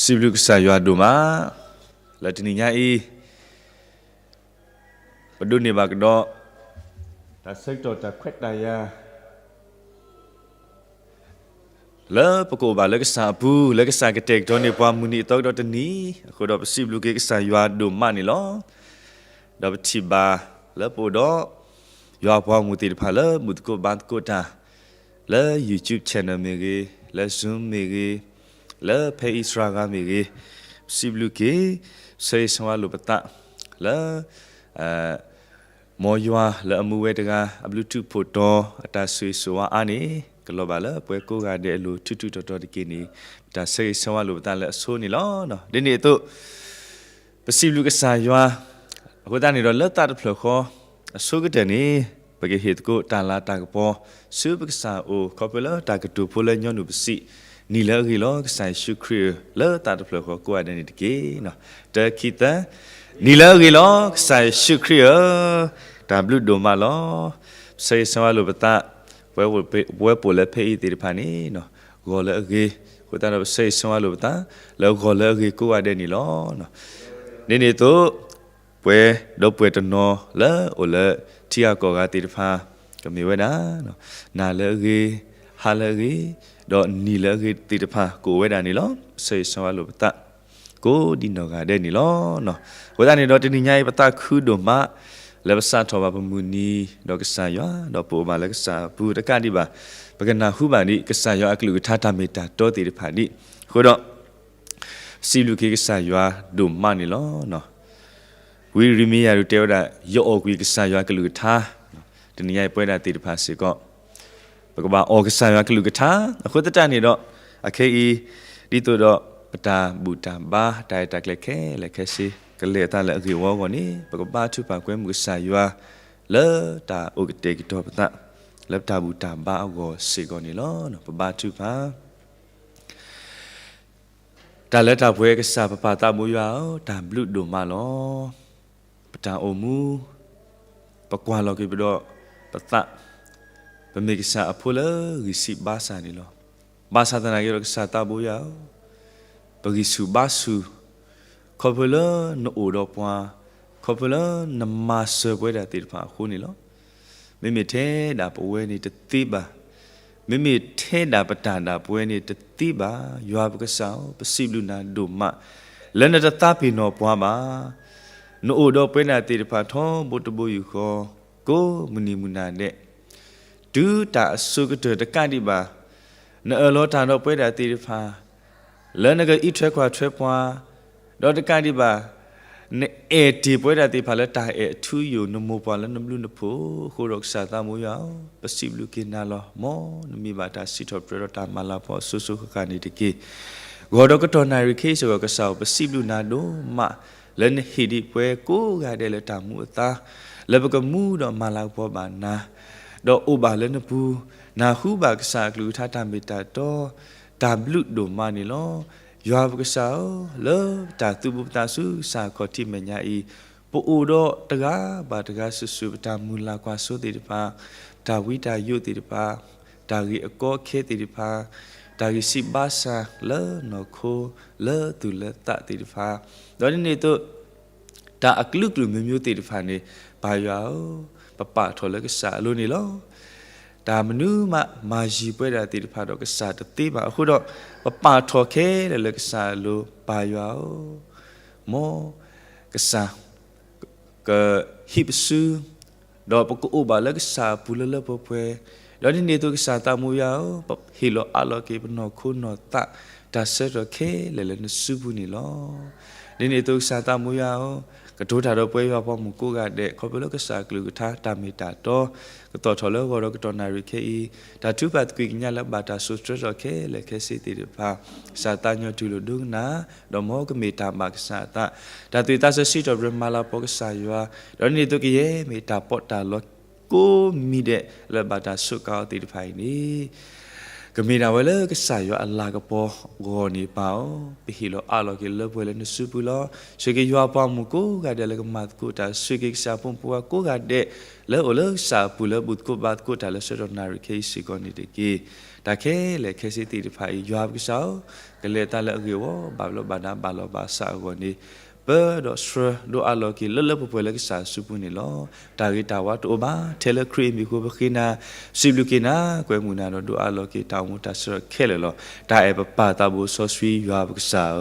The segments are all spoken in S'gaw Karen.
စံးဘျုးကစၢ်ယွၤဒိၣ်မး, လၢတနံၤညါအံၤ ပဒိးန့ၢ်ဘၣ်ကဒီး တၢ်ဆၢကတီၢ်တၢ်ခွဲးတၢ်ယာ် လၢပကအိၣ်ဘၣ်လၢကစၢ်အပူၤ လၢကစၢ်ကတဲာ်ကတီၤန့ၢ်ပှၤမုၢ်နံၤအသီကဒီးတနံၤ, အဃိဒီးပစံးဘျုးက့ၤကစၢ်ယွၤဒိၣ်မးန့ၣ်လီၤ. ဒီးပထံၣ်ဘၣ်လၢပအိၣ်ဒီး ယွၤအပှၤဂီၢ်မုၢ်သ့ၣ်တဖၣ်လၢဘူၣ်သကိးဘါသကိးတၢ် လၢ YouTube channel မ့ၢ်ဂ့ၤ, လၢ Zoom မ့ၢ်ဂ့ၤ, လၢဖဲအံၤစှၤဂၤမ့ၢ်ဂ့ၤ, ပစံးဘျုးက့ၤ ဆၢဂ့ၤဆၢဝါလိာ်ပသး လၢ မ်ယွၤလၢအမူဝဲတဂၤ အဘျုးထူးဖှိၣ်တီၤ အတၢ်ဆိၣ်ဂ့ၤဆိၣ်ဝါအါန့ၣ် ကလီၤဘၣ်လၢပှၤကိးဂၤဒဲးအလိၤ ထူးထူးတီၤတီၤတက့ၢ်န့ၣ် ပတၢ်ဆၢဂ့ၤဆၢဝါလိာ်ပသးလၢအဆိန့ၣ်လီၤ. ဒ်န့ၣ်အသိး ပစံးဘျုးကစၢ်ယွၤ အဃိသတးန့ၣ်ဒီး လၢသးတဖျၢၣ်ဃီ အဆိကတၢၢ်န့ၣ် ပကဟ့ၣ်သကိးတၢ်လၤတၢ်ကပီၤ ဆူပကစၢ်အအိၣ် ခီဖျိလၢတၢ်ကတိၤဖိလၢညီနုၢ်ပစံး, နံၤလၢအဂ့ၤလီၤ ကစၢ်ယ့ၣ်ၡူးခရံာ်ဧၢ, လၢသးတဖျၢၣ်ဃီကိးဂၤဒဲးန့ၣ်တက့ၢ်. တၢ ခံ သၢ, နံၤလၢအဂ့ၤလီၤ ကစၢ်ယ့ၣ်ၡူးခရံာ်ဧၢ, တၢ်ဘျုးဒိၣ်မးလီၤ. ဆၢဂ့ၤဆၢဝါလိာ်ပသး ပဝဲပိာ်လၢဖဲအံၤသ့ၣ်တဖၣ်န့ၣ် ဂီၤလၢအဂ့ၤ, အဃိသတးဒီးပဆၢဂ့ၤဆၢဝါလိာ်ပသး လၢဂီၤလၢအဂ့ၤကိးဂၤဒဲးန့ၣ်လီၤ. ဒ်န့ၣ်အသိး ပှၤဒီပုၢ်ဝဲၢ်တနီၤလၢအိၣ်လၢထံဂၤကီၢ်ဂၤသ့ၣ်တဖၣ် ကမ့ၢ်ဝဲဒၣ် နၤလၢအဂ့ၤ, ဟါလၢအဂ့ၤ, ဒီးနံၤလၢအဂ့ၤသ့ၣ်တဖၣ် ကအိၣ်ဝဲဒၣ်န့ၣ်လီၤ. ဆၢဂ့ၤဆၢဝါလိာ်ပသး ကိးဒံနီၢ်ဂၤဒဲးန့ၣ်လီၤ. အဃိသတးန့ၣ်ဒီး တနံၤညါအံၤ ပသးခုဒိၣ်မး လၢပစးထီၣ်ဘၣ်ပမုၢ်နံၤဒီးကစၢ်ယွၤ ဒီးပအိၣ်ဘၣ်လၢကစၢ်အပူၤတကးဒံးဘၣ် ပကနၢ်ဟူဘၣ်ဒံး ကစၢ်ယွၤအကလုၢ်ကထါတၢ်မ့ၢ်တၢ်တီသ့ၣ်တဖၣ်ဒံး. အဃိဒီး စံးဘျုးက့ၤကစၢ်ယွၤဒိၣ်မးန့ၣ်လီၤ. ဝံယံးရမံယၤဒုးတဲဝဲဒၣ် ယအီၣ်ကွံာ်ကစၢ်ယွၤကလုၢ်ကထါ, တနံၤညါအံၤပဝဲဒၣ်သ့ၣ်တဖၣ်စ့ၢ်ကီး ပကဘၣ်အီၣ်ကစၢ်ယွၤကလုၢ်ကထါ, အဃိသတးန့ၣ်ဒီး အခဲအံၤ ဒ်သိးဒီးပတၢ်ဘူၣ်တၢ်ဘါ တၢ်ရဲၣ်တၢ်ကျဲၤခဲလၢာ်ခဲဆ့ ကလဲၤအသးလၢအဂ့ၢ်အဝီအဂီၢ်န့ၣ် ပကဘါထုကဖၣ်ကွဲမုာ်ကစၢ်ယွၤ လၢတၢ်အိၣ်ကတဲာ်ကတီၤပသး လၢပတၢ်ဘူၣ်တၢ်ဘါအဂီၢ်စ့ၢ်ကီးန့ၣ်လီၤ. ပဘါထုကဖၣ် တၢ်လၢတၢ်ပှဲၤကစၢ်ပပၢ်သးဘိယွၤဧၢ, တၢ်ဘျုးဒိၣ်မးလီၤ. ပတၢ်အိၣ်မူ ပကွၢ်လီၤက့ၤပဒီးပသး, ပမ့ၢ်ကစၢ်အဖိလၢဂံၢ်ဆံးဘါစၢ်န့ၣ်လီၤ. ဘၣ်ဆၣ်သနာ်က့ဒီးကစၢ်သးဘိယွၤဧၢ, ပဂံၢ်ဆူၣ်ဘါဆူၣ်, ခီဖျိလၢနအိၣ်ဒီးပှၤ, ခီဖျိလၢနမၤစၢၤပဝဲဒၣ်သ့ၣ်တဖၣ်အဃိန့ၣ်လီၤ. မ့မ့ၢ်ထဲဒၣ်ပဝဲန့ၣ်တသ့ဘၣ်. မ့မ့ၢ်ထဲဒၣ်ပတၢ်ဒၣ်ပဝဲန့ၣ်တသ့ဘၣ်. ယွၤပကစၢ်ဧၢ, ပစံးဘျုးနၤဒိၣ်မး လၢနတသးပ့ၤနီၣ်ပှၤဘၣ်. နအိၣ်ဒီးပဝဲဒၣ်သ့ၣ်တဖၣ်ထီဘိတဘိယူၢ်ဃီ, ကိးမုၢ်နံၤမုၢ်နၤဒဲး, တုၤတၢ်အစိၤကတၢၢ်တကးဒံးဘၣ်, နအၢၣ်လီၤတၢ်ဒီးပဝဲဒၣ်သ့ၣ်တဖၣ် လၢနကအံးထွဲကွၢ်ထွဲပှၤ, ဒီးတကးဒံးဘၣ်, နအဲၣ်တ့ၢ်ပဝဲဒၣ်သ့ၣ်တဖၣ်လၢတၢ်အဲၣ်အထူအယိာ်, နမိၢ်ပှၢ်လၢနဘျုးနဖှိၣ်အဃိဒီးကစၢ်သးဘိယွၤဧၢ, ပစံးဘျုးက့ၤနၤလီၤ. မ်နမံၤဘၣ်တၢ်စံးထီၣ်ပတြၢၤဒီးတၢ်မၤလၤကပီၤအစိၤစိၤဃၣ်ဃၣ်န့ၣ်တက့ၢ်. ဂီၤဒီးကတီၢ်နၣ်ရံၣ်ခဲအံၤစ့ၢ်ကီးကစၢ်ဧၢ, ပစံးဘျုးနၤဒိၣ်မး လၢနဟ့ၣ်ဒံးပဝဲကိးဂၤဒဲးလၢတၢ်မူအသါ, လၢပကမူဒီးမၤလၤကပီၤဘၣ်နၤ, ဒီးအိၣ်ဘၣ်လၢနပူၤ, နၢ်ဟူဘၣ်ကစၢ်အကလုၢ်ကထါတၢ်မ့ၢ်တၢ်တီ, တၢ်ဘျုးဒိၣ်မးန့ၣ်လီၤ. ယွၤပကစၢ်ဧၢ, လၢတၢ်သူၣ်ဘူးပသးဆူကစၢ်အခီၣ်ထံးမဲာ်ညါအံၤ, ပအိၣ်ဒီးတဂၤဘၣ်တဂၤစုာ်စုာ် ပတၢ်မုၢ်လၢ်ကွၢ်စိသ့ၣ်တဖၣ်, တၢ်ဝံတၢ်ယိးသ့ၣ်တဖၣ်, တၢ်ဂ့ၢ်အကီအခဲသ့ၣ်တဖၣ်, တၢ်ဂံၢ်ဆံးဘါစၢ်လၢနီၢ်ခိ, လၢသူၣ်လၢသးသ့ၣ်တဖၣ်, ဒီးဒ်န့ၣ်အသိး တၢ်အကလုာ်ကလုာ်မ့ၢ်မ့ၢ်သ့ၣ်တဖၣ်န့ၣ် ပၢ်ယွၤဧၢ, ပပာ်ထီၣ်လၢကစၢ်အလိၤန့ၣ်လီၤ. တၢ်မနုၤမးမၤယံၤပဝဲဒၣ်သ့ၣ်တဖၣ်ဒီးကစၢ်တသ့ဘၣ်အဃိဒီး, ပပာ်ထီၣ်ခဲလၢာ်လၢကစၢ်အလိၤ, ပၢ်ယွၤဧၢ, မ်ကစၢ် ကဟံးပစု, ဒီးပကအိၣ်ဘၣ်လၢကစၢ်အပူၤလၢလၢပှဲၤပှဲၤ, ဒီးဒ်န့ၣ်အသိးကစၢ်သးဘိယွၤဧၢ, ပဟ့ၣ်လီၤအးလီၤက့ၤပနီၢ်ခိနီၢ်သး တၢ်ဆၢထီၣ်ခဲလၢာ်လၢနစုပူၤန့ၣ်လီၤ. ဒ်န့ၣ်အသိးကစၢ်သးဘိယွၤဧၢ, ကတိၤတၢ်ဒီးပှၤယွၤပှၤမုၣ်ကိးဂၤဒဲး ခီဖျိလၢကစၢ်အကလုၢ်ကထါတၢ်မ့ၢ်တၢ်တီ, ကသီၣ်ထီၣ်လၢဂီၤဒီးကတီၢ်နၣ်ရံၣ်ခဲအံၤ, တၢ်ထုကဖၣ်သကွံာ်ကညးလၢဘၣ်တၢ်စိၤဆၢထီၣ်ခဲလၢာ်ခဲဆ့သ့ၣ်တဖၣ်, ကစၢ်သးကညီၤတူၢ်လိာ်ဒိကနၣ်, ဒီးမ်ကမ့ၢ်တၢ်ဘၣ်ကစၢ်အသး, တၢ်သူၣ်ဝံၣ်သးဆၢစံးထီၣ်ပတြၢၤမၤလၤကပီၤကစၢ်ယွၤ, ဒီးဒ်န့ၣ်အသိးကယဲၢ်မ့ၢ်တၢ်ပီးတၢ်လီ ကိးမံၤဒဲးလၢဘၣ်တၢ်စူးကါအီၤသ့ၣ်တဖၣ်အံၤန့ၣ်, ကမ့ၢ်ဒၣ်ဝဲလၢကစၢ်ယွၤအလၤကပီၤအဂီၢ်န့ၣ်ပၢ်ဧၢ, ပဟ့ၣ်လီၤအးလီၤက့ၤလၢပှဲၤလၢနစုပူၤလီၤ. ဆိၣ်ဂ့ၤက့ၤယွၤပှၤမုၣ်ကိးဂၤဒဲးလၢကမၤသကိးတၢ်, ဆိၣ်ဂ့ၤက့ၤကစၢ်ဖိမုၣ်ဖိခွါကိးဂၤဒဲး လၢအိၣ်လၢကစၢ်အပူၤလၢဘူၣ်သကိးဘါသကိးတၢ်လၢဆၢကတီၢ်နၣ်ရံၣ်ခဲအံၤစ့ၢ်ကီးန့ၣ်တက့ၢ်. တၢ်ခဲလၢာ်ခဲဆ့သ့ၣ်တဖၣ်အံၤ ယွၤပကစၢ်ဧၢ, ကလဲၤတၢ်လၢအဂ့ၢ်ဝီ ဘၣ်ဘျီးဘၣ်ဒါဘၣ်လီၤဘၣ်စးအဂီၢ်န့ၣ် ပၢဒီးဆှၢဒိးအးလီၤက့ၤလၢလၢပှဲၤပှဲၤလၢကစၢ်စုပူၤန့ၣ်လီၤ. တၢ်ဂ့ၤတၢ်ဝါတအိၣ်ဘၣ်, ထဲလၢခရံာ်အမံၤအဃိပဃ့နၤ, စံးဘျုးက့ၤနၤ, ကွဲမုာ်နၤဒီးဒိးအးလီၤက့ၤတၢ်အိၣ်မူတၢ်ဆၢကတီၢ်ခဲလၢာ်လီၤ. တၢ်အဲၣ်ပပၢ်သးဘိစီဆှံယွၤပကစၢ်ဧၢ,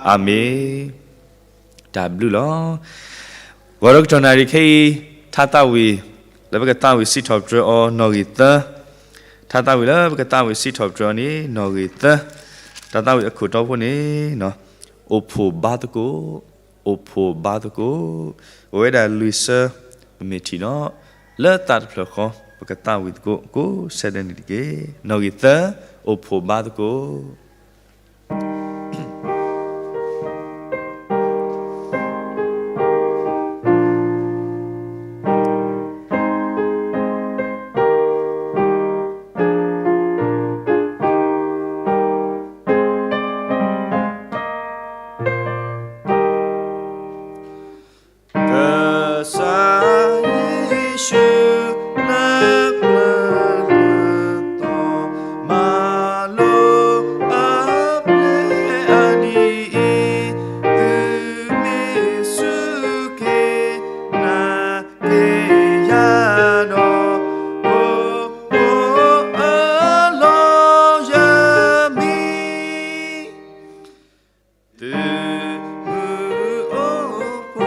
အၤမ့ၣ်. တၢ်ဘျုးလီၤ. ဂီၤဒီးကတီၢ်နၣ်ရံၣ်ခဲအံၤ ထါသးဝံၣ် လၢပကသးဝံၣ်စံးထီၣ်ပတြၢၤအီၤနီၣ်ဂံၢ်သၢ, ထါသးဝံၣ်လၢပကသးဝံၣ်စံးထီၣ်ပတြၢၤအီၤန့ၣ် နီၣ်ဂံၢ်သၢ, တၢ်သးဝံၣ်အခိၣ်တီဖိန့ၣ် အိၣ်ဖှိၣ်ဘါသကိး, အိၣ်ဖှိၣ်ဘါသကိး, အိၣ်ဝဲဒၣ်လွံၢ်ဆၢ, ပမ့ၢ်ထံၣ်နီၤ, လၢသးတဖျၢၣ်ဃီ ပကသးဝံၣ်သကိးကိးဆၢဒဲးန့ၣ်တက့ၢ်. နီၣ်ဂံၢ်သၢ, အိၣ်ဖှိၣ်ဘါသကိး. ကစၢ်ယ့ၣ်ၡူးလၢပျၢၤလၢသီ, မၤလိအပျဲၢ်အနံၤအံၤ, သုမ့ၢ်စူၢ်က့ၤနာ်က့ၤယၤဒီး, အိၣ်အလီၢ်ယမံၤ သုမုၢ်အိၣ်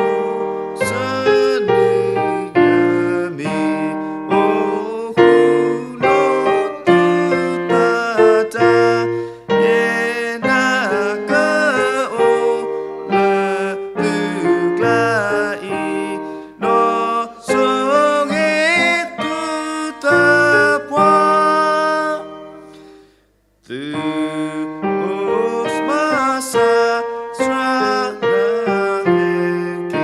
ဖိစၢန့ၣ်ယမံၤ, အိၣ်ဃုာ်လိာ်သုသးတၢ်, ယဲဒၣ်ကအိၣ်လၢသုကျါအံၤ, ဒီးဆိၣ်ဂ့ၤသုသးပှၢ် သုအိၣ်မၤစၢၤစှၤလၢက့ၤ ထဲ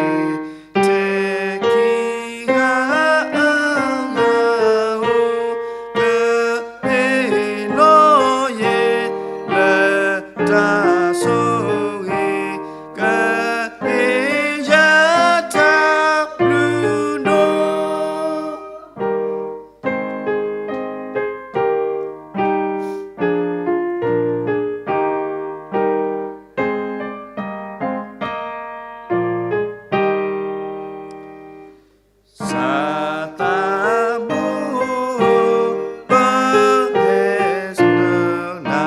ခံဂၤအဂၤဧိၤ, ကဟ့ၣ်လီၤယဲလၢတၢ်ဆိၣ်ဂ့ၤ, ကဟ့ၣ်ယၤတၢ်ဘျုးဒိၣ် စၢ်သးဘိ, ပဟဲစၢနၤ,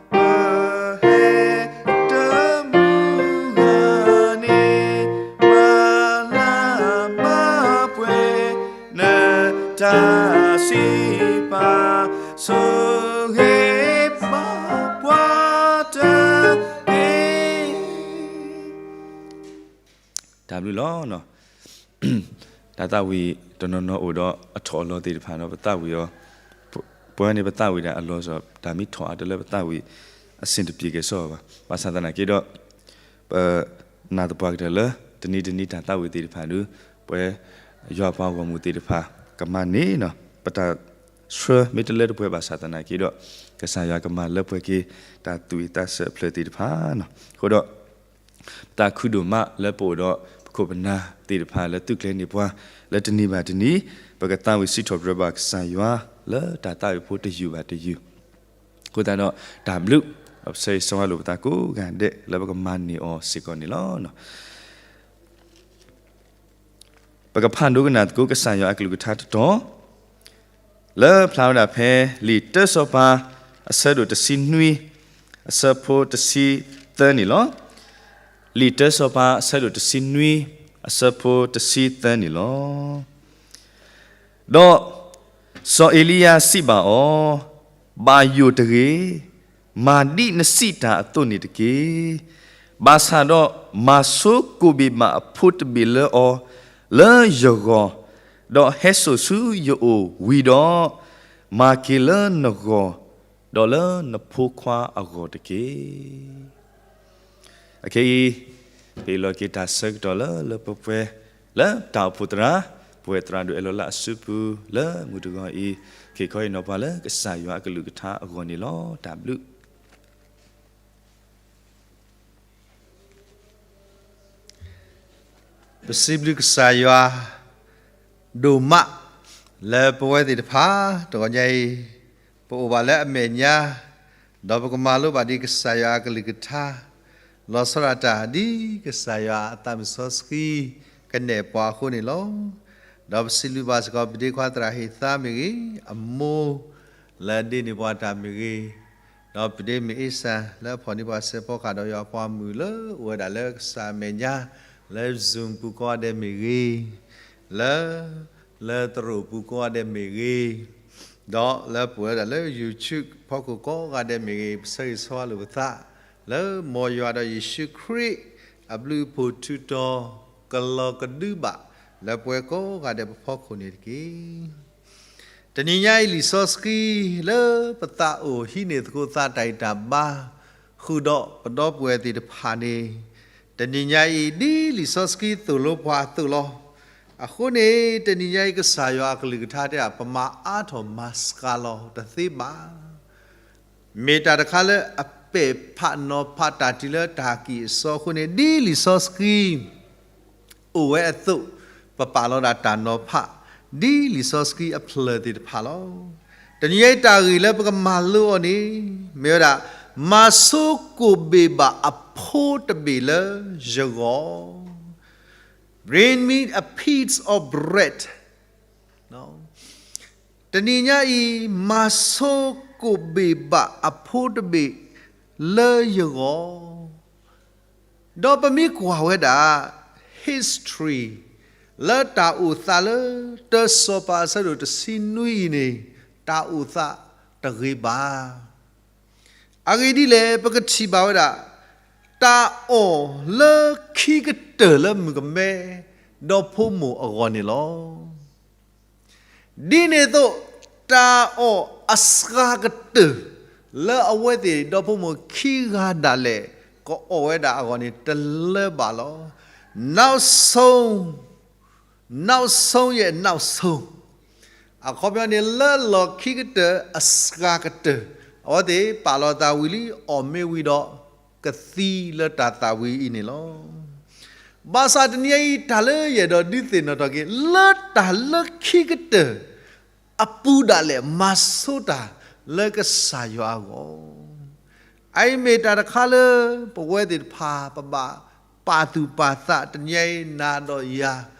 ပဟဲတမုၢ်ဂၤန့ၣ်, မၤလၤမၤပှဲၤ နတၢ်စံးပာ်, ဆိၣ်ဂ့ၤဘၣ်ပှၤတက့ၢ်. တၢ်ဘျုးလီၤ. တၢ်သးဝံၣ်တနီၤနီၤအိၣ်ဒီးအထီၣ်အလီၤသ့ၣ်တဖၣ်ဒီး ပသးဝံၣ်အီၤ, ပှၤန့ၣ်ပသးဝံၣ်ဒၣ်အလီၢ်စီၤ တၢ်မ့ၢ်ထီၣ်အါတလၢပသးဝံၣ်အဆင်တပြေက့ၤစီဘၣ်. ဘၣ်ဆၣ်သနာ်က့ဒီး ပနာ်သပှၢ်ကတၢၢ်လၢ တနံၤတနံၤတၢ်သးဝံၣ်သ့ၣ်တဖၣ်ဒီး ပဝဲယွၤပှၤဂီၢ်မုၢ်သ့ၣ်တဖၣ် ကမၤန့ၢ် ပတၢ်ဆှၢမ့ၢ်တလၢတပှဲၤဘၣ်ဆၣ်သနာ်က့ဒီး ကစၢ်ယွၤကမၤလၢပှဲၤက့ၤ တၢ်သူၣ်ဝံၣ်သးစဲအဖျၢၣ်သ့ၣ်တဖၣ်န့ၣ်. အဃိဒီး ပသးခုဒိၣ်မးလၢပအိၣ်ဒီးပခိၣ်ပနၢ်သ့ၣ်တဖၣ်လၢသုးကျဲၤန့ၢ်ပှၤ လၢတနံၤဘၣ်တနံၤ ပကသးဝံၣ်စံးထီၣ်ပတြၢၤဘၣ်ကစၢ်ယွၤ လၢတၢ်သးဝံၣ်ဖိတယုၢ်ဘၣ်တယုၢ်. အဃိသတးဒီးတၢ်ဘျုး, ပဆၢဂ့ၤဆၢဝါလိာ်ပသးကိးဂၤဒဲးလၢပကမၤန့ၢ်အီၤစ့ၢ်ကီးန့ၣ်လီၤ. ပကဖးဒိကနၣ်သကိးကစၢ်ယွၤအကလုၢ်ကထါတတီၤ လၢဖျါဝဲဒၣ်ဖဲ လံာ်တၢစီၤပၤ အဆၢဒိၣ်တဆံနွံ အဆၢဖိတဆံသၢန့ၣ်လီၤ. လံာ်တၢစီၤပၤ အဆၢဒိၣ်တဆံနွံ အဆၢဖိတဆံသၢန့ၣ်လီၤ. ဒီးစီၤအ့လံယၤစံးဘၣ်အီၤ, ဘၣ်ယိၣ်တဂ့ၤ, မၤဒ်နစံးတၢ်အသိးန့ၣ်တက့ၢ်. ဘၣ်ဆၣ်ဒီးမၤဆိကိၣ်ဘ့ၣ်မးအဖိတဘ့ၣ်လၢအီၤ လၢယဂီၢ်, ဒီးဟဲစိာ်ဆူယအိၣ်ဝံၤဒီး, မၤက့ၤလၢနဂီၢ်, ဒီးလၢနဖိခွါအဂီၢ်တက့ၢ်. အခဲအံၤ ပဟ့ၣ်လီၤက့ၤတၢ်ဆၢကတီၢ်လၢလၢပှဲၤပှဲၤ လၢတၢ်အိၣ်ဖှိၣ်သရၣ်, ပဝဲသရၣ်ဒိၣ်အဲၣ်လီၤလၢအစုပူၤ လၢမုၢ်တဂီၤအံၤ က့ၤခီအံၤနီၤပှၤလၢကစၢ်ယွၤအကလုၢ်ကထါအဂီၢ်န့ၣ်လီၤ. တၢ်ဘျုး ပစံးဘျုးကစၢ်ယွၤ ဒိၣ်မး လၢပဝဲသ့ၣ်တဖၣ် တဂီၤညါအံၤ ပ ပအိၣ်ဘၣ်လၢအမဲာ်ညါ, ဒီးပကမၤလိဘၣ်ဒ်ကစၢ်ယွၤအကလုၢ်ကထါ, လီၤဆီဒၣ်တၢ်ဒ်ကစၢ်ယွၤအသးမုၢ်စီဆှံ ကနဲၣ်ပှၤအဃိန့ၣ်လီၤ. ဒီးပစံးဘျုးဘၣ်စ့ၢ်ကီး ပဒ့ခွါသရၣ်ဟ့ၣ်သါမ့ၢ်ဂ့ၤ, အမိၢ်လၢအဒ့န့ၢ်ပှၤတၢ်မ့ၢ်ဂ့ၤ, ဒီးပဒ့မုၣ်အ့စၢ် လၢအဖီၣ်န့ၢ်ပှၤစဲးဖီကဟၣ်ဒီးယွၤအပှၤမုၣ်လၢအိၣ်ဝဲဒၣ်လၢကစၢ်အမဲာ်ညါ, လၢ Zoom ပူၤကိးဂၤဒဲးမ့ၢ်ဂ့ၤ, လၢ လၢသရိာ်ပူၤကိးဂၤဒဲးမ့ၢ်ဂ့ၤ, ဒီးလၢပအိၣ်ဝဲဒၣ်လၢ YouTube ဖီခိၣ်ကိးဂၤဒဲးမ့ၢ်ဂ့ၤ, ပဆၢဂ့ၤဆၢဝါလိာ်ပသး လၢမ်ယွၤဒီးယ့ၣ်ၡူးခရံာ် အဘျုးအဖှိၣ်ထူးတီၤ ကလီၤကဒုဘၣ် လၢပဝဲကိးဂၤဒဲးပဖီခိၣ်န့ၣ်တက့ၢ်. တနံၤညါအံၤလံာ်စီဆှံ လၢပသးအိၣ်ဟံးန့ၢ်သကိးသးတၢ်ဂံၢ်တၢ်ဘါ ဃုာ်ဒီးပဒီပုၢ်ဝဲၢ်သ့ၣ်တဖၣ်န့ၣ်, တနံၤညါအံၤ ဒ်လံာ်စီဆှံသိၣ်လိပှၤအသိးလီၤ. အဃိန့ၣ် တနံၤညါအံၤ ကစၢ်ယွၤအကလုၢ်ကထါတဲဒၣ် ပမၤအါထီၣ်မၤစှၤလီၤတသ့ဘၣ်. မ့ၢ်တၢ်တခါလၢအပဲာ်ဖးနီၤဖးတၢ်တုၤလၢတၢ်ကံၢ်အစီအဃိန့ၣ် ဒ်လံာ်စီဆှံ အိၣ်ဝဲအသိး ပပာ်လီၤဒၣ်တၢ်နီၤဖး ဒ်လံာ်စီဆှံအဖျၢၣ်သ့ၣ်တဖၣ်လီၤ. တနံၤညါအံၤတၢ်ဂ့ၢ်လၢပကမၤလိအီၤန့ၣ် မ့ၢ်ဝဲဒၣ် မၤဆိကိၣ်ဘ့ၣ်ဘၣ်အဖိတဘ့ၣ်လၢယဂီၢ်, Bring me a piece of bread. တနံၤညါအံၤ မၤဆိကိၣ်ဘ့ၣ်ဘၣ်အဖိတဘ့ၣ်လၢယဂီၢ်, ဒီးပမ့ၢ်ကွၢ်ဝဲဒၣ် history လၢတၢ်အိၣ်သးလၢ တၢစီၤပၤအဆၢဒိၣ်တဆံနွံအံၤန့ၣ် တၢ်အိၣ်သးတဂ့ၤဘၣ်. အဂ့ၢ်ဒ်လဲၣ် ပကထံၣ်ဘၣ်ဝဲဒၣ် တၢ်အီၣ်လၢခံကတၢၢ်လၢမုၣ်ကမဲ ဒီဖိမိၢ်အဂီၢ်န့ၣ်လီၤ. ဒ်န့ၣ်အသိး တၢ်အီၣ်အစှၤကတၢၢ် လၢအဝဲသ့ၣ်ဒီဖိမိၢ်ခံဂၤဒၣ်လဲာ် ကအီၣ်ဝဲဒၣ်အဂီၢ်န့ၣ် တလၢဘၣ်လီၤ. နောက်ဆုံး, နောက်ဆုံးရဲ့နောက်ဆုံး, အခီပညီန့ၣ် လၢလီၢ်ခံကတၢၢ်အစှၤကတၢၢ် အဝဲသ့ၣ်ပာ်လီၤသးဝံၤလံ အီၣ်မ့ၢ်ဝံၤဒီး ကသံလၢတၢ်သးဝံၤအံၤန့ၣ်လီၤ. ဘၣ်ဆၣ်တနံၤအံၤ တၢ်လၢယအဲၣ်ဒိးဒုးသ့ၣ်နီၣ်ထီၣ်က့ၤ လၢတၢ်လၢခံကတၢၢ်အပူၤဒၣ်လဲာ် မၤဆိတၢ်လၢကစၢ်ယွၤအဂီၢ်, အအံၤမ့ၢ်တၢ်တခါလၢ ပဝဲသ့ၣ်တဖၣ် ပဘၣ်ပာ်သူၣ်ပာ်သး တနံၤအံၤနၤဒီးယၤ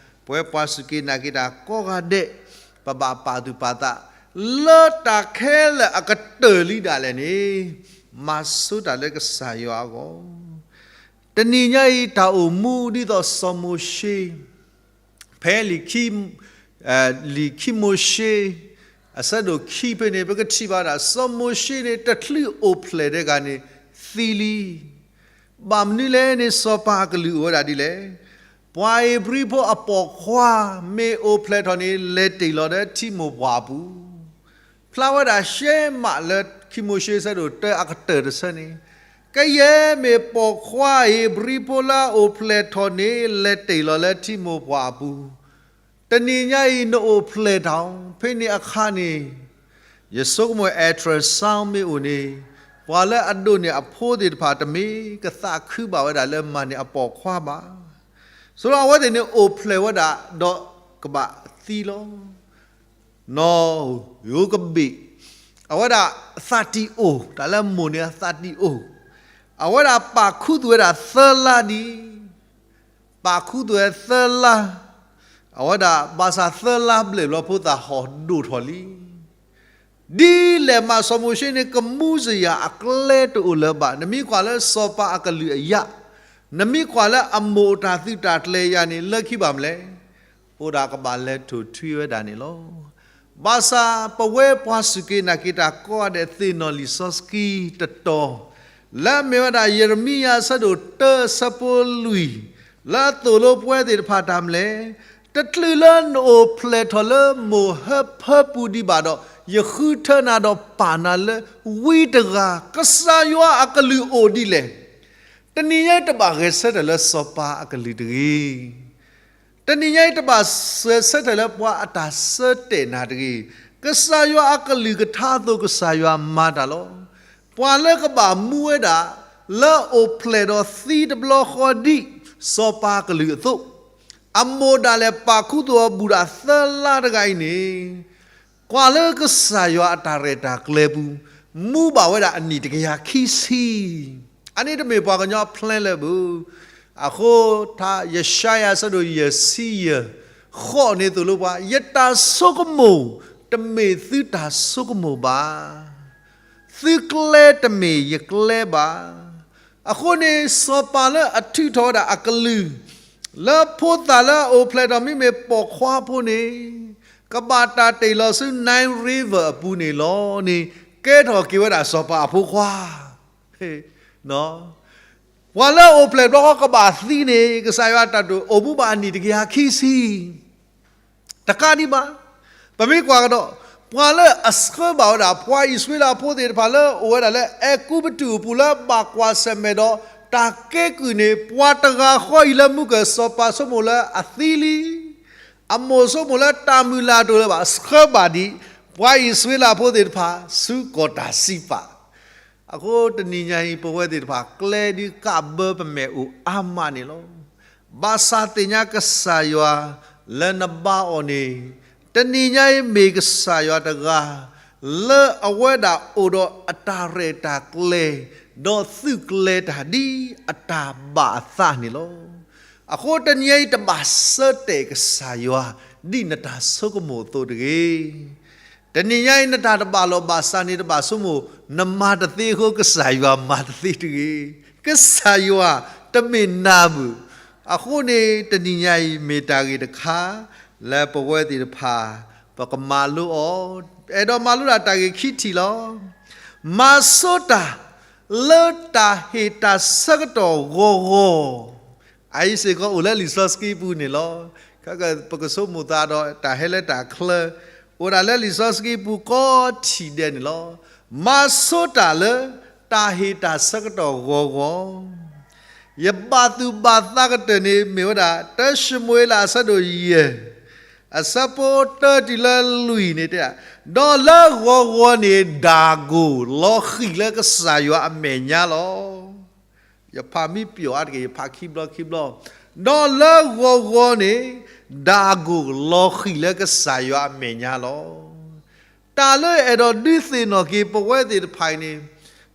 ပဝဲပှၤစူၢ်က့ၤနာ်က့ၤတၢ်ကိးဂၤဒဲး ပဘၣ်ပာ်သူၣ်ပာ်သး လၢတၢ်ခဲလၢာ်အကတၢၢ်လံဒၣ်လဲာ်န့ၣ် မၤဆိတၢ်လၢကစၢ်ယွၤအဂီၢ်. တနံၤညါအံၤ တၢ်အိၣ်မူဒ်သိးစီၤမိၤၡ့ ဖဲလံာ်ခံ, လံာ်ခံမိၤၡ့ အဆၢဒိၣ်ခံဖဲန့ၣ် ပကထံၣ်ဘၣ်ဒၣ် စီၤမိၤၡ့န့ၣ် တချုးအိၣ်ဖျဲၣ်တဂၤန့ၣ် သံလံ. ဘၣ်မနုၤလဲၣ်န့ၣ် စီၤပၤအကလုၢ်အိၣ်ဝဲဒၣ်ဒ်လဲၣ်. ပှၤဧ့ၤဘြံၤဖိအပိာ်ခွါ မ့ၢ်အိၣ်ဖျဲၣ်ထီၣ်န့ၣ် လဲၤတ့ၢ်လီၤလၢထံမိၢ်ပှၢ်အပူၤ ဖျါဝဲဒၣ်ရှဲမးလၢခံမိၤၡ့ဆၢဒိၣ်တၢအကတၢၢ်တဆၢန့ၣ်, ကယဲၢ်မ့ၢ်ပိာ်ခွါဧ့ၤဘြံၤဖိလၢအအိၣ်ဖျဲၣ်ထီၣ်န့ၣ် လဲၤတ့ၢ်လီၤလၢထံမိၢ်ပှၢ်အပူၤ, တနံၤညါအံၤနအိၣ်ဖျဲၣ်ထီၣ် ဖဲန့ၣ်အခါန့ၣ်, ယဆိကမိၣ် ultrasound မ့ၢ်အိၣ်န့ၣ်, ပှၤလၢအဒိးန့ၢ်အဖိသ့ၣ်တဖၣ်တမ့ၢ်ကသးခုဘၣ်ဝဲဒၣ်လၢမၤန့ၢ်အပိာ်ခွါဘၣ်. ဆိလၢအဝဲသ့ၣ်န့ၣ်အိၣ်ဖျဲၣ်ဝဲဒၣ်ဒီးကဘၣ်သံလီၤ. နီၢ်ယိၤကဘ့ၣ်, အဝဲဒၣ်သးတံၢ်အိၣ်, တၢ်လၢမိၢ်န့ၣ်အသးတံၢ်အိၣ်, အဝဲဒၣ်ပာ်ခူသူၣ်ဝဲဒၣ်သၢလါဒံး, ပာ်ခူသူၣ်ဝဲသၢလါ, အဝဲဒၣ်ဘၣ်ဆၣ်သၢလါဘျဲၣ်ဘျီဖိသၣ်ဟီၣ်ဒိၣ်ထီၣ်လံ. ဒ်လဲၣ်မးစီၤမိၤၡ့န့ၣ် ကမူစယၤအကျဲတအိၣ်လၢၤဘၣ်. နမ့ၢ်ကွၢ်လၢစီၤပၤအကလုၢ်အယၣ်, နမ့ၢ်ကွၢ်လၢအမိၢ်အတၢ်သုးတၢ်ကျဲၤယၤန့ၣ် လၢခံဘၣ်မလဲၣ်, အိၣ်ဒၣ်ကဘၣ်လဲၤထိၣ်ထွံဝဲဒၣ်န့ၣ်လီၤ. ဘၣ်ဆၣ်ပဝဲပှၤစူၢ်က့ၤနာ်က့ၤတၢ်ကိးဂၤဒဲးသ့ၣ်နီၣ်လံာ်စီဆှံတတီၤ, လၢအမ့ၢ်ဝဲဒၣ်ယံးရမံယၤအဆၢဒိၣ်တၢအဆၢဖိလွံၢ်, လၢအသိၣ်လိပဝဲသ့ၣ်တဖၣ်တၢ်မလဲၣ်, တချုးလၢနအိၣ်ဖျဲၣ်ထီၣ်လၢမိၢ်ဟၢဖၢပူၤဒံးဘၣ်ဒီး, ယဃုထၢနၤဒီးပာ်နၤလၢဝံတဂၤ, ကစၢ်ယွၤအကလုၢ်အိၣ်ဒ်လဲၣ်. တနံၤညါအံၤတဘၣ်ဂဲၤဆၢထၢၣ်လၢစီၤပၤအကလုၢ်တဂ့ၤ. တနံၤညါအံၤတဘၣ်ဂဲၤဆၢထၢၣ်လၢပှၤအတၢ်ဆၢတဲာ်နၤတဂ့ၤ. ကစၢ်ယွၤအကလုၢ်ကထါအသိးကစၢ်ယွၤမၤတၢ်လီၤ. ပှၤလၢကဘၣ်မူဝဲဒၣ် လၢအအိၣ်ဖျဲၣ်ဒီးသံတဘျီဃီဒ် စီၤပၤအကလုၢ်အသိး, အမိၢ်ဒၣ်လဲာ်ပာ်ခူသူၣ်အီၤဘူးဒၣ်သၢလါတဂၤအံၤန့ၣ်, ပှၤလၢကစၢ်ယွၤအတၢ်ရဲၣ်တၢ်ကျဲၤပူၤ မူဘၣ်ဝဲဒၣ်အနံၣ်တကယၤခံဆံ. အန့ၣ်တမ့ၢ်ပှၤကညီအဖျဲၣ်လၢာ်ဘၣ်. အဃိ ယၡါယၤအဆၢဒိၣ်ယဲၢ်ဆံယဲၢ် ဃိးန့ၣ်သိၣ်လိပှၤ, ယတၢ်ဆိကမိၣ် တမ့ၢ်သုတၢ်ဆိကမိၣ်ဘၣ်, သုကျဲတမ့ၢ်ယကျဲဘၣ်. အဃိန့ၣ် စီၤပၤလၢအထုးထီၣ်ဝဲဒၣ်အကလုၢ် လၢဖိသၣ်လၢအအိၣ်ဖျဲၣ်ထီၣ်မ့မ့ၢ်ပိာ်ခွါဖိန့ၣ် ကဘၣ်တၢ်တ့ၢ်လီၤဆူ Nile River အပူၤန့ၣ်လီၤန့ၣ် ကဲထီၣ်က့ၤဝဲဒၣ်စီၤပၤအဖိခွါ ပှၤလၢအအိၣ်ဖျဲၣ်ဘျီဃီကဘၣ်သံန့ၣ် ကစၢ်ယွၤတၢ်တိာ်အိၣ်မူဘၣ်အနံၣ်တကယၤခံဆံ တကးဒံးဘၣ်. ပမ့ၢ်ကွၢ်ကဒီး ပှၤလၢအဆှၢဘၣ်ဝဲဒၣ် ပှၤအံၣ်စရ့လးဖိသ့ၣ်တဖၣ်လၢအိၣ်ဝဲဒၣ်လၢအဲၤကူပတူးအပူၤလၢဘၣ်ကွၢ်ဆၢၣ်မဲာ်ဒီး တၢ်ကဲကုၢ်န့ၣ် ပှၤတဂၤဃီအံၤလၢမူကၢၢ်စီၤပၤဆိကမိၣ်လၢအသံလံ အမိၢ်ဆိကမိၣ်လၢတၢ်မုၢ်လၢ်တအိၣ်လၢၤဘၣ် ဆှၢဘၣ်ဒံး ပှၤအံၣ်စရ့လးဖိသ့ၣ်တဖၣ် ဆူကီၢ်တၢ်စံးပာ်. အဃိတနံၤညါအံၤ ပဝဲသ့ၣ်တဖၣ် ကျဲဒုးကးဘၢပမဲာ်အိၣ်အါမးန့ၣ်လီၤ. ဘၣ်ဆၣ်သ့ၣ်ညါကစၢ်ယွၤလၢနဘါအီၤန့ၣ် တနံၤညါအံၤမ့ၢ်ကစၢ်ယွၤတဂၤ လၢအဝဲဒၣ်အိၣ်ဒီးအတၢ်ရဲၣ်တၢ်ကျဲၤ ဒီးသုးကျဲၤတၢ်ဒ်အတၢ်ဘၣ်အသးန့ၣ်လီၤ. အဃိတနံၤအံၤတဘၣ်ဆၢတဲာ်ကစၢ်ယွၤ ဒ်နတၢ်ဆိကမိၣ်အသိးတဂ့ၤ. တနံၤညါအံၤနတၢ်တဘၣ်လီၢ်ဘၣ်စးန့ၣ် တဘၣ်ဆိကမိၣ် နမၤတသ့အဃိ ကစၢ်ယွၤမၤတသ့တဂ့ၤ. ကစၢ်ယွၤတမ့ၢ်နၤဘၣ်. အဃိန့ၣ် တနံၤညါအံၤမ့ၢ်တၢ်ဂ့ၢ်တခါ လၢပဝဲသ့ၣ်တဖၣ် ပကမၤလိအီၤ, အဲၣ်ဒိးမၤလိဒၣ်တၢ်ဂ့ၢ်ခံထံၣ်လီၤ. မၤဆိတၢ် လၢတၢ်ဟ့ၣ်တၢ်ဆၢကတီၢ်ဂီၤဂီၤ အအံၤစ့ၢ်ကီးအိၣ်လၢလံာ်စီဆှံပူၤန့ၣ်လီၤ. ခဲကပကဆိကမိၣ်သးဒီးတၢ်ဟဲလၢတၢ်ချၢ အိၣ်ဒၣ်လၢလံာ်စီဆှံပူၤကိးထံၣ်ဒဲးန့ၣ်လီၤ. မၤဆိတၢ်လၢတၢ်ဟ့ၣ်တၢ်ဆၢကတီၢ်ဂီၤဂီၤ ယဘၣ်သူၣ်ဘၣ်သးကတၢၢ်န့ၣ်မ့ၢ်ဝဲဒၣ် တၢၡမူၤအ့လးအဆၢဒိၣ်ယဲၢ် အဆၢဖိတၢတုၤလၢလွံၢ်န့ၣ်တဲ, ဒီးလၢဂီၤဂီၤန့ၣ် ဒၣ်ကိၣ်လီၤဃံၤလၢကစၢ်ယွၤအမဲာ်ညါလီၤ. ယဖးမံပျီၤအါတက့ၢ်, ယဖးခံဘျီခံဘျီ, ဒီးလၢဂီၤဂီၤန့ၣ် ဒၣ်ကိၣ်လီၤဃံၤလၢကစၢ်ယွၤအမဲာ်ညါလီၤ. တၢ်လၢအဲၣ်ဒိးဒုးသ့ၣ်နီၣ်က့ၤပဝဲသ့ၣ်တဖၣ်အံၤန့ၣ်,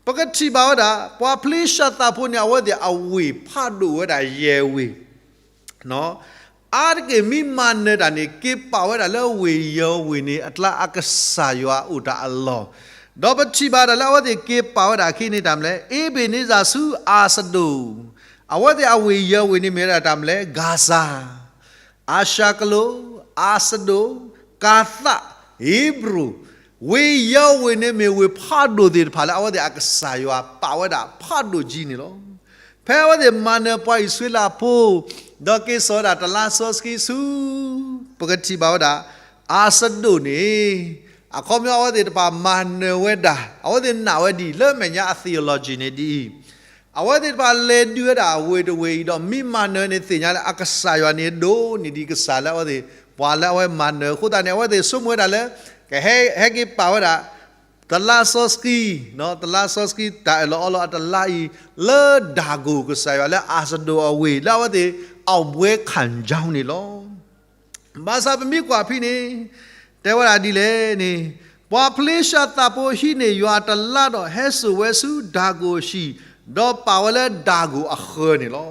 ပကထံၣ်ဘၣ်ဝဲဒၣ် ပှၤဖလ့ၡသးဖိန့ၣ် အဝဲသ့ၣ်အဝ့ၢ်ဖးဒိၣ်ဝဲဒၣ်ယဲၢ်ဝ့ၢ် အါတက့ၢ်မ့ၢ်မၤနၢၤတၢ်န့ၣ် က့ၤပာ်ဝဲဒၣ်လၢဝ့ၢ်ယဲၢ်ဝ့ၢ်န့ၣ် အကျါအကစၢ်ယွၤအိၣ်တၢ်အလီၢ်, ဒီးပထံၣ်ဘၣ်တၢ်လၢအဝဲသ့ၣ်က့ၤပာ်ဝဲဒၣ်အခံန့ၣ်တၢ်မနုၤလဲၣ်, အ့ဘ့ၣ်နံစၢ်ဆူအၤစဒိၣ်, အဝဲသ့ၣ်အဝ့ၢ်ယဲၢ်ဝ့ၢ်န့ၣ်မ့ၢ်ဝဲဒၣ်တၢ်မနုၤလဲၣ်, ဂါဇၤ, အၤၡၤကလိၣ်, အၤစဒိၣ်, ကၤသး, ဧ့ၤဘြိၣ်, ဝ့ၢ်ယဲၢ်ဝ့ၢ်န့ၣ်မ့ၢ်ဝ့ၢ်ဖးဒိၣ်သ့ၣ်တဖၣ်လၢအဝဲသ့ၣ်အကစၢ်ယွၤပာ်ဝဲဒၣ်ဖးဒိၣ်ကၠံန့ၣ်လီၤ. ဖဲအဝဲသ့ၣ်မၤနၢၤပှၤအံၣ်စရ့လးဖိ ဒီးက့ၤစိာ်ဝဲဒၣ်တလါစီဆှံဆူ ပကထံၣ်ဘၣ်ဝဲဒၣ် အၤစဒိၣ်န့ၣ်, အခီပညီအဝဲသ့ၣ်တဖၣ်မၤနၢၤဝဲဒၣ် အဝဲသ့ၣ်နာ်ဝဲဒ်လၢအမဲာ်ညါအ theology န့ၣ်ဒ်အံၤ, အဝဲသ့ၣ်တဖၣ်လဲၤဒုးဝဲဒၣ်ဝ့ၢ်တဝ့ၢ်အံၤဒီး မ့ၢ်မၤနၢၤန့ၣ်သ့ၣ်ညါလၢအကစၢ်ယွၤန့ၣ်ဒိၣ်န့ၢ်ဒံးကစၢ်လၢအဝဲသ့ၣ် ပှၤလၢအဝဲမၤနၢၤအဃိသတးန့ၣ် အဝဲသ့ၣ်ဆိကမိၣ်ဝဲဒၣ်လၢ ကဟဲ ဟဲက့ၤပာ်ဝဲဒၣ် တလါစီဆှံ, တလါစီဆှံတၢ်အၢၣ်လီၤအီလီၤအတလါအံၤ လၢဒၣ်ကိၣ်ကစၢ်ယွၤလၢအၤစဒိၣ်အဝ့ၢ် လၢအဝဲသ့ၣ်အဝ့ၢ်ခၣ်ကၠီန့ၣ်လီၤ. ဘၣ်ဆၣ်ပမ့ၢ်ကွၢ်ဖဲန့ၣ် တဲဝဲဒၣ်ဒ်လဲၣ်န့ၣ်, ပှၤဖလ့ၡသးဖိဟံးန့ၢ်ယွၤအတလါဒီးဟဲစိာ်ဝဲဆူဒၣ်ကိၣ်အဟံၣ်, ဒီးပာ်ဝဲလၢဒၣ်ကိၣ်အဃၢၤန့ၣ်လီၤ.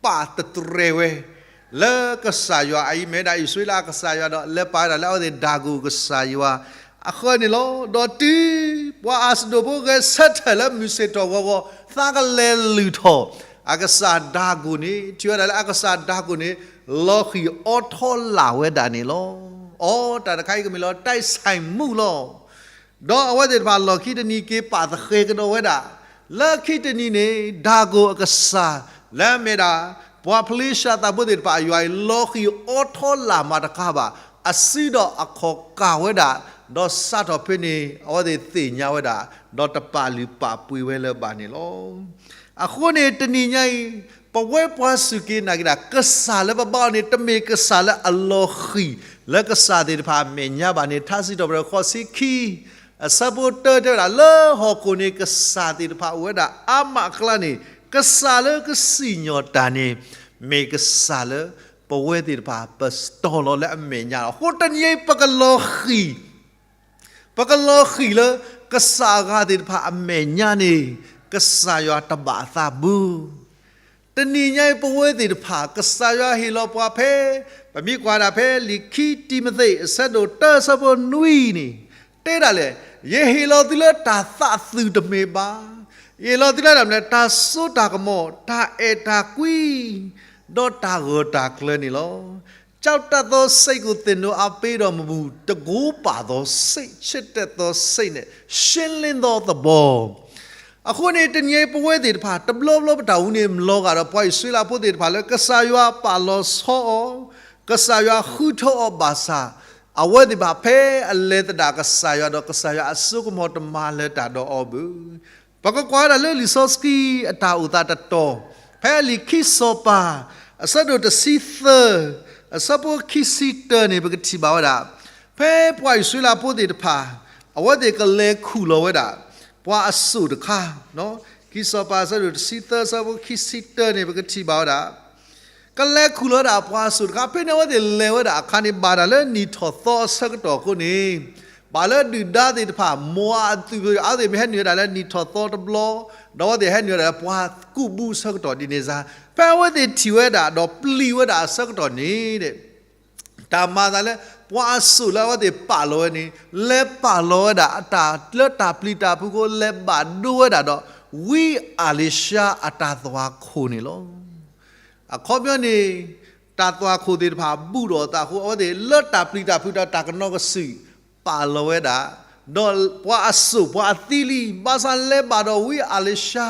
ပာ်တတြဲၤဝဲ လၢကစၢ်ယွၤအအံၤမ့ၢ်ဝဲဒၣ်အံၣ်စရ့လးအကစၢ်ယွၤဒီး လဲၤပာ်ဝဲဒၣ်လၢအဝဲသ့ၣ်ဒၣ်ကိၣ်ကစၢ်ယွၤအဃၢၤန့ၣ်လီၤ. ဒီးတုၤပှၤအၤစဒိၣ်ဖိဂဲၤဆၢထၢၣ်လၢမုၢ်ဆ့ၣ်ထီၣ်ဂီၤဂီၤ သးကလဲၤလုၢ်ထီၣ် အကစၢ်ဒၣ်ကိၣ်န့ၣ် ထံၣ်ဝဲဒၣ်လၢအကစၢ်ဒၣ်ကိၣ်န့ၣ် လီၤဃံၤအိးထီလာ်ဝဲဒၣ်န့ၣ်လီၤ. အိ တၢ်တခါအံၤကမ့ၢ်လီၤ တၢ်ဆဲးမူးလီၤ. ဒီးအဝဲသ့ၣ်တဖၣ်လီၢ်ခံတနံၤက့ၤပာ်သဃဲၤကဒီးဝဲဒၣ်, လၢခံတနံၤန့ၣ် ဒၣ်ကိၣ်အကစၢ် လၢအမ့ၢ်ဒၣ် ပှၤဖလ့ၡသးဖိသ့ၣ်တဖၣ်အယွၤအံၤ လီၤဃံၤအိးထီလာ်မးတကးဘၣ်, အစုဒီးအခီၣ်ကၢ်ဝဲဒၣ်, ဒီးစးထီၣ်ဖဲန့ၣ် အဝဲသ့ၣ်သ့ၣ်ညါဝဲဒၣ်, ဒီးတပာ်လုၢ်ပာ်ပှ့ၤဝဲလၢၤဘၣ်န့ၣ်လီၤ. အဃိန့ၣ် တနံၤညါအံၤ ပဝဲပှၤစူၢ်က့ၤနာ်က့ၤတၢ် ကစၢ်လၢပဘါအီၤန့ၣ် တမ့ၢ်ကစၢ်လၢအလီၤဃံၤ လၢကစၢ်သ့ၣ်တဖၣ်အမဲာ်ညါဘၣ်န့ၣ် ထါစံးထီၣ်ပတြၢၤဃိးဆံခံ အဆၢဖိတၢတဲဝဲဒၣ် လၢဟီၣ်ခိၣ်န့ၣ် ကစၢ်သ့ၣ်တဖၣ်အိၣ်ဝဲဒၣ်အါမးအကျါန့ၣ် ကစၢ်လၢကစံၣ်ညီၣ်တၢ်န့ၣ် မ့ၢ်ကစၢ်လၢပဝဲသ့ၣ်တဖၣ် ပစတီၢ်လီၤလၢအမဲာ်ညါလီၤ. အဃိတနံၤအံၤ ပကလီၤဃံၤ ပကလီၤဃံၤလၢကစၢ်အဂၤသ့ၣ်တဖၣ်အမဲာ်ညါန့ၣ် ကစၢ်ယွၤတဘၣ်အသးဘၣ်. တနံၤညါအံၤပဝဲသ့ၣ်တဖၣ် ကစၢ်ယွၤဟ့ၣ်လီၤပှၤဖဲ ပမ့ၢ်ကွၢ်ဒၣ်ဖဲလံာ်ခံတံၤမသ့း အဆၢဒိၣ်တၢ အဆၢဖိနွံန့ၣ် တဲဒၣ်လဲၣ်, ယဟ့ၣ်လီၤသုလၢတၢ်သးသုးတမ့ၢ်ဘၣ်, ယဟ့ၣ်လီၤသုလၢတၢ်မနုၤလဲၣ်, တၢ်စိတၢ်ကမီၤ, တၢ်အဲၣ်တၢ်ကွံ ဒီးတၢ်ဂၢၢ်တၢ်ကျၢၤန့ၣ်လီၤ. ကျောက်တတ်သောစိတ်ကို သင်တို့အားပေးတော်မမူ၊ တန်ခိုးပာ်သောစိတ်, ချစ်တတ်သောစိတ်နှင့် ရှင်းလင်းသောသဘော. အဃိန့ၣ် တနံၤအံၤပဝဲသ့ၣ်တဖၣ် တဘျီဘျီပတၢ်အိၣ်မူန့ၣ် မ်လီၤဂာ်ဒီးပှၤအံၣ်စရ့လးဖိသ့ၣ်တဖၣ်လၢ ကစၢ်ယွၤပာ်လီၤဆီအီၤ, ကစၢ်ယွၤဃုထၢအီၤဘၣ်ဆၣ်, အဝဲသ့ၣ်တဖၣ်ဖဲအလဲၤသဒၣ်ကစၢ်ယွၤဒီး ကစၢ်ယွၤအစိကမီၤတမၤလၢၤတၢ်ဒီးအီၤဘၣ်. ပကကွၢ်ဝဲဒၣ်လၢလံာ်စီဆှံအတၢ်အိၣ်သးတတီၤ, ဖဲလံာ်ခံစီၤပၤ အဆၢဒိၣ်တဆံသၢ, အဆၢဖိခံဆံတၢန့ၣ် ပကထံၣ်ဘၣ်ဝဲဒၣ်, ဖဲပှၤအံၣ်စရ့လးဖိသ့ၣ်တဖၣ် အဝဲသ့ၣ်ကလဲၤခူၣ်လီၤဝဲဒၣ် ပှၤအစိၣ်တခါ, ခံစီၤပၤအဆၢဒိၣ်တဆံသၢ အဆၢဖိခံဆံတၢန့ၣ် ပကထံၣ်ဘၣ်ဝဲဒၣ် ကလဲၤခူၣ်လီၤဝဲဒၣ်ပှၤအစိၣ်တခါ, ဖဲန့ၣ်အဝဲသ့ၣ်လဲၤဝဲဒၣ်အခါန့ၣ် ဘၣ်တၢ်လၢနံၣ်ထီၣ်သီအဆၢကတီၢ်အဃိန့ၣ်, ဘၣ်လၢဒုၣ်ဒါသ့ၣ်တဖၣ် မိၤအၤအသုးဖိ အဝဲသ့ၣ်မ့ၢ်ဟဲနုာ်ဝဲဒၣ်လၢနံၣ်ထီၣ်သီတဘျီ, ဒီးအဝဲသ့ၣ်ဟဲနုာ်ဝဲဒၣ်လၢပှၤကူၣ်ဘူးအဆၢကတီၢ်ဒ်န့ၣ်စ့ၢ်, ဖဲအဝဲသ့ၣ်ထံၣ်ဝဲဒၣ်ဒီးပျံၤဝဲဒၣ်အဆၢကတီၢ်န့ၣ် တၢ်မၤအသးလၢ ပှၤအစိၣ်လၢအဝဲသ့ၣ်ပာ်လီၤဝဲန့ၣ် လဲၤပာ်လီၤဝဲဒၣ်အတၢ်လၢတၢ်ပျံၤတၢ်ဖုးအဃိ လဲၤဘၣ်ဒိဝဲဒၣ်ဒီး ဝံအၤလံၤၡါအတၢ်သွၣ်ခိၣ်န့ၣ်လီၤ. အခီပညီန့ၣ် တၢ်သွၣ်ခိၣ်သ့ၣ်တဖၣ်ဘူၣ်ထီၣ်အသးအဃိ အဝဲသ့ၣ်လၢတၢ်ပျံၤတၢ်ဖုးဒီးတၢ်ကနိးကစုာ် ပာ်လီၤဝဲဒၣ်, ဒီးပှၤအစိၣ်ပှၤအသံလံ, ဘၣ်ဆၣ်လဲၤဘၣ်ဒီးဝံအၤလံၤၡါ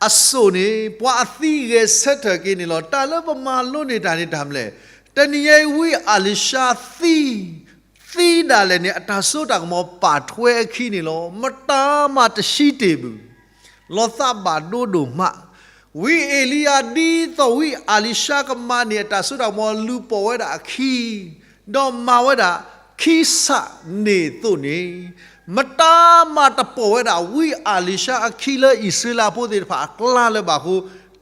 အစိၣ်န့ၣ် ပှၤအသံဂဲၤဆၢထၢၣ်က့ၤန့ၣ်လီၤ. တၢ်လၢပမၤလိန့ၢ်တၢ်န့ၣ်တၢ်မနုၤလဲၣ်, တနံၤညါအံၤဝံအၤလံၤၡါသံ, သံဒၣ်လဲာ်န့ၣ် အတၢ်စိတၢ်ကမီၤပာ်ထွဲအခံန့ၣ်လီၤ. မတၤမးတဆံးတ့ၢ်ဘၣ် လီၤသးဘၣ်ဒိဒိၣ်မး, ဝံအ့လံယၤ ဒ်သိးဝံအၤလံၤၡါကမၤန့ၢ်အတၢ်စိတၢ်ကမီၤ လူၤပိာ်ဝဲဒၣ်အခံ, ဒီးမၤဝဲဒၣ်ခံစးန့ၣ်အသိးန့ၣ်, မတၤမးတပိာ်ဝဲဒၣ်ဝံအၤလံၤၡါအခံလၢအံၣ်စရ့လးဖိသ့ၣ်တဖၣ်အကျါလၢၤဘၣ်အဃိ,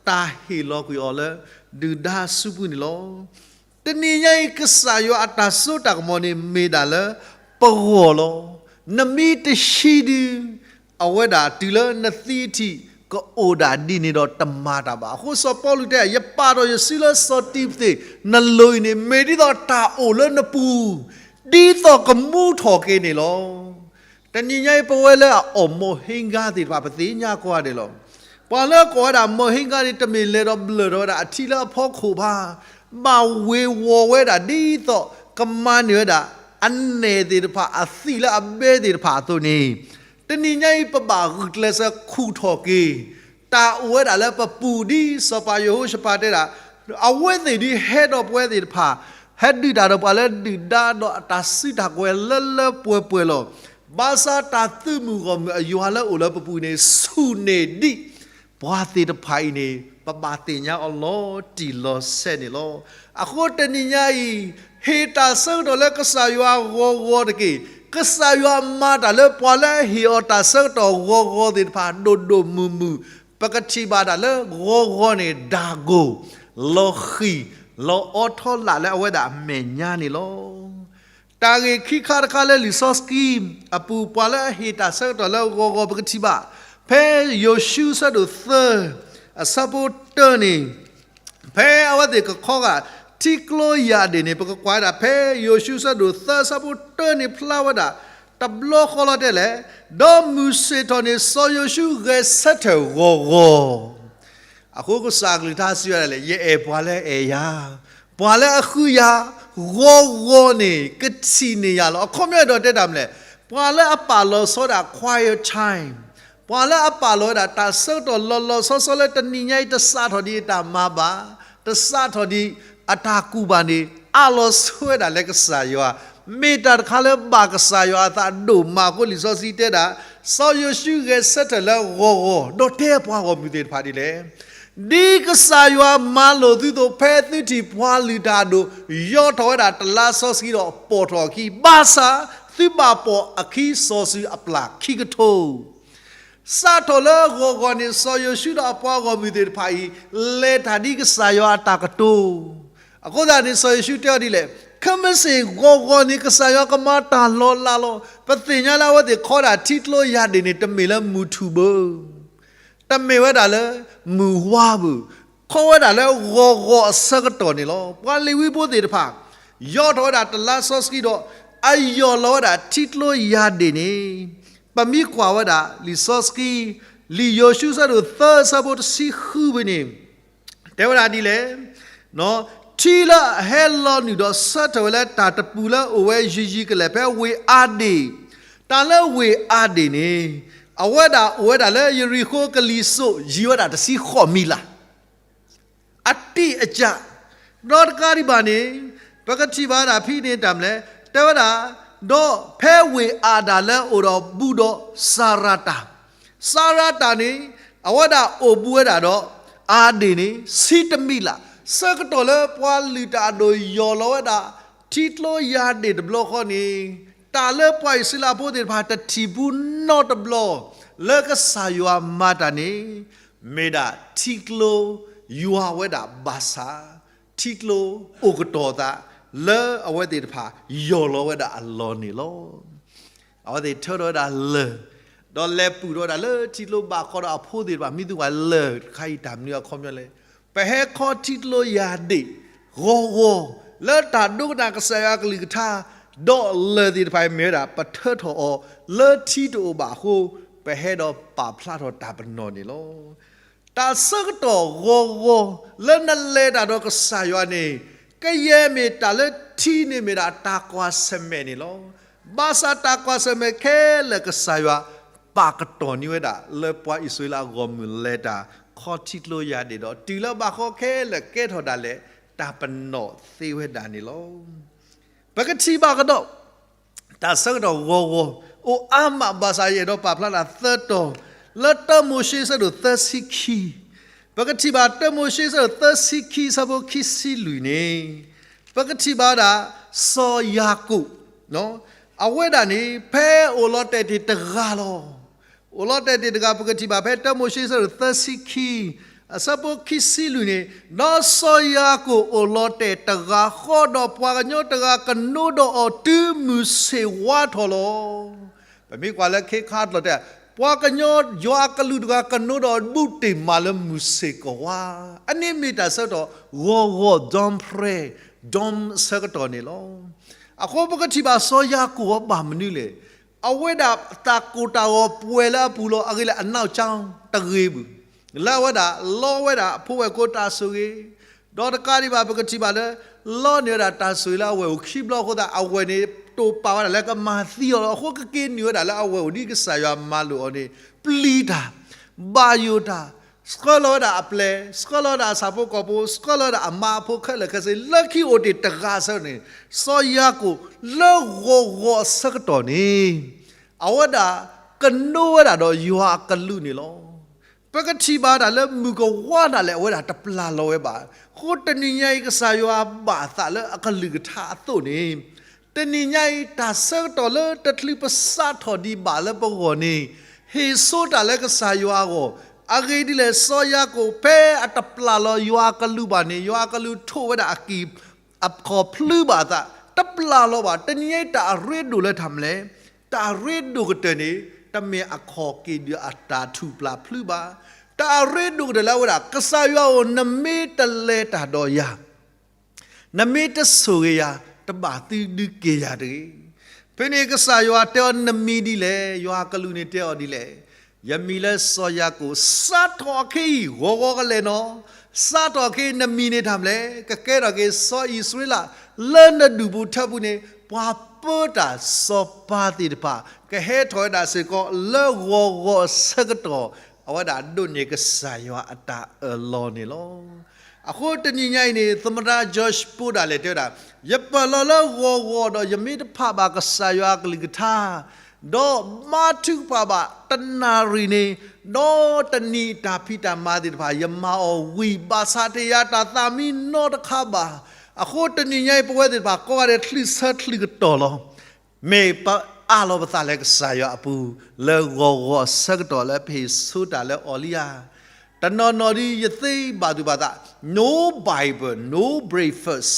တၢ်ဟ့ၣ်လီၤကွံာ်အီၤလၢဒုၢ်ဒါအစုပူၤန့ၣ်လီၤ. တနံၤညါအံၤ ကစၢ်ယွၤအတၢ်စိတၢ်ကမီၤန့ၣ် မ့ၢ်ဒၣ်လၢပဂီၢ်လီၤ. နမ့ၢ်တဆံးဒုး အဝဲဒၣ်တုၤလၢနသံအထံး ကအိၣ်ဒၣ်ဒ်န့ၣ်ဒီးတမၤတၢ်ဘၣ်. အဃိစီၤပီလူးတဲ ယပာ်ထီၣ်ယစုလၢစီၤတံၤမသ့း နလိၤအံၤန့ၣ် မ့ၢ်ဒ်သိးတၢ်အိၣ်လၢနပူၤ ဒ်သိးကမူထီၣ်က့ၤန့ၣ်လီၤ. တနံၤညါအံၤ ပဝဲလၢအအီၣ်မိၢ်ဟ့ဂါသ့ၣ်တဖၣ် ပသ့ၣ်ညါကိးဂၤဒဲးလီၤ. ပှၤလၢကိးဝဲဒၣ်မိၢ်ဟ့ဂါန့ၣ် တမ့ၢ်လဲၤဒီးဘျၢၣ်ထီၣ်ဝဲဒၣ်အထံလၢအဖီခိၣ်ဘၣ်, ဘၣ်ဝ့ၤဝီၤဝဲဒၣ်ဒ်သိးကမၤန့ၢ်ဝဲဒၣ် အနဲၣ်သ့ၣ်တဖၣ် အသံၣ်လၢအဘဲသ့ၣ်တဖၣ်အသိးန့ၣ်, တနံၤညါအံၤ ပဘၣ်ဂုာ်ကျဲးစၢးခူၣ်ထီၣ်က့ၤ တၢ်အိၣ်ဝဲဒၣ်လၢပပူၤ ဒ်စီၤပၤယဟိၤၡဖးတဲဒၣ်, အဝဲသ့ၣ်ဒုးဟဲဒီးပဝဲသ့ၣ်တဖၣ် ဟဲဒုၣ်တၢ်ဒီးပှၤလၢဒုၣ်ဒါဒီးအတၢ်စုတၢ်ကဝဲၤလၢလၢပှဲၤပှဲၤလီၤ. ဘၣ်ဆၣ်တၢ်သုးမုၢ်ဂီၢ်မုၢ်အယွၤလၢအိၣ်လၢပပူၤန့ၣ် ဆူၣ်န့ၢ်ဒံး ပှၤသ့ၣ်တဖၣ်အံၤန့ၣ် ပဘၣ်သ့ၣ်ညါအီၤလီၤတံၢ်လီၤဆဲးန့ၣ်လီၤ. အဃိတနံၤညါအံၤ ဟ့ၣ်တၢ်ဆၢကတီၢ်လၢကစၢ်ယွၤဂီၤဂီၤတက့ၢ်. ကစၢ်ယွၤမၤတၢ်လၢပှၤလၢအဟ့ၣ်အီၤတၢ်ဆၢကတီၢ်ဂီၤဂီၤသ့ၣ်တဖၣ် ဒိၣ်ဒိၣ်မုၢ်မုၢ်, ပကထံၣ်ဘၣ်တၢ်လၢဂီၤဂီၤန့ၣ် ဒၢ်ဂိၢ်, လီၤဃံၢ်, လီၤအီထီလာ်လၢအဝဲဒၣ်အမဲာ်ညါန့ၣ်လီၤ. တၢ်ဂ့ၢ်ခံခါတခါလၢလံာ်စီဆှံအပူၤ ပှၤလၢအဟ့ၣ်တၢ်ဆၢကတီၢ်လၢဂီၤဂီၤ ပကထံၣ်ဘၣ် ဖဲယိၤၡူအဆၢဒိၣ်သၢ အဆၢဖိတၢန့ၣ်, ဖဲအဝဲသ့ၣ်ကခီဂာ်ထံကျိယၢ်ဒၣ်န့ၣ် ပကကွၢ်ဝဲဒၣ် ဖဲယိၤၡူအဆၢဒိၣ်သၢ အဆၢဖိတၢန့ၣ်ဖျါဝဲဒၣ်, တဘျီဃီလီၤတဲလဲၣ်, ဒီးမုၢ်ဆ့ၣ်ထီၣ်န့ၣ် စီၤယိၤၡူဂဲၤဆၢထၢၣ်ဂီၤဂီၤ အဃိကစၢ်အကလုၢ်ကထါစံးဝဲဒၣ်လဲၣ်, ယအဲၣ်ပှၤလၢအအဲၣ်ယၤ, ပှၤလၢအဃုယၤ, ဂီၤဂီၤန့ၣ် ကထံၣ်န့ၢ်ယၤလီၤ. အခီပညီဒီးတဲတၢ်မနုၤလဲၣ်, ပှၤလၢအပာ်လီၤဆီဒၣ် quiet time, ပှၤလၢအပာ်လီၤဝဲဒၣ်တၢ်ဆၢကတီၢ်လီၤလီၤဆီဆီလၢတနံၤညါအံၤ တစးထီၣ်ဒံးအတၢ်မၤဘၣ်, တစးထီၣ်ဒံးအတၢ်ကူၣ်ဘၣ်န့ၣ် အးလီၤဆိဝဲဒၣ်လၢကစၢ်ယွၤ, မ့ၢ်တၢ်တခါလၢဘၣ်ကစၢ်ယွၤအသးဒိၣ်မးအဃိ လံာ်စီဆှံတဲဒၣ်, စီၤယိၤၡူဂဲၤဆၢထၢၣ်လၢဂီၤဂီၤ ဒီးတဲပှၤဂီၢ်မုၢ်သ့ၣ်တဖၣ်ဒ်လဲၣ် ဒ်ကစၢ်ယွၤမၤလိာ်သုသိး ဖဲသုထံၣ်ပှၤလုၢ်တၢ်အဒိၣ် ယီၢ်ထီၣ်ဝဲဒၣ်တလါစီဆှံဒီးပိာ်ထီၣ်အခံ, ဘၣ်ဆၣ်သုဘၣ်ပိာ်အခံစီၤစုၤအပျၢ်ခံကထိ. စးထီၣ်လၢဂီၤဂီၤန့ၣ် စီၤယိၤၡူဒီးအပှၤဂီၢ်မုၢ်သ့ၣ်တဖၣ်အံၤ လဲၤတၢ်ဒ်ကစၢ်ယွၤအတၢ်ကတိၤ, အဃိသတးန့ၣ် စီၤယိၤၡူတဲအီၤဒ်လဲၣ်, ခဲမုၢ်ဆ့ၣ်ဂီၤဂီၤန့ၣ် ကစၢ်ယွၤကမၤတၢ်လီၤလးလီၤ. ပသ့ၣ်ညါလၢအဝဲသ့ၣ်ခီဒၣ်ထံကျိယၢ်ဒ့ၣ်န့ၣ် တမ့ၢ်လၢမုၢ်ထူၣ်ဘၣ်, တမ့ၢ်ဝဲဒၣ်လၢမုၢ်ဝါဘၣ်, ခီဝဲဒၣ်လၢဂီၤဂီၤအဆၢကတီၢ်န့ၣ်လီၤ. ပှၤလ့ၤဝံဖိသ့ၣ်တဖၣ် ယီၤထီၣ်ဝဲဒၣ်တလါစီဆှံဒီး အယီၢ်လီၤဝဲဒၣ်ထံကျိယၢ်ဒ့ၣ်န့ၣ်, ပမ့ၢ်ကွၢ်ဝဲဒၣ်လံာ်စီဆှံ, လံာ်ယိၤၡူအဆၢဒိၣ်သၢအဆၢဖိတဆံဃုဖဲန့ၣ် တဲဝဲဒၣ်ဒ်လဲၣ်, ထံလၢအဟဲလီၤနုာ်ဒီးဆၢထၢၣ်ဝဲလၢတၢ်တပူၤလၢအိၣ်ဝဲယံာ်ယံာ်ကလဲာ်ဖဲဝ့ၢ်အၤဒ့ၣ်, တၢ်လၢဝ့ၢ်အၤဒ့ၣ်န့ၣ် အဝဲဒၣ်အိၣ်ဝဲဒၣ်လၢယရံၣ်ဃိၤကလံၤစိး ယံာ်ဝဲဒၣ်တဆံဃိးမံလါ အတံၢ်အစၢ်, ဒီးတကးဒံးဘၣ်န့ၣ် ပကထံၣ်ဘၣ်ဒၣ်ဖဲန့ၣ်တၢ်မနုၤလဲၣ်, တဲဝဲဒၣ်, ဒီးဖဲဝ့ၢ်အၤဒ့ၣ်လၢအိၣ်ဒီးဘူးဒီးစၤရၤတၢ်, စၤရၤတၢ်န့ၣ် အဝဲဒၣ်အိၣ်ဘူးဝဲဒၣ်ဒီး အၤဒ့ၣ်န့ၣ် ဆံတမံလါ, ဆၢကတီၢ်လၢပှၤလုၢ်တၢ်အဒိၣ်ယီၢ်လီၤဝဲဒၣ် ထံကျိယၢ်ဒ့ၣ်တဘျီဃီန့ၣ်, တၢ်လၢပှၤအံၣ်စရ့လးဖိသ့ၣ်တဖၣ်တထံၣ်ဘူးနီတဘျီ လၢကစၢ်ယွၤမၤတၢ်န့ၣ် မ့ၢ်ဒၣ်ထံကျိယွၤဝဲဒၣ်ဘၣ်ဆၣ်, ထံကျိအိၣ်ကတီၤသး လၢအဝဲသ့ၣ်တဖၣ်ယီၢ်လီၤဝဲဒၣ်အလီၢ်န့ၣ်လီၤ. အဝဲသ့ၣ်ထၢထီၣ်ဝဲဒၣ်လၢၢ်, ဒီးလဲၤပူၤထီၣ်ဝဲဒၣ်လၢထံကျိဘၣ်ဃီဒီးအဖိသ့ၣ်တဖၣ် မ့ၢ်သူကွၢ်လၢၢ်တခါအံၤတၢ်မနုၤအခီပညီလဲၣ်, ပဟဲခီထံကျိယၢ်ဒ့ၣ် ဂီၤဂီၤ လၢတၢ်ဒိကနၣ်ကစၢ်ယွၤအကလုၢ်ကထါ, ဒီးလၢၢ်သ့ၣ်တဖၣ်အံၤမ့ၢ်ဝဲဒၣ် ပထၢထီၣ်အီၤလၢထံတအိၣ်ဘၣ်အဃိ, ပဟဲဒီးပာ်ဖျါထီၣ်တၢ်ပနီၣ်န့ၣ်လီၤ. တၢ်ဆၢကတီၢ်ဂီၤဂီၤ လၢနလဲၤတၢ်ဒီးကစၢ်ယွၤန့ၣ်, ကယဲၢ်မ့ၢ်တၢ်လၢထံန့ၣ်မ့ၢ်ဒၣ်တၢ်ကွၢ်ဆၢၣ်မဲာ်န့ၣ်လီၤ. ဘၣ်ဆၣ်တၢ်ကွၢ်ဆၢၣ်မဲာ်ခဲလၢာ်ကစၢ်ယွၤ ပာ်ကတီၢ်န့ၢ်ဝဲဒၣ် လၢပှၤအံၣ်စရ့လးအဂီၢ်မုၢ်လဲၤတၢ် ခီထံကျိယၢ်ဒ့ၣ်ဒီး တုၤလၢဘၣ်ဃီခဲလၢာ်ကဲထီၣ်ဒၣ်လဲာ် တၢ်ပနီၣ်သ့ဝဲဒၣ်န့ၣ်လီၤ. ပကထံၣ်ဘၣ်ကဒီး တၢ်ဆၢကတီၢ်ဂီၤဂီၤ အိၣ်အါမးဘၣ်ဆၣ်ယအဲၣ်ဒိးပာ်ဖျါတၢ်သၢတီၤ လၢတၢမိၤၡ့အဆၢဒိၣ်သၢဆံခံ, ပကထံၣ်ဘၣ်တၢမိၤၡ့အဆၢဒိၣ်သၢဆံခံအဆၢဖိခံဆံလွံၢ်န့ၣ်, ပကထံၣ်ဘၣ်ဝဲဒၣ် စီၤယၤကိာ်, အဝဲဒၣ်န့ၣ် ဖဲအိၣ်လီၤတဲာ်တ့ၢ်တဂၤလီၤ. အိၣ်လီၤတဲာ်တ့ၢ်တဂၤ ပကထံၣ်ဘၣ်ဖဲတၢမိၤၡ့အဆၢဒိၣ်သၢဆံခံ အဆၢဖိခံဆံလွံၢ်န့ၣ်, ဒီးစီၤယၤကိာ်အိၣ်လီၤတဲာ်တဂၤဃီဒီးပှၤကညီတဂၤကနိဒီးအီၤတုၤမုၢ်ဆ့ၣ်ဝါထီၣ်လီၤ. ပမ့ၢ်ကွၢ်လၢခ့ခါတလီၤတဲာ်, ပှၤကညီယွၤအကလူးတဂၤကနိဒီးဘူးတ့ၢ်မးလၢမုၢ်ဆ့ၣ်ကဝါ, အန့ၣ်မ့ၢ်တၢ်ဆၢကတီၢ်ဂီၤဂီၤ dawn prayer, dawn ဆၢကတီၢ်န့ၣ်လီၤ. အဃိပကထံၣ်ဘၣ်စီၤယၤကိာ်အီၤဘၣ်မနုၤလဲၣ်. အဝဲဒၣ်တၢ်ကိၢ်တၢ်ဂီၤပှဲၤလၢအပူၤလီၤ. အဂ့ၢ်လၢအနီၢ်ကၠီတဂ့ၤဘၣ်, လၢအဝဲဒၣ်လီဝဲဒၣ်အဖိဝဲၢ်ကိတၢ်ဆိၣ်ဂ့ၤ, ဒီးတကးဒံးဘၣ် ပကထံၣ်ဘၣ်လၢ လီန့ၢ်ဝဲဒၣ်တၢ်ဆိၣ်ဂ့ၤလၢအဝဲၢ်အိၣ်ခံဘျီအဃိသတး အဝဲၢ်န့ၣ် တိာ်ပာ်ဝဲဒၣ်လၢကမၤသံအီၤလီၤ. အဃိကက့ၤနုာ်ဝဲဒၣ်လၢအဝဲၢ်အိၣ်ဒ်ကစၢ်ယွၤမၤလိာ်အီၤန့ၣ် ပျံၤတၢ်, ဘၣ်ယိၣ်တၢ်, ဆှၢလီၤဝဲဒၣ်အပျဲၢ်, ဆှၢလီၤဝဲဒၣ်အဆၣ်ဖိကီၢ်ဖိ, ဆှၢလီၤဝဲဒၣ်အမါအဖိခဲလၢာ်ခဲဆ့ လၢခံအိၣ်တ့ၢ်တဂၤဆၢန့ၣ်, စီၤယၤကိာ်လၢဂီၤဂီၤအဆၢကတီၢ်န့ၣ် အဝဲဒၣ်ကနိဝဲဒၣ်ဒီးယွၤအကလူးန့ၣ်လီၤ. ပကထံၣ်ဘၣ်ဒၣ်လၢမုၢ်ကဝါဒၣ်လဲာ် အဝဲဒၣ်တပျၢ်လီၤဝဲဘၣ်. အဃိတနံၤညါအံၤ ကစၢ်ယွၤဘၣ်သးလၢအကလုၢ်ကထါအသိးန့ၣ်, တနံၤညါအံၤ တၢ်ဆၢကတီၢ်လၢတချုးပစးထီၣ်ဒံးဘၣ်လၢပဂီၢ်န့ၣ်, ဟ့ၣ်ဆိတၢ်လၢကစၢ်ယွၤအဂီၢ်, အဂ့ၢ်ဒ်လဲၣ် စီၤယၤကိာ်ဖဲအတပျၢ်လီၤယွၤအကလူးဘၣ်န့ၣ်, ယွၤအကလူးထိးဝဲဒၣ်အကံၢ် အခီၣ်ဖျုးဘၣ်အသး, တပျၢ်လီၤဘၣ်. တနံၤညါအံၤ တၢ်အရ့ဒိၣ်လၢတၢ်မနုၤလဲၣ်. တၢ်အရ့ဒိၣ်ကတၢၢ်န့ၣ် တမ့ၢ်အခီၣ်က့ၤဒုးအတၢ်ထူၣ်ပျၢ်ဖျုးဘၣ်. တၢ်အရ့ဒိၣ်ကတၢၢ်လၢအဝဲဒၣ် ကစၢ်ယွၤဧၢ, နမ့ၢ်တလဲၤတၢ်ဒီးယၤ, နမ့ၢ်တဆိၣ်ဂ့ၤယၤ, တဘၣ်သုဒုးက့ၤယၤတဂ့ၤ. ဖဲန့ၣ်ကစၢ်ယွၤတဲအီၤ နမံၤဒ်လဲၣ်, ယွၤအကလူးန့ၣ်တဲအီၤဒ်လဲၣ်. ယမံၤလၢစီၤယၤကိာ်, စးထီၣ်အခဲအံၤ ဂီၤဂီၤကလဲာ်နီၤ, စးထီၣ်အခဲအံၤ နမံၤန့ၣ်တၢ်မနုၤလဲၣ်, ကကဲထီၣ်က့ၤစီၤအံၣ်စရ့လး, လၢနဒူၣ်ပူၤထၢပူၤန့ၣ် ပှၤပၢတၢ်စီၤပၤသ့ၣ်တဖၣ် ကဟဲထီၣ်ဝဲဒၣ်စ့ၢ်ကီး လၢဂီၤဂီၤအဆၢကတီၢ် အဝဲဒၣ်ဒိးန့ၢ်ကစၢ်ယွၤအတၢ်အၢၣ်လီၤန့ၣ်လီၤ. အဃိတနံၤညါအံၤန့ၣ် သမ္မတ George Bush ဒၣ်လဲာ်တဲဝဲဒၣ်, ယပာ်လီၤလၢဂီၤဂီၤဒီး ယမ့ၢ်တဖးဘၣ်ကစၢ်ယွၤအကလုၢ်ကထါ, ဒီးမၤထုကဖၣ်ဘၣ်တနၣ်ရံၣ်န့ၣ်, ဒီးတနံၤအတၢ်ဖံးတၢ်မၤသ့ၣ်တဖၣ် ယမၤအီၤဝံၤ ဘၣ်ဆၣ်တယၤတၢ်သးမံနီတခါဘၣ်. အဃိတနံၤညါအံၤ ပဝဲသ့ၣ်တဖၣ်ကိးဂၤဒဲး ချုးဆၢချုးကတီၢ်လီၤ. မ့ၢ်ပအးလီၤပသးလၢကစၢ်ယွၤအပူၤ လၢဂီၤဂီၤအဆၢကတီၢ်လၢပဟ့ၣ်ဆိတၢ်လၢအီၤလံဧါ. တနီၤနီၤဒ်ယသ့ဘၣ်သူၣ်ဘၣ်သး, no Bible, no breakfast.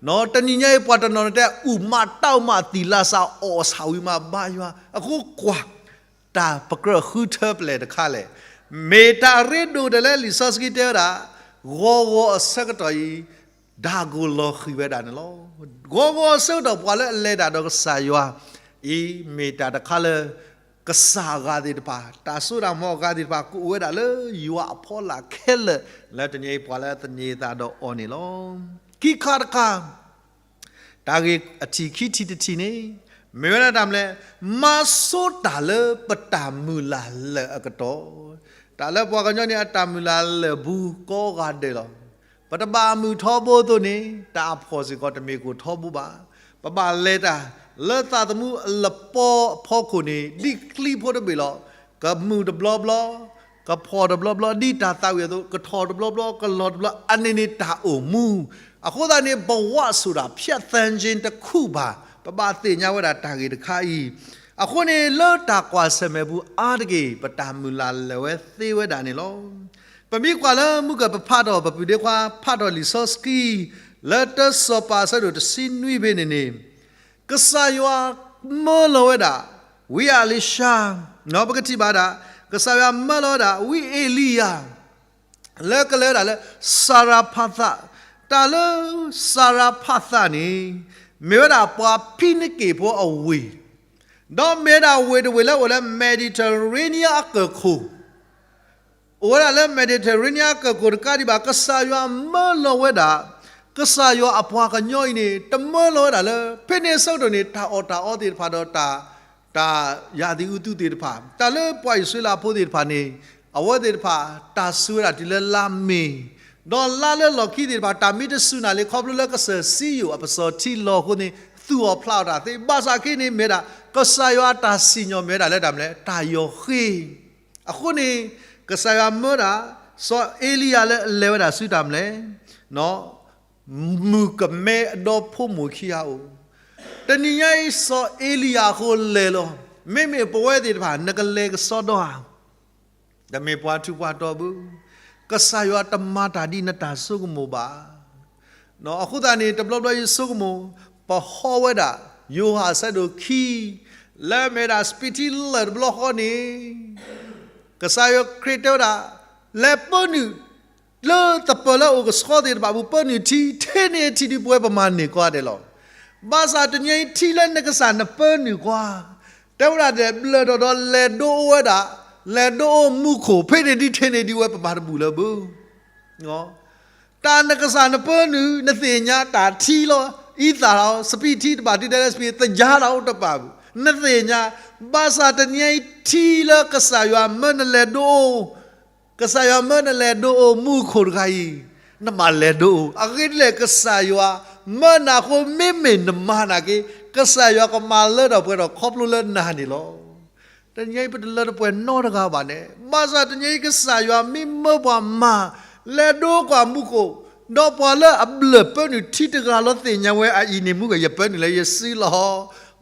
တနံၤညါအံၤ ပှၤတနီၤနီၤတဲ အုၣ်မးတၢ်မး သံၣ်လၢ်စး အီၣ်ဆၣ်ဝံၤမးဘါယွၤ, အဃိကွၢ် တၢ်ပကြၢးဃုထၢပျဲၢ်တခါလဲၣ်. မ့ၢ်တၢ်ရ့ဒိၣ်ဒၣ်လၢလံာ်စီဆှံတဲဝဲဒၣ်, ဂီၤဂီၤအဆၢကတီၢ်အံၤ တၢ်ကိၢ်လီၤဃံၤဝဲဒၣ်န့ၣ်လီၤ. ဂီၤဂီၤအဆၢကတီၢ် ပှၤလၢအလဲၤတၢ်ဒီးကစၢ်ယွၤအံၤ မ့ၢ်တၢ်တခါလၢ ကစၢ်အဂၤသ့ၣ်တဖၣ်, တၢ်စိတၢ်ကမီၤအဂၤသ့ၣ်တဖၣ် ကအိၣ်ဝဲဒၣ်လၢယွၤအဖီလာ်ခဲလၢာ်, လၢတနံၤအံၤပှၤလၢအသန့ၤအသးဒီးအီၤန့ၣ်လီၤ. ခံခါတခါ တၢ်ဂ့ၢ်အထံၣ်ခံထံၣ်တထံၣ်န့ၣ် မ့ၢ်ဝဲဒၣ်တၢ်မနုၤလဲၣ်, မၤဆိတၢ်လၢပတၢ်မုၢ်လၢ်လၢာ်အကတီၢ်, တၢ်လၢပှၤကညီန့ၣ် အတၢ်မုၢ်လၢ်လၢာ်ဘူးကိးဂၤဒဲးလီၤ. ပတဘၣ်မုာ်ထီဘိအသိးန့ၣ် တၢ်အဖှီၣ်စ့ၢ်ကီးတမ့ၢ်ကအိၣ်ထီဘိဘၣ်. ပဘၣ်လဲၤတၢ်လၢသးသမူအလပီအဖီခိၣ်န့ၣ် ဒ်ချံဖိတဘ့ၣ်လီၤ. ကမုာ်တဘျီဘျီ, ကဖှီၣ်တဘျီဘျီ, ဒ်တၢ်သးဝံၣ်အသိး ကထီၣ်တဘျီဘျီ, ကလီၤတဘျီ, အန့ၣ်န့ၣ်တၢ်အိၣ်မူ. အဃိသတးန့ၣ် ဘဝဆိုတာ ဖြတ်သန်းခြင်းတစ်ခုပါ, ပဘၣ်သ့ၣ်ညါဝဲဒၣ်တၢ်ဂ့ၢ်တခါအံၤ. အဃိန့ၣ် လၢတၢ်ကွၢ်ဆၢၣ်မဲာ်ပူၤအါတက့ၢ် ပတၢ်မုၢ်လၢ်လၢာ်ဝဲသ့ဝဲဒၣ်န့ၣ်လီၤ. ပမ့ၢ်ကွၢ်လၢမုၢ်ကၢၢ်ပဖးထီၣ် ပပုၢ်ဒ့ခွါဖးထီၣ်လံာ်စီဆှံ လၢတၢစီၤပၤအဆၢဒိၣ်တဆံနွံဖဲန့ၣ်န့ၣ်, ကစၢ်ယွၤမၢလီၤဝဲဒၣ် ဝံအ့လံၡါ, ပကထံၣ်ဘၣ်ဒၣ် ကစၢ်ယွၤမၢလီၤဝဲဒၣ် ဝံအ့လံယၤ လၢကလဲၤဝဲဒၣ်လၢ စၤရဖးသး, တၢ်လၢစၤရဖးသးန့ၣ် မ့ၢ်ဝဲဒၣ်ပှၤဖံနက့ၢ်ဖိအဝ့ၢ်, ဒီးမ့ၢ်ဝဲဒၣ်ဝ့ၢ်တဝ့ၢ်လၢအိၣ်လၢ Mediterranean အကၢၢ်ခိၣ် အိၣ်ဝဲဒၣ်လၢ Mediterranean အကၢၢ်ခိၣ်တကးဒံးဘၣ် ကစၢ်ယွၤမၢလီၤဝဲဒၣ်, ကစၢ်ယွၤအပှၤကညီအံၤန့ၣ် တမၢလီၤဝဲဒၣ်လၢ ဖဲန့ၣ်အဆၢကတီၢ်န့ၣ် တၢ်အီၣ်တၢ်အီသ့ၣ်တဖၣ်ဒီးတၢ် တၢ်ယၤသံးအူသူသ့ၣ်တဖၣ်, တၢ်လၢပှၤအံၣ်စရ့လးဖိသ့ၣ်တဖၣ်န့ၣ် အဝဲသ့ၣ်တဖၣ် တၢ်စူၤဝဲဒၣ်တုၤလၢလါမ့ၤ, ဒီးလါလၢလီၢ်ခံသ့ၣ်တဖၣ် တၢ်မ့ၢ်တစူၤနၤလံ ခီဖျိလၢကစၢၢ်စံယိၣ်အပစီၤထံလီၤအဃိန့ၣ် သူၣ်အီၣ်ဖျးအီၣ်တၢ်သ့, ဘၣ်ဆၣ်ခဲအံၤန့ၣ်မ့ၢ်ဝဲဒၣ် ကစၢ်ယွၤအတၢ်စံၣ်ညီၣ်မ့ၢ်ဝဲဒၣ်လၢတၢ်မနုၤလဲၣ် တၢ်ယီၤဃ့ အဃိန့ၣ် ကစၢ်ယွၤမၢဒၣ် စီၤအ့လံယၤလၢအလဲၤဝဲဒၣ်ဆူတၢ်မနုၤလဲၣ် မုၣ်ကမဲအဒီဖိမိၢ်ခံဂၤအအိၣ်, တနံၤညါအံၤ စီၤအ့လံယၤအဃိလဲၤလီၤ. မ့မ့ၢ်ပဝဲသ့ၣ်တဖၣ် နကလဲၤကစီဒီဧါ, တမ့ၢ်ပှၤထူးပှၤတီၤဘၣ်, ကစၢ်ယွၤတမၤတၢ်ဒ်နတၢ်ဆိကမိၣ်ဘၣ်. အဃိသတးန့ၣ် တဘျီဘျီယဆိကမိၣ် ပဟီဝဲဒၣ် ယိၤဟၣ်အဆၢဒိၣ်ခံ လၢမ့ၢ်ဝဲဒၣ်စပံးထံလၢာ်တဘျီဃီန့ၣ် ကစၢ်ယွၤခရံာ်တဲဝဲဒၣ် လဲၤပၢနုာ်လၢသပၢၤလၢအအိၣ်ကဆှီသ့ၣ်တဖၣ်ပူၤ ပၢနုာ်ထံ, ထဲန့ၣ်ထံဒ်ပဝဲပမၤန့ၢ်ကွၢ်ဒဲးလီၤ. ဘၣ်ဆၣ်တနံၤညါအံၤထံလၢနကစၢ်နပၢနုာ်ကွၢ်, တဲဝဲဒၣ်ဒဲးဘျၢၣ်ထီၣ်ဒီးလဲၤဒိအိၣ်ဝဲဒၣ်, လဲၤဒိအိၣ်မူခိၣ် ဖဲန့ၣ်ဒ်ထဲန့ၣ်ဒ်ဝဲပမၤတဘူၣ်လၢၤဘၣ် တၢ်နကစၢ်နပၢနုာ် နသ့ၣ်ညါတၢ်ထံလီၤ. အံသၣ်လီၤ စပံးထံတဘၣ် တုၤဒဲးလၢစပံး သယါလီၤအိၣ်တပာ်ဘၣ် နသ့ၣ်ညါ, ဘၣ်ဆၣ်တနံၤညါအံၤထံလၢကစၢ်ယွၤမၢနလဲၤဒိအိၣ်, ကစၢ်ယွၤမၢနလဲၤဒိအိၣ်မူခိၣ်တဂၤအံၤ, နဘၣ်လဲၤဒိအိၣ်. အဂ့ၢ်ဒ်လဲၣ် ကစၢ်ယွၤမၢနၤအဃိ မ့မ့ၢ်နမၤနာ်က့ ကစၢ်ယွၤကမၤလၢထီၣ်ပှဲၤထီၣ်ခီဖျိလၢနၤန့ၣ်လီၤ. တနံၤညါအံၤပတလၢတပှဲၤနီတဂၤဘၣ်န့ၣ်, ဘၣ်ဆၣ်တနံၤညါအံၤကစၢ်ယွၤမ့ၢ်မၢပှၤမၤ လဲၤဒိကွၢ်မူခိၣ်, ဒီးပှၤလၢအဘျၢၣ်ပၢနုာ်ထံတဂၤလီၤသ့ၣ်ညါဝဲအအံၤန့ၣ် မူကယပၢနုာ်လၢယစုလီၤ.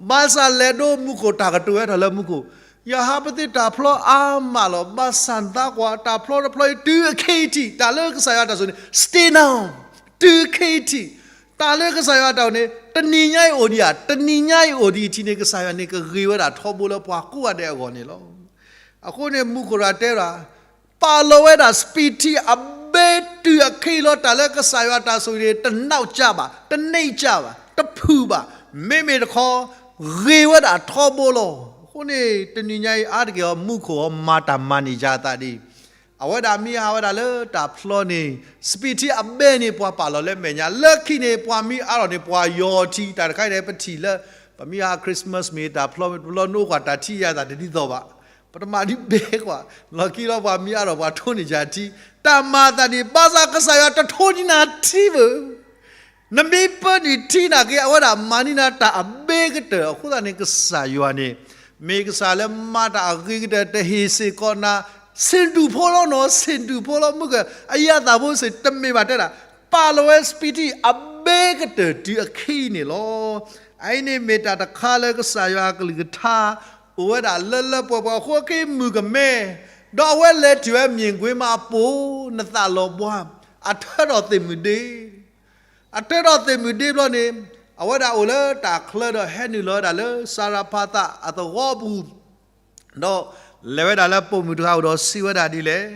ဘၣ်ဆၣ်လဲၤဒိမူခိၣ် တၢ်ကတိၤဝဲထီၣ်လၢမူခိၣ်, ယဟးပသ့ၣ်တၢ်ဖျီအါမးလီၤ. ဘၣ်ဆၣ်နသးကွၢ် တၢ်ဖျီတဖျီအံၤ တုၤအခဲအံၤထံး တၢ်လၢကစၢ်ယွၤတၢ်ဆိၣ်န့ၣ် stay now, တုၤအခဲအံၤထံး တၢ်လၢကစၢ်ယွၤတၢ်အိၣ်န့ၣ် တနံၤညါအံၤအိၣ်ဒံးဧါ, တနံၤညါအံၤအိၣ်ဒံးအံၤထံးန့ၣ် ကစၢ်ယွၤန့ၣ်ကဂ့ၤဝဲဒၣ်ထီဘိလၢပှၤကိးဂၤဒဲးအဂီၢ်န့ၣ်လီၤ. အဃိန့ၣ် မူခိၣ်တဂၤတဲဝဲဒၣ်, ပာ်လီၤဝဲဒၣ်စပံးထံအဘဲတုၤအခဲအံၤလီၤ. တၢ်လၢကစၢ်ယွၤတၢ်ဆိၣ်ဂ့ၤန့ၣ် တနောက်ကျပါ, တနှိမ့်ကျပါ, တဖုၣ်ဘၣ်, မ့မ့ၢ်တခီ ဂ့ၤဝဲဒၣ်ထီဘိလီၤ. အဃိန့ၣ် တနံၤညါအံၤအါတက့ၢ်အီၤ မူခိၣ်အီၤမၤတၢ်မၤန့ၢ်ယၤအသးဒ်အံၤ အဝဲဒၣ်မ့ၢ်ဟးဝဲဒၣ်လၢတၢ်ဖျီန့ၣ် စပံးထံအဘဲန့ၣ် ပှၤပာ်လီၤလၢမဲာ်ညါ, လၢခံန့ၣ် ပှၤမ့ၢ်အါထီၣ်န့ၣ် ပှၤယီၤထံ, တၢ်တခါအံၤန့ၣ် ပထံၣ်လၢ ပမ့ၢ်ဟး Christmas မ့ၢ်တၢ်ဖျီ တဘျီနအိၣ်ကွၢ်တၢ်ထံယၤသးတဒ်သိးဘၣ်, ပတမၤဒ်ဘဲကွၢ်, လီၢ်ခံလီၤပှၤမ့ၢ်အါထီၣ်ပှၤထိန့ၢ်ယၤထံ, တၢ်မၤအသးန့ၣ် ဘၣ်ဆၣ်ကစၢ်ယွၤတထိန့ၢ်နၤထံဘၣ် နမ့ၢ်ပၢနုာ်ထံနာ်က့ အဝဲဒၣ်မၤန့ၢ်နၤတၢ်အဘဲကတၢၢ်. အဃိသတးန့ၣ် ကစၢ်ယွၤန့ၣ် မ့ၢ်ကစၢ်လၢမၤတၢ်အဂ့ၤကတၢၢ် တဟ့ၣ်စ့ၢ်ကီးနၤ ဆ့ၣ်ဒူၣ်ဖိလီၤနီၤ, ဆ့ၣ်ဒူၣ်ဖိလီၤ, မုၢ်က အယၤသးဖိစ့ၢ် တမ့ၢ်ဘၣ်တဲဒၣ် ပာ်လီၤဝဲစပံးထံအဘဲကတၢၢ်တုၤအခံန့ၣ်လီၤ. အအံၤန့ၣ်မ့ၢ်တၢ်တခါလၢကစၢ်ယွၤအကလုၢ်ကထါ အိၣ်ဝဲဒၣ်လၢလၢပှဲၤပှဲၤအဃိ အက့ၤမုၢ်ကမဲ, ဒီးအဝဲလဲၤတုၤဝဲ မြင်ကွင်းမှာ အပိာ်နသးလီၤဘှါ, အထၢထီၣ်သ့ၣ်မုၢ်ဒ့ အတၢထီၣ်သ့ၣ်မုၢ်ဒ့ဘျီန့ၣ် အဝဲဒၣ်အိၣ်လၢတၢ်ချၢဒီးဟဲနုာ်လီၤဝဲဒၣ်လၢစၤရဖၤသးအသဝီပူၤ, ဒီးလဲၤဝဲဒၣ်လၢပိာ်မုၣ်တဂၤအိၣ်ဒီးစံးဝဲဒၣ်ဒ်လဲၣ်,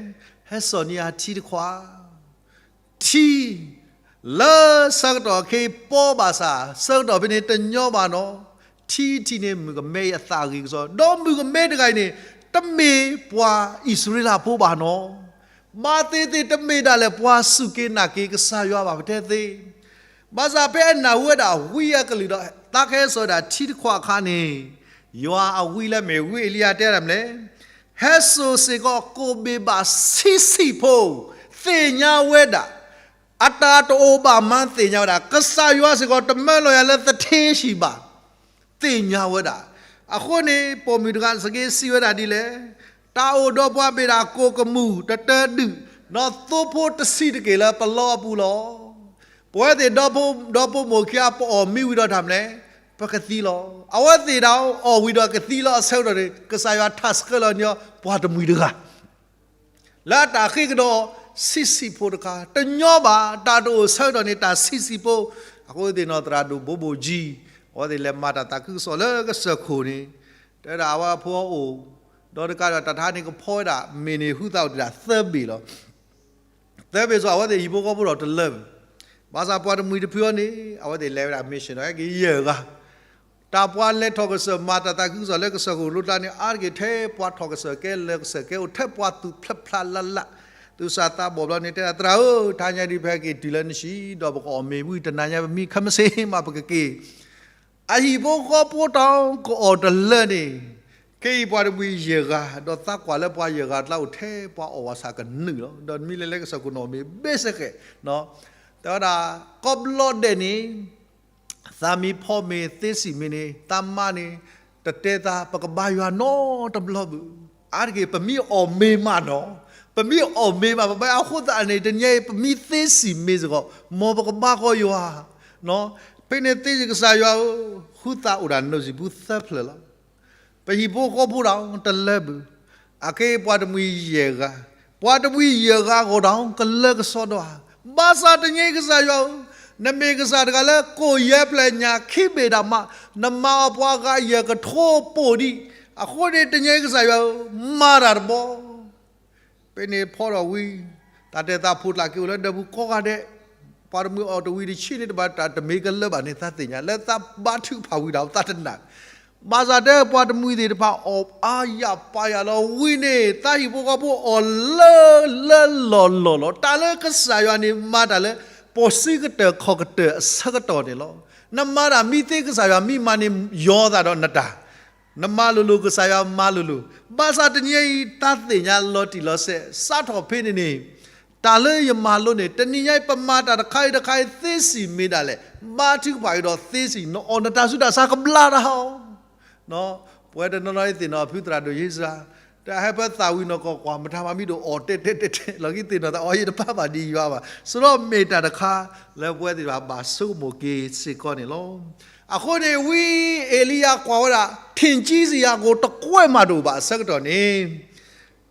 ဟဲစိာ်န့ၢ်ယၤထံတခွး ထံ လၢဆၢကတီၢ်ခဲအံၤပီဘၣ်ဆၣ် ဆၢကတီၢ်ဖဲန့ၣ်တညီဘၣ်နီၤ, ထံထံၣ်န့ၣ်မုၣ်ကမဲအံၤအသးဂ့ၤကစီဒီ, ဒီးမုၣ်ကမဲတဂၤအံၤန့ၣ် တမ့ၢ်ပှၤအံၣ်စရ့လးဖိဘၣ်နီၤ, ဘၣ်သ့ၣ်သ့ၣ်တမ့ၢ်ဒၣ်လဲာ်ပှၤစူၢ်က့ၤနာ်က့ၤကစၢ်ယွၤဘၣ်ပတဲသ့ ဘၣ်ဆၣ်ဖဲအနၢ်ဟူဝဲဒၣ်ဝံအကလုၢ်ဒီး သးကဟဲစိာ်ဝဲဒၣ်ထံတခွးအခါန့ၣ်, ယွၤအဝံလၢမ့ၢ်ဝံအ့လံယၤတဲဒၣ်မနုၤလဲၣ်, ဟဲစိာ်စ့ၢ်ကီးကိးဘ့ၣ်ဘၣ်ဆံးဆံးဖိ, သ့ၣ်ညါဝဲဒၣ်, အတၢ်တအိၣ်ဘၣ်မၤသ့ၣ်ညါဝဲဒၣ်, ကစၢ်ယွၤစ့ၢ်ကီးတမၢလီၤယၤလၢသထ့ဟံၣ်ဘၣ် သ့ၣ်ညါဝဲဒၣ်. အဃိန့ၣ် ပိာ်မုၣ်တဂၤစက့စံးဝဲဒၣ်ဒ်လဲၣ်, တၢ်အိၣ်ဒီးပှၤမ့ၢ်ဒၣ်ကိၣ်ကမူၣ်တတၢဒုၣ်, ဒီးသိဖိတဆံးတက့ၢ်လၢပလီအပူၤလီၤ. ပဝဲသ့ၣ်ဒီဖိမိၢ်ခံဂၤ ပအီၣ်မ့ၤဝံၤဒီးတၢ်မနုၤလဲၣ်, ပကသံလီၤ. အဝဲသ့ၣ်ဒၣ်အီၣ်ဝံၤဒီးကသံလီၤအဆၢကတီၢ်န့ၣ် ကစၢ်ယွၤထးဆှၢလီၤန့ၢ်အီၤပှၤတမှံၤတဂၤ လၢအတၢ်ဃ့ကဒီးဆံးဆံးဖိတခါ, တညီဘၣ်, တၢ်တအိၣ်ဆၢကတီၢ်န့ၣ် တၢ်ဆံးဆံးဖိ, အဃိသ့ၣ်နီၢ်သရၣ်ဒိၣ်ဘိဘိၣ်ကၠံ, အဝဲသ့ၣ်လဲၤမၤတၢ်သးခုကစီၣ်လၢကစၢၢ်ခိၣ်န့ၣ်, တဲဒၣ်အဝဲဖိအိၣ်, ဒီးတကးဒီးတၢ်တခါန့ၣ်ကဖီဝဲဒၣ်, မ့ၢ်န့ၣ်ဟုသးအိၣ်တ့ၢ်ဒၣ်သၢဘ့ၣ်လီၤ. သၢဘ့ၣ်စီၤအဝဲသ့ၣ်ဟံၣ်ဖိဃီဖိဒီးတလၢဘၣ်, ဘၣ်ဆၣ်ပှၤတမှံၤတဖုအံၤန့ၣ် အဝဲသ့ၣ်လဲၤဝဲဒၣ် mission ဒီးဟဲက့ၤယဲၢ်ဂၤ တၢ်ပှၤလဲၤထီၣ်ကစၢၢ်မၤတၢ်သးခုကစီၣ်လၢကစၢၢ်ခိၣ်လိကျါန့ၣ် အါတက့ၢ်ထဲပှၤထီၣ်ကစၢၢ်ကဲလၢကစၢၢ်ကဲ အိၣ်ထဲပှၤသူၣ်ဖျါဖျါလၢ်လၢ်, သူၣ်စၢ်သးဘီၣ်ဘျီန့ၣ် တဲဒၣ်သရၣ်ဧၢ, တဟါညါဒ်ပဟဲက့ၤတုၤလၢနဟံၣ် ဒီးပကအီၣ်မ့ၤဝံၤတနၤညါပမံခမ့ၢ်စ့မးပကက့ၤ, အဟံၣ်ဖိဃီဖိတၢ်ကအိၣ်တလၢန့ၣ်, ခဲအံၤပှၤတမှံၤယဲၢ်ဂၤ, ဒီးသးကွၢ်လၢပှၤယဲၢ်ဂၤကျါအိၣ်ထဲပှၤအီၣ်ဝးဆၣ်ကနုာ်လီၤ. ဒီးမ့ၢ်လဲၤလၢကစၢၢ်ခိၣ်နီၣ်မ့ၢ်ဘ့ၣ်စ့ၢ်ကီး, တဲဝဲဒၣ်, ကိးဘျီဒဲးန့ၣ် သးမံဖီမ့ၤသ့စံၣ်မ့ၤန့ၣ် သးမါန့ၣ် တတဲသး ပကဘါယွၤနီတဘျီဘၣ်. အါတက့ၢ် ပမံအီၣ်မ့ၤမးနီၤ, ပမံအီၣ်မ့ၤမး ပဘါအဃိသတးန့ၣ် တနံၤအံၤ ပမံသ့စံၣ်မ့ၤစ့ၢ်ကီး မ်ပကဘါဃီယွၤ, ဖဲန့ၣ်သ့စံၣ်ကစၢ်ယွၤဧၢ, ဟုသးအိၣ်ဒၣ်နီၢ်စံၣ်ပူသၢဖျၢၣ်လီၤ. ပဟံၣ်ဖိဃီဖိဒၣ်တလၢဘၣ်. အခဲအံၤပှၤတမှံၤယဲၢ်ဂၤ, ပှၤတမှံၤယဲၢ်ဂၤအဂီၢ်ဒၣ်ကလၢကစီဒီဧါ. ဘၣ်ဆၣ်တနံၤအံၤကစၢ်ယွၤဧၢ, နမ့ၢ်ကစၢ်တဂၤလၢကိၣ်ယဲၢ်ဖျၢၣ်ညၣ်ခံဘ့ၣ်ဒၣ်မး, နမၤအီၤပှၤဂၤယဲၢ်ကထိပိာ်ဒံး, အဃိန့ၣ်တနံၤအံၤကစၢ်ယွၤဧၢ, မၤတၢ်တဘျီ ဖဲန့ၣ်ဖီထီၣ်ဝံၤ, တၢ်တဲသးဖိကျါက့ၤအိၣ်လၢဒၢးပူၤကိးဂၤဒဲး, ပှၤတမှံၤအီၣ်တဝံၤတဆံးန့ၣ်တဘၣ် တၢ်တမ့ၢ်ကလၢဘၣ်န့ၣ် သးသ့ၣ်ညါ, လၢသးဘါထုကဖၣ်ဝံၤဒၣ်သးတနာ်, ဘၣ်ဆၣ်တဲပှၤတမှံၤသ့ၣ်တဖၣ်အီၣ်အါယၢ်ပာ်ယၢ်လီၤဝံၤန့ၣ် သးဟံၣ်ဖိဃီဖိအီၣ်လၢလၢလီၢ်လီၢ်လီၤ. တၢ်လၢကစၢ်ယွၤန့ၣ် မၤတၢ်လၢ ပီၤစုကတၢၢ်ခီၣ်ကတၢၢ်အဆၢကတီၢ်န့ၣ်လီၤ. နမၤတၢ်မံသ့ကစၢ်ယွၤမံမၤန့ၣ်ယီၤသးဒီးနတၢ် နမၤလိၤလိၤကစၢ်ယွၤမၤလိၤလိၤ, ဘၣ်ဆၣ်တနံၤအံၤတၢ်သ့ၣ်ညါလီၤတံၢ်လီၤဆဲး စးထီၣ်ဖဲန့ၣ်န့ၣ်, တၢ်လၢယမၤလိန့ၣ် တနံၤညါအံၤပမၤတၢ်တခါအံၤတခါအံၤသ့စံၣ်မ့ၤဒၣ်လဲာ်, ဘါထုကဖၣ်က့ၤဒီးသ့စံၣ် နအီၣ်နတၢ်ဆူးတၢ်ဆါကဘျါတၢ်ဟီ ပဝဲတနီၤနီၤအံၤသ့ၣ်နီၣ်ဖုသရၣ်ဒိၣ်ယ့စရၤ, တၢ်ဟဲဖဲသးဝံၤနီၢ်ကီၢ်ကွၢ် မတၤမၤမံဒိၣ်အီၣ်တဲတဲတဲတဲ လီၢ်ခံသ့ၣ်နီၣ်သးအီၤယတပၢ်ဘၣ်ဒ်ယွၤဘၣ်, စရီမ့ၢ်တၢ်တခါလၢပဝဲသ့ၣ်တဖၣ်ဘၣ်ဆိကမိၣ်က့ၤစ့ၢ်ကီးန့ၣ်လီၤ. အဃိန့ၣ် ဝံအ့လံယၤကွၢ်ဝဲဒၣ် ထံၣ်ကံစံယၤကိာ်တကွဲးမးတအိၣ်ဘၣ်အဆၢကတီၢ်န့ၣ်,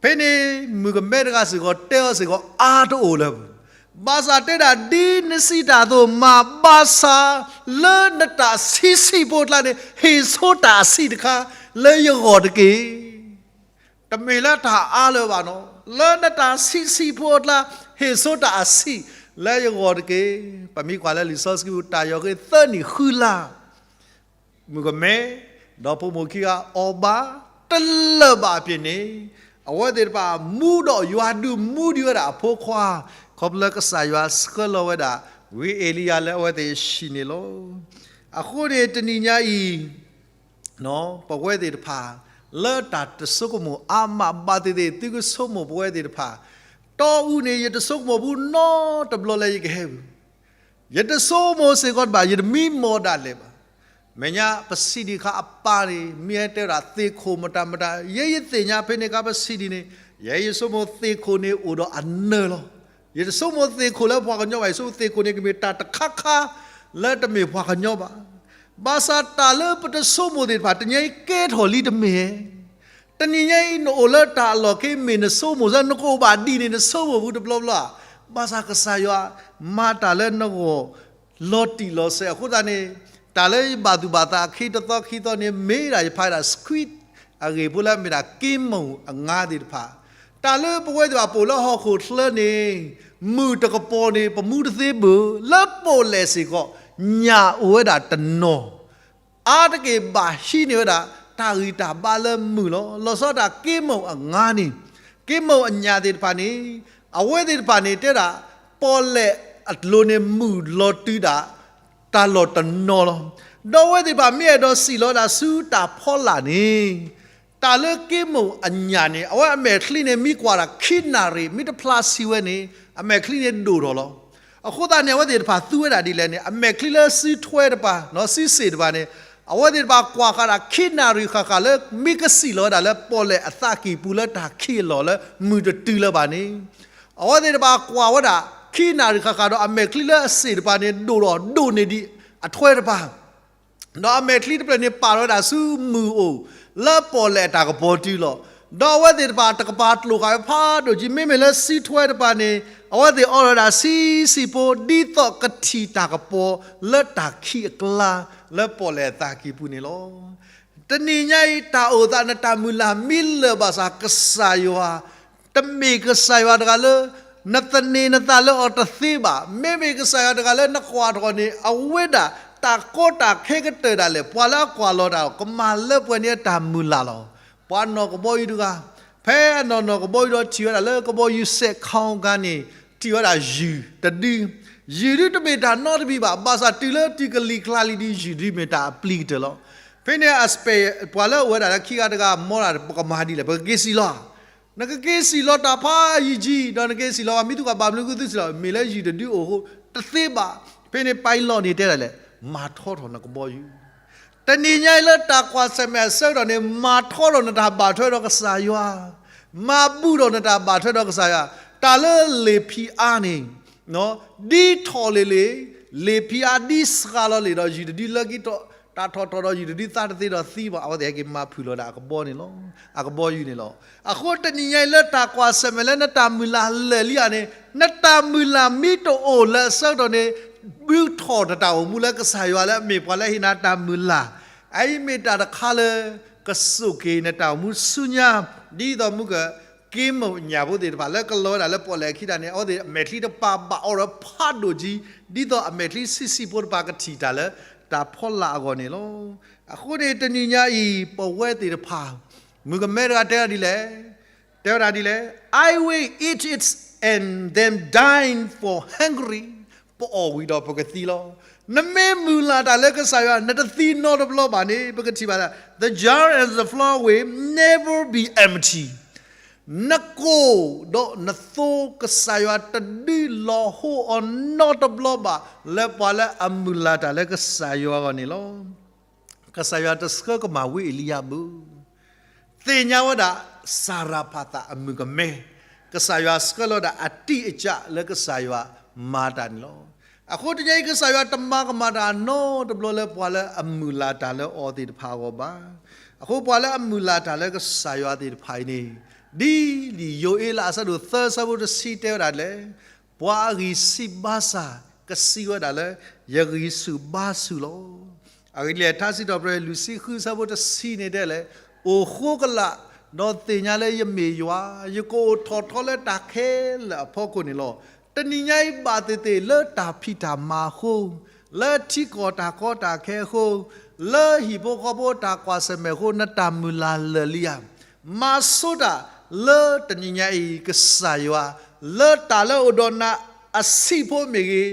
ဖဲန့ၣ် မုၣ်ကမဲတဂၤစ့ၢ်ကီးတဲအီၤစ့ၢ်ကီးအါတအိၣ်လၢၤဘၣ်. ဘၣ်ဆၣ်တဲဒၣ်ဒ်နစံးတၢ်အသိးမၤ, ဘၣ်ဆၣ်လၢနတၢ်ဆံးဆံးဖိအကျါန့ၣ် ဟ့ၣ်ဆိတၢ်အဆံးတခါလၢယဂီၢ်တက့ၢ်. တမ့ၢ်လၢတၢ်အါလၢၤဘၣ်နီၤ, လၢနတၢ်ဆံးဆံးဖိအကျါ ဟ့ၣ်ဆိတၢ်အဆံးလၢယဂီၢ်တက့ၢ်. ပမ့ၢ်ကွၢ်လၢလံာ်စီဆှံပူၤ တၢ်ယီၤဃ့သၢနံၣ်ဃုလါ မုၣ်ကမဲ ဒီးဖိမိၢ်ခံဂၤအီၣ်ဘၣ်တလၢာ်ဘၣ်အပျ့ၤန့ၣ်, အဝဲသ့ၣ်တဖၣ်မူဒီးယွၤဒုးမူဒံးဝဲဒၣ်အဖိခွါ, ခီဖျိလၢကစၢ်ယွၤဆှၢလီၤဝဲဒၣ် ဝံအ့လံယၤလၢအဝဲသ့ၣ်အဟံၣ်န့ၣ်လီၤ. အဃိန့ၣ်တနံၤညါအံၤ ပဝဲသ့ၣ်တဖၣ် လၢတၢ်တဆိကမိၣ်အါမးဘၣ်သ့ၣ်သ့ၣ် သုကဆိကမိၣ်ပဝဲသ့ၣ်တဖၣ်, တီအူန့ၣ် ယတဆိကမိၣ်ဘူးနီတဘျီလၢယကဟဲဘူး ယတဆိကမိၣ်စ့ၢ်ကီးတဘၣ် ယတမံမီၢ်ဒၣ်လဲာ်ဘၣ်. မဲာ်ညါပစံးဒံးခါအပၢ်န့ၣ် မ့ၢ်ဟဲတဲဝဲဒၣ်သ့ၣ်ခိၣ်မတၤမတၤ ယဲယသ့ၣ်ညါဖဲန့ၣ်ခါပစံးဒံးန့ၣ် ယဲယဆိကမိၣ်သ့ၣ်ခိၣ်န့ၣ်အိၣ်ဒီးအနၢၤလီၤ. ယတဆိကမိၣ်သ့ၣ်ခိၣ်လၢပှၤကညီဘၣ်, ယဆိကမိၣ်သ့ၣ်ခိၣ်န့ၣ်ကမ့ၢ်တၢ်တခါခါလၢတမ့ၢ်ပှၤကညီဘၣ်. ဘၣ်ဆၣ်တၢ်လၢပတဆိကမိၣ်သ့ၣ်တဖၣ် တနံၤညါအံၤကဲထီၣ်လံတမ့ၢ် တနံၤညါအံၤ နအိၣ်လၢတၢ်အလီၢ်ခံမ့ၢ်နဆိကမိၣ်စ့ၢ် နကအိၣ်ဘၣ်ဒ်န့ၣ် နဆိကမိၣ်ဘူးတဘျီဘျီဧါ. ဘၣ်ဆၣ်ကစၢ်ယွၤမၤတၢ်လၢနဂီၢ် လီၤတံၢ်လီၤဆဲးအဃိသတးန့ၣ်, တၢ်လၢယဘၣ်သူၣ်ဘၣ်သးအခ့တသီခံသီန့ၣ် မ့ၢ်ဒၣ်ယဖးဒၣ် squid အဂ့ၢ်ဖိလၢအမ့ၢ်ဒၣ်က့မုၢ်အငါသ့ၣ်တဖၣ်, တၢ်လၢပဝဲသ့ၣ်တဖၣ်ပိာ်လၢဟီၣ်ခိၣ်ချၢန့ၣ်, မုၢ်တကပီၤန့ၣ် ပမူတသ့ဘၣ်, လၢပီၣ်လဲၣ်စ့ၢ်ကီး ညၣ်အိၣ်ဝဲဒၣ်တနီၤ အါတက့ၢ်ဘၣ်ဟံးန့ၢ်ဝဲဒၣ် တၢ်ဂံၢ်တၢ်ဘါလၢမုၢ်လီၤ. လီၤဆီဒၣ်တၢ်က့မုၢ်အငါန့ၣ်, က့မုၢ်အညၣ်သ့ၣ်တဖၣ်န့ၣ်, အဝဲသ့ၣ်တဖၣ်န့ၣ်တဲဒၣ်, ပီၣ်လဲၣ်အလိၤန့ၣ် မုၢ်လီၤတုၤဒၣ် တၢ်လီၢ်တနီၤလီၤ. ဒီးအဝဲသ့ၣ်တဖၣ်မ့ၢ်အဲၣ်ဒိးစံၣ်လီၤဒၣ်ဆူတၢ်ဖီလာ်န့ၣ်, တၢ်လၢက့မုၢ်အညၣ်န့ၣ် အဝဲအမဲာ်ချံန့ၣ် မ့ၢ်ကွၢ်ဒၣ်ခံနၣ်ရံၣ် မ့ၢ်တဖျါဆံးဝဲန့ၣ် အမဲာ်ချံန့ၣ်ဒိၣ်ထီၣ်လီၤ. အဃိသတးန့ၣ် အဝဲသ့ၣ်တဖၣ်သူဝဲဒၣ်ဒ်လဲၣ်န့ၣ် အမဲာ်ချံလၢစုထွဲတပၤ, စုစ့ၣ်တပၤန့ၣ်, အဝဲသ့ၣ်တဖၣ်ကွၢ်ဃာ်ဒၣ်ခံနၣ်ရံၣ်ဃၣ်ဃၣ်လၢ မ့ၢ်ကစံၣ်လီၤဝဲဒၣ်လၢပီၣ်လဲၣ်အသးကံၢ်ပူၤလၢတၢ်ခံးအလီၢ်လၢမုၢ်တတုၤလၢၤဘၣ်န့ၣ်, အဝဲသ့ၣ်တဖၣ်ကွၢ်ဝဲဒၣ် ခံနၣ်ရံၣ်ဃၣ်ဃၣ်ဒီး အမဲာ်ချံလၢအစ့ၣ်တပၤန့ၣ်ဒိၣ်ထီၣ်ဒိၣ်န့ၢ်ဒံးအထွဲတပၤ ဒီးအမဲာ်ချံတဖျၢၣ်န့ၣ်ပာ်လီၤဝဲဒၣ်ဆူမုၢ်အိၣ် လၢပီၣ်လဲၣ်အတၢ်ကပီၤတုၤလီၤ. ဒီးအဝဲသ့ၣ်တဖၣ်တကပၤကျိၤဃာ်ဝဲဖးဒိၣ်ကံ မ့မ့ၢ်လၢစုထွဲတပၤန့ၣ်, အဝဲသ့ၣ်အီလီၤဝဲဒၣ်ဆံးဆံးဖိ ဒ်သိးကထံၣ်တၢ်ကပီၤလၢတၢ်ခံးအကျါ လၢပီၣ်လဲၣ်အသးကံၢ်ပူၤန့ၣ်လီၤ. တနံၤညါအံၤ တၢ်အိၣ်သးနတၢ်မုၢ်လၢ်မ့ၢ်လၢာ်ဘၣ်ဆၣ် ကစၢ်ယွၤ တမ့ၢ်ကစၢ်ယွၤတဂၤလၢ နသန့ၤနသးလၢအီၤတသ့ဘၣ်. မ့မ့ၢ်ကစၢ်ယွၤတဂၤလၢနကွၢ်ထီၣ်န့ၣ် အဝဲဒၣ် တၢ်ကီတၢ်ခဲကတၢၢ်ဒၣ်လဲာ် ပှၤလၢအကွၢ်လီၤတၢ် ကမၤလၢပှဲၤန့ၢ်တၢ်မုၢ်လၢ်လီၤ. ပှၤနီၢ်ကဘီယူၤတဂၤ ဖဲအနီၢ်နီၢ်ကဘီယူၤဒီးထံၣ်ဝဲဒၣ်လၢကဘီယူၤစဲးခီကါန့ၣ် ထံၣ်ဝဲဒၣ်ယုၢ်တဒု ယုၢ်ဒုတမ့ၢ်တၢ်နီတမံၤဘၣ်. ဘၣ်ဆၣ်တုၤလၢတုၤကလံၤကျါလံဒီး ယုၢ်ဒုမ့ၢ်တၢ်အပျံၤကတၢၢ်လီၤ. ဖဲန့ၣ် အစပယ် ပှၤလၢအိၣ်ဝဲဒၣ်လၢခံဂၤတဂၤ မ်ဒၣ် ပကမၤဒ်လဲၣ်, ပကက့ၤစံၣ်လီၤ. နကက့ၤစံၣ်လီၤတၢ်ဖးယံာ်ကံ ဒီးနက့ၤစံၣ်လီၤဘၣ် မ့ၢ်သူကဘၣ်ဘျုးဂုာ်သုစံၣ်လီၤ, မ့ၢ်လၢယုၢ်တဒုအိၣ်အဃိ တသ့ဘၣ်. ဖဲန့ၣ် ပံလီၣ်န့ၣ်တဲဒၣ်လဲာ်, မၤထီထီၣ်နကဘီယူၤ တနံၤညါအံၤလၢတၢ်ကွၢ်ဆၢၣ်မဲာ်အဆၢကတီၢ်န့ၣ် မၤထီထီၣ်နတၢ်ဘၣ်ထွဲဒီးကစၢ်ယွၤ, မၤဘူၣ်ထီၣ်နတၢ်ဘၣ်ထွဲဒီးကစၢ်ယွၤ, တၢ်လၢလ့ၣ်ဖံးအါန့ၣ် ဒ်ထီၣ်လံၤလံၤ, လ့ၣ်ဖံးအါဒ်စှၤလီၤလံာ်ဒီး ယုၢ်တဒုလၢက့ၤထီၣ် တၢ်ထီၣ်ထီၣ်ဒီး ယုၢ်တဒုသါတသ့ဒီးသံဘၣ်, အဝဲသ့ၣ်ဟဲက့ၤမၤဖုၣ်လီၤဒၣ်အကဘီန့ၣ်လီၤ, အကဘီယူၤန့ၣ်လီၤ. အဃိတနံၤညါအံၤလၢတၢ်ကွၢ်ဆၢၣ်မဲာ်လၢနတၢ်မုၢ်လၢ်လၢာ်လံဧါန့ၣ်, နတၢ်မုၢ်လၢ်မ့ၢ်တအိၣ်လၢအဆၢကတီၢ်န့ၣ် ဘုထီၣ်နတၢ်အိၣ်မူလၢကစၢ်ယွၤလၢအမ့ၢ်ပှၤလၢဟ့ၣ်နၤတၢ်မုၢ်လၢ်, အအံၤမ့ၢ်တၢ်တခါလၢ ကစိာ်က့ၤနတၢ်အိၣ်မူဆူညါ, ဒ်သိးမုၢ်က က့မုၢ်ညၣ်ဖိသ့ၣ်တဖၣ်လၢကလီၤဝဲဒၣ်လၢပီၣ်လဲၣ်အခံတၢ်န့ၣ် အဝဲသ့ၣ်အမဲာ်ချံတပၤဘၣ်အီၤဒီးဖးဒိၣ်ကံ, ဒ်သိးအမဲာ်ချံဆံးဆံးဖိတပၤကထံၣ်တၢ်လၢတၢ်ဖီလာ်အဂီၢ်န့ၣ်လီၤ. အဃိန့ၣ်တနံၤညါအံၤ ပဝဲသ့ၣ်တဖၣ် မုၣ်ကမဲတဂၤတဲဒ်လဲၣ်, တဲဝဲဒၣ်ဒ်လဲၣ်, I will eat it and then die for hungry, ပအီၣ်ဝံၤဒီးပကသံလီၤ. နမ့ၢ်မုၢ်လၢ်တၢ်လၢကစၢ်ယွၤ နတသံနီတဘျီဘၣ်န့ၣ် ပကထံၣ်ဘၣ်ဒၣ် the jar and the flour will never be empty. နကိၣ်ဒီးနသိကစၢ်ယွၤတဒုးလီၤဟိအီၤနီတဘျီဘၣ် လၢပှၤလၢအမုၢ်လၢ်တၢ်လၢကစၢ်ယွၤအဂီၢ်န့ၣ်လီၤ. ကစၢ်ယွၤတဆှၢကမၣ်ဝံအ့လံယၤဘၣ်. သ့ၣ်ညါဝဲဒၣ် စၤရၤဖးသးအမုၣ်ကမဲ, ကစၢ်ယွၤဆှၢလီၤဒၣ်အတံၢ်အကၢ်လၢကစၢ်ယွၤမၤတၢ်န့ၣ်လီၤ. အဃိတနံၤအံၤ ကစၢ်ယွၤတမၤကမၣ်တၢ်နီတဘျီလၢပှၤလၢအမုၢ်လၢ်တၢ်လၢအီၤသ့ၣ်တဖၣ်အဂီၢ်ဘၣ်. အဃိပှၤလၢအမုၢ်လၢ်တၢ်လၢကစၢ်ယွၤသ့ၣ်တဖၣ်အံၤန့ၣ်, ဒ်လံာ်ယိၤအ့လးအဆၢဒိၣ်သၢဆၢဖိတဆံတဲဝဲဒၣ်လဲၣ်, ပှၤအဂံၢ်ဆံးဘါစၢ် ကစံးဝဲဒၣ်လၢ ယဂံၢ်ဆူၣ်ဘါဆူၣ်လီၤ. အဂ့ၢ်ဒ်လဲၣ် ထါစံးထီၣ်ပတြၢၤ လွံၢ်ဆံဃုဆၢဖိတဆံန့ၣ်တဲလဲၣ်, အိၣ်ဃိကလာ်, ဒီးသ့ၣ်ညါလၢယမ့ၢ်ယွၤ, ယကအိၣ်ထီၣ်ထီလၢတၢ်ခဲလၢာ်အဖီခိၣ်န့ၣ်လီၤ. တနံၤညါအံၤ ဘၣ်သ့ၣ်သ့ၣ်လၢတၢ်ဖံးတၢ်မၤအဃိ, လၢထံကီၢ်တၢ်ကီတၢ်ခဲအဃိ, လၢဟံၣ်ဖိဃီဖိတၢ်ကွၢ်ဆၢၣ်မဲာ်အဃိ နတၢ်မုၢ်လၢ်လၢာ်လံဧါ. မၤဆိတၢ်လၢတနံၤညါအံၤ ကစၢ်ယွၤ, လၢတၢ်လၢအိၣ်ဒီးနၤအဆံးဖိမ့ၢ်ဂ့ၤ,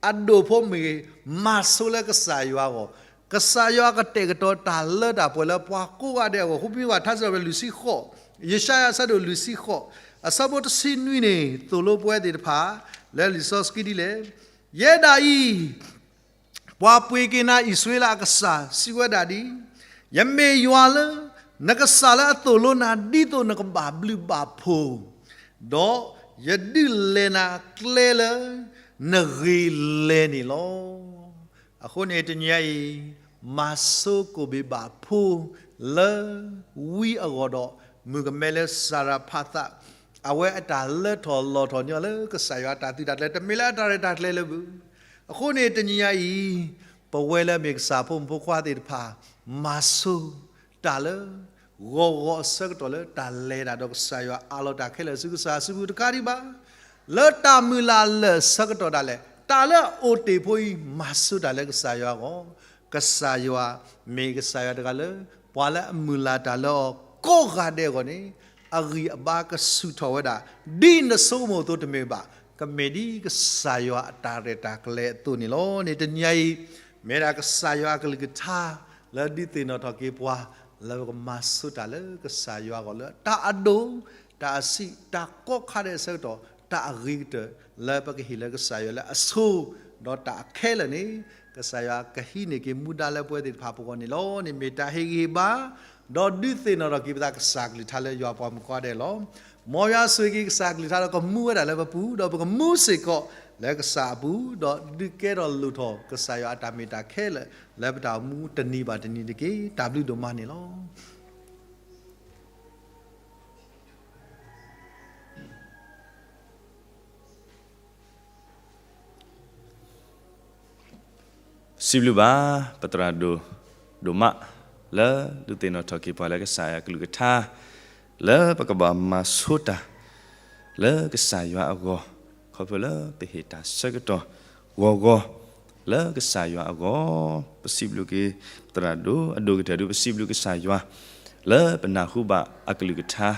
အဒိၣ်ဖိမ့ၢ်ဂ့ၤ, မၤဆိလၢကစၢ်ယွၤအဂီၢ်, ကစၢ်ယွၤကတဲာ်ကတီၤတၢ်လၢတၢ်ပှဲၤလၢပှၤကိးဂၤဒဲးအဂီၢ်. ဃိပဝဲထါစံးထီၣ်ပတြၢၤလွံၢ်ဆံဃိး, ယၡါယၤအဆၢဒိၣ်လွံၢ်ဆံဃိး, အဆၢဖိတဆံနွံန့ၣ် သိၣ်လိပဝဲသ့ၣ်တဖၣ် လၢလံာ်စီဆှံဒ်လဲၣ်, ယဲဒၣ်အံၤ ပှၤပှ့ၤက့ၤနၤအံၣ်စရ့လးအကစၢ် စံးဝဲဒၣ်ဒ်အံၤ, ယမ့ၢ်ယွၤလၢ နကစၢ်လၢအသိၣ်လိနၤ ဒ်သိးနကဘၣ်ဘျုးဘၣ်ဖှိၣ်, ဒီးယဒုးလဲၤနၤကျဲလၢ နဂ့ၤလဲၤန့ၣ်လီၤ. အဃိန့ၣ်တနံၤညါအံၤ, မၤဆိကိၣ်ဘ့ၣ်ဘၣ်ဖိလၢဝံအဂီၢ်ဒီး မုၣ်ကမဲလၢစၤရၤဖးသး, အဝဲအတၢ်လၢထီၣ်လီၤထီၣ်န့ၢ်အီၤလၢကစၢ်ယွၤအတၢ်သုးတၢ်ကျဲၤ တမ့ၢ်လၢအတၢ်ရဲၣ်တၢ်ကျဲၤလၢၤဘၣ်. အဃိန့ၣ်တနံၤညါအံၤ, ပဝဲလၢအမ့ၢ်ကစၢ်ဖိမုၣ်ဖိခွါသ့ၣ်တဖၣ်, မၤဆိတၢ်လၢ ဂီၤဂီၤအဆၢကတီၢ်လၢတၢ်လဲၤတၢ်ဒီးကစၢ်ယွၤအးလီၤတၢ်ခဲလၢာ်ဆူကစၢ်အစုပူၤတကးဒံးဘၣ်, လၢတၢ်မုၢ်လၢ်လၢာ်ဆၢကတီၢ်ဒၣ်လဲာ် တၢ်လၢအအိၣ်တ့ၢ်ဖိအံၤ မၤဆိတၢ်လၢကစၢ်ယွၤအဂီၢ်, ကစၢ်ယွၤမ့ၢ်ကစၢ်ယွၤတဂၤလၢ ပှၤလၢအမုၢ်လၢ်တၢ်လၢအီၤကိးဂၤဒဲးအဂီၢ်န့ၣ်, အဂံၢ်အဘါကဆူၣ်ထီၣ်ဝဲဒၣ်, ဒ်နဆိကမိၣ်အသိးတမ့ၢ်ဘၣ်, ကမ့ၢ်ဒ်ကစၢ်ယွၤအတၢ်ရဲၣ်တၢ်ကျဲၤအသိးန့ၣ်လီၤ. န့ၣ်တနံၤညါအံၤ, မ့ၢ်ဒၣ်ကစၢ်ယွၤအကလုၢ်ကထါ လၢဒုးသ့ၣ်နီၣ်ထီၣ်က့ၤပှၤ လၢပကမၤဆိတၢ်လၢကစၢ်ယွၤအဂီၢ်လၢတၢ်အဒိၣ်, တၢ်အဆံး, တၢ်ကီခါဒဲးအဆၢကတီၢ်, တၢ်အဂ့ၤကတၢၢ် လၢပကဟ့ၣ်လၢကစၢ်ယွၤလၢအဆိ, ဒီးတၢ်အခဲလၢာ်န့ၣ်, ကစၢ်ယွၤကဟံးန့ၢ်က့ၤမူဒါလၢပဝဲသ့ၣ်တဖၣ်အပူၤအဂီၢ်န့ၣ်လီၤ. န့ၣ်မ့ၢ်တၢ်ဟ့ၣ်ဂံၢ်ဟ့ၣ်ဘါ, ဒီးဒုးသ့ၣ်နီၣ်ထီၣ်က့ၤပသးကစၢ်ကလုၢ်ကထါလၢယွၤပှၤမုၣ်ခွါဒဲးလီၤ. မ်ယွၤဆိၣ်ဂ့ၤက့ၤကစၢ်ကလုၢ်ကထါဒီးကမူဝဲဒၣ်လၢပပူၤ, ဒီးပကမူစ့ၢ်ကီးလၢကစၢ်အပူၤ, ဒီးဒုးကဲထီၣ်လိၣ်ထီၣ်ကစၢ်ယွၤအတၢ်မ့ၢ်တၢ်ခဲလၢာ် လၢပတၢ်အိၣ်မူတနံၤဘၣ်တနံၤတက့ၢ်. တၢ်ဘျုးဒိၣ်မးန့ၣ်လီၤ. စံးဘျုးဘၣ် ပသရၣ်ဒိၣ်ဒိၣ်မး လၢဒုးသ့ၣ်နီၣ်ထီၣ်က့ၤပှၤလၢကစၢ်ယွၤကလုၢ်ကထါ, လၢပကဘၣ်မၤဆိတၢ် လၢကစၢ်ယွၤအဂီၢ်, ခီဖျိလၢပဟ့ၣ်တၢ်ဆၢကတီၢ် ဂီၤဂီၤ လၢကစၢ်ယွၤအဂီၢ်, ပစံးဘျုးက့ၤ သရၣ်ဒိၣ်အဒိၣ်ကတၢၢ်ဒုး ပစံးဘျုးကစၢ်ယွၤ လၢပနၢ်ဟူဘၣ်အကလုၢ်ကထါ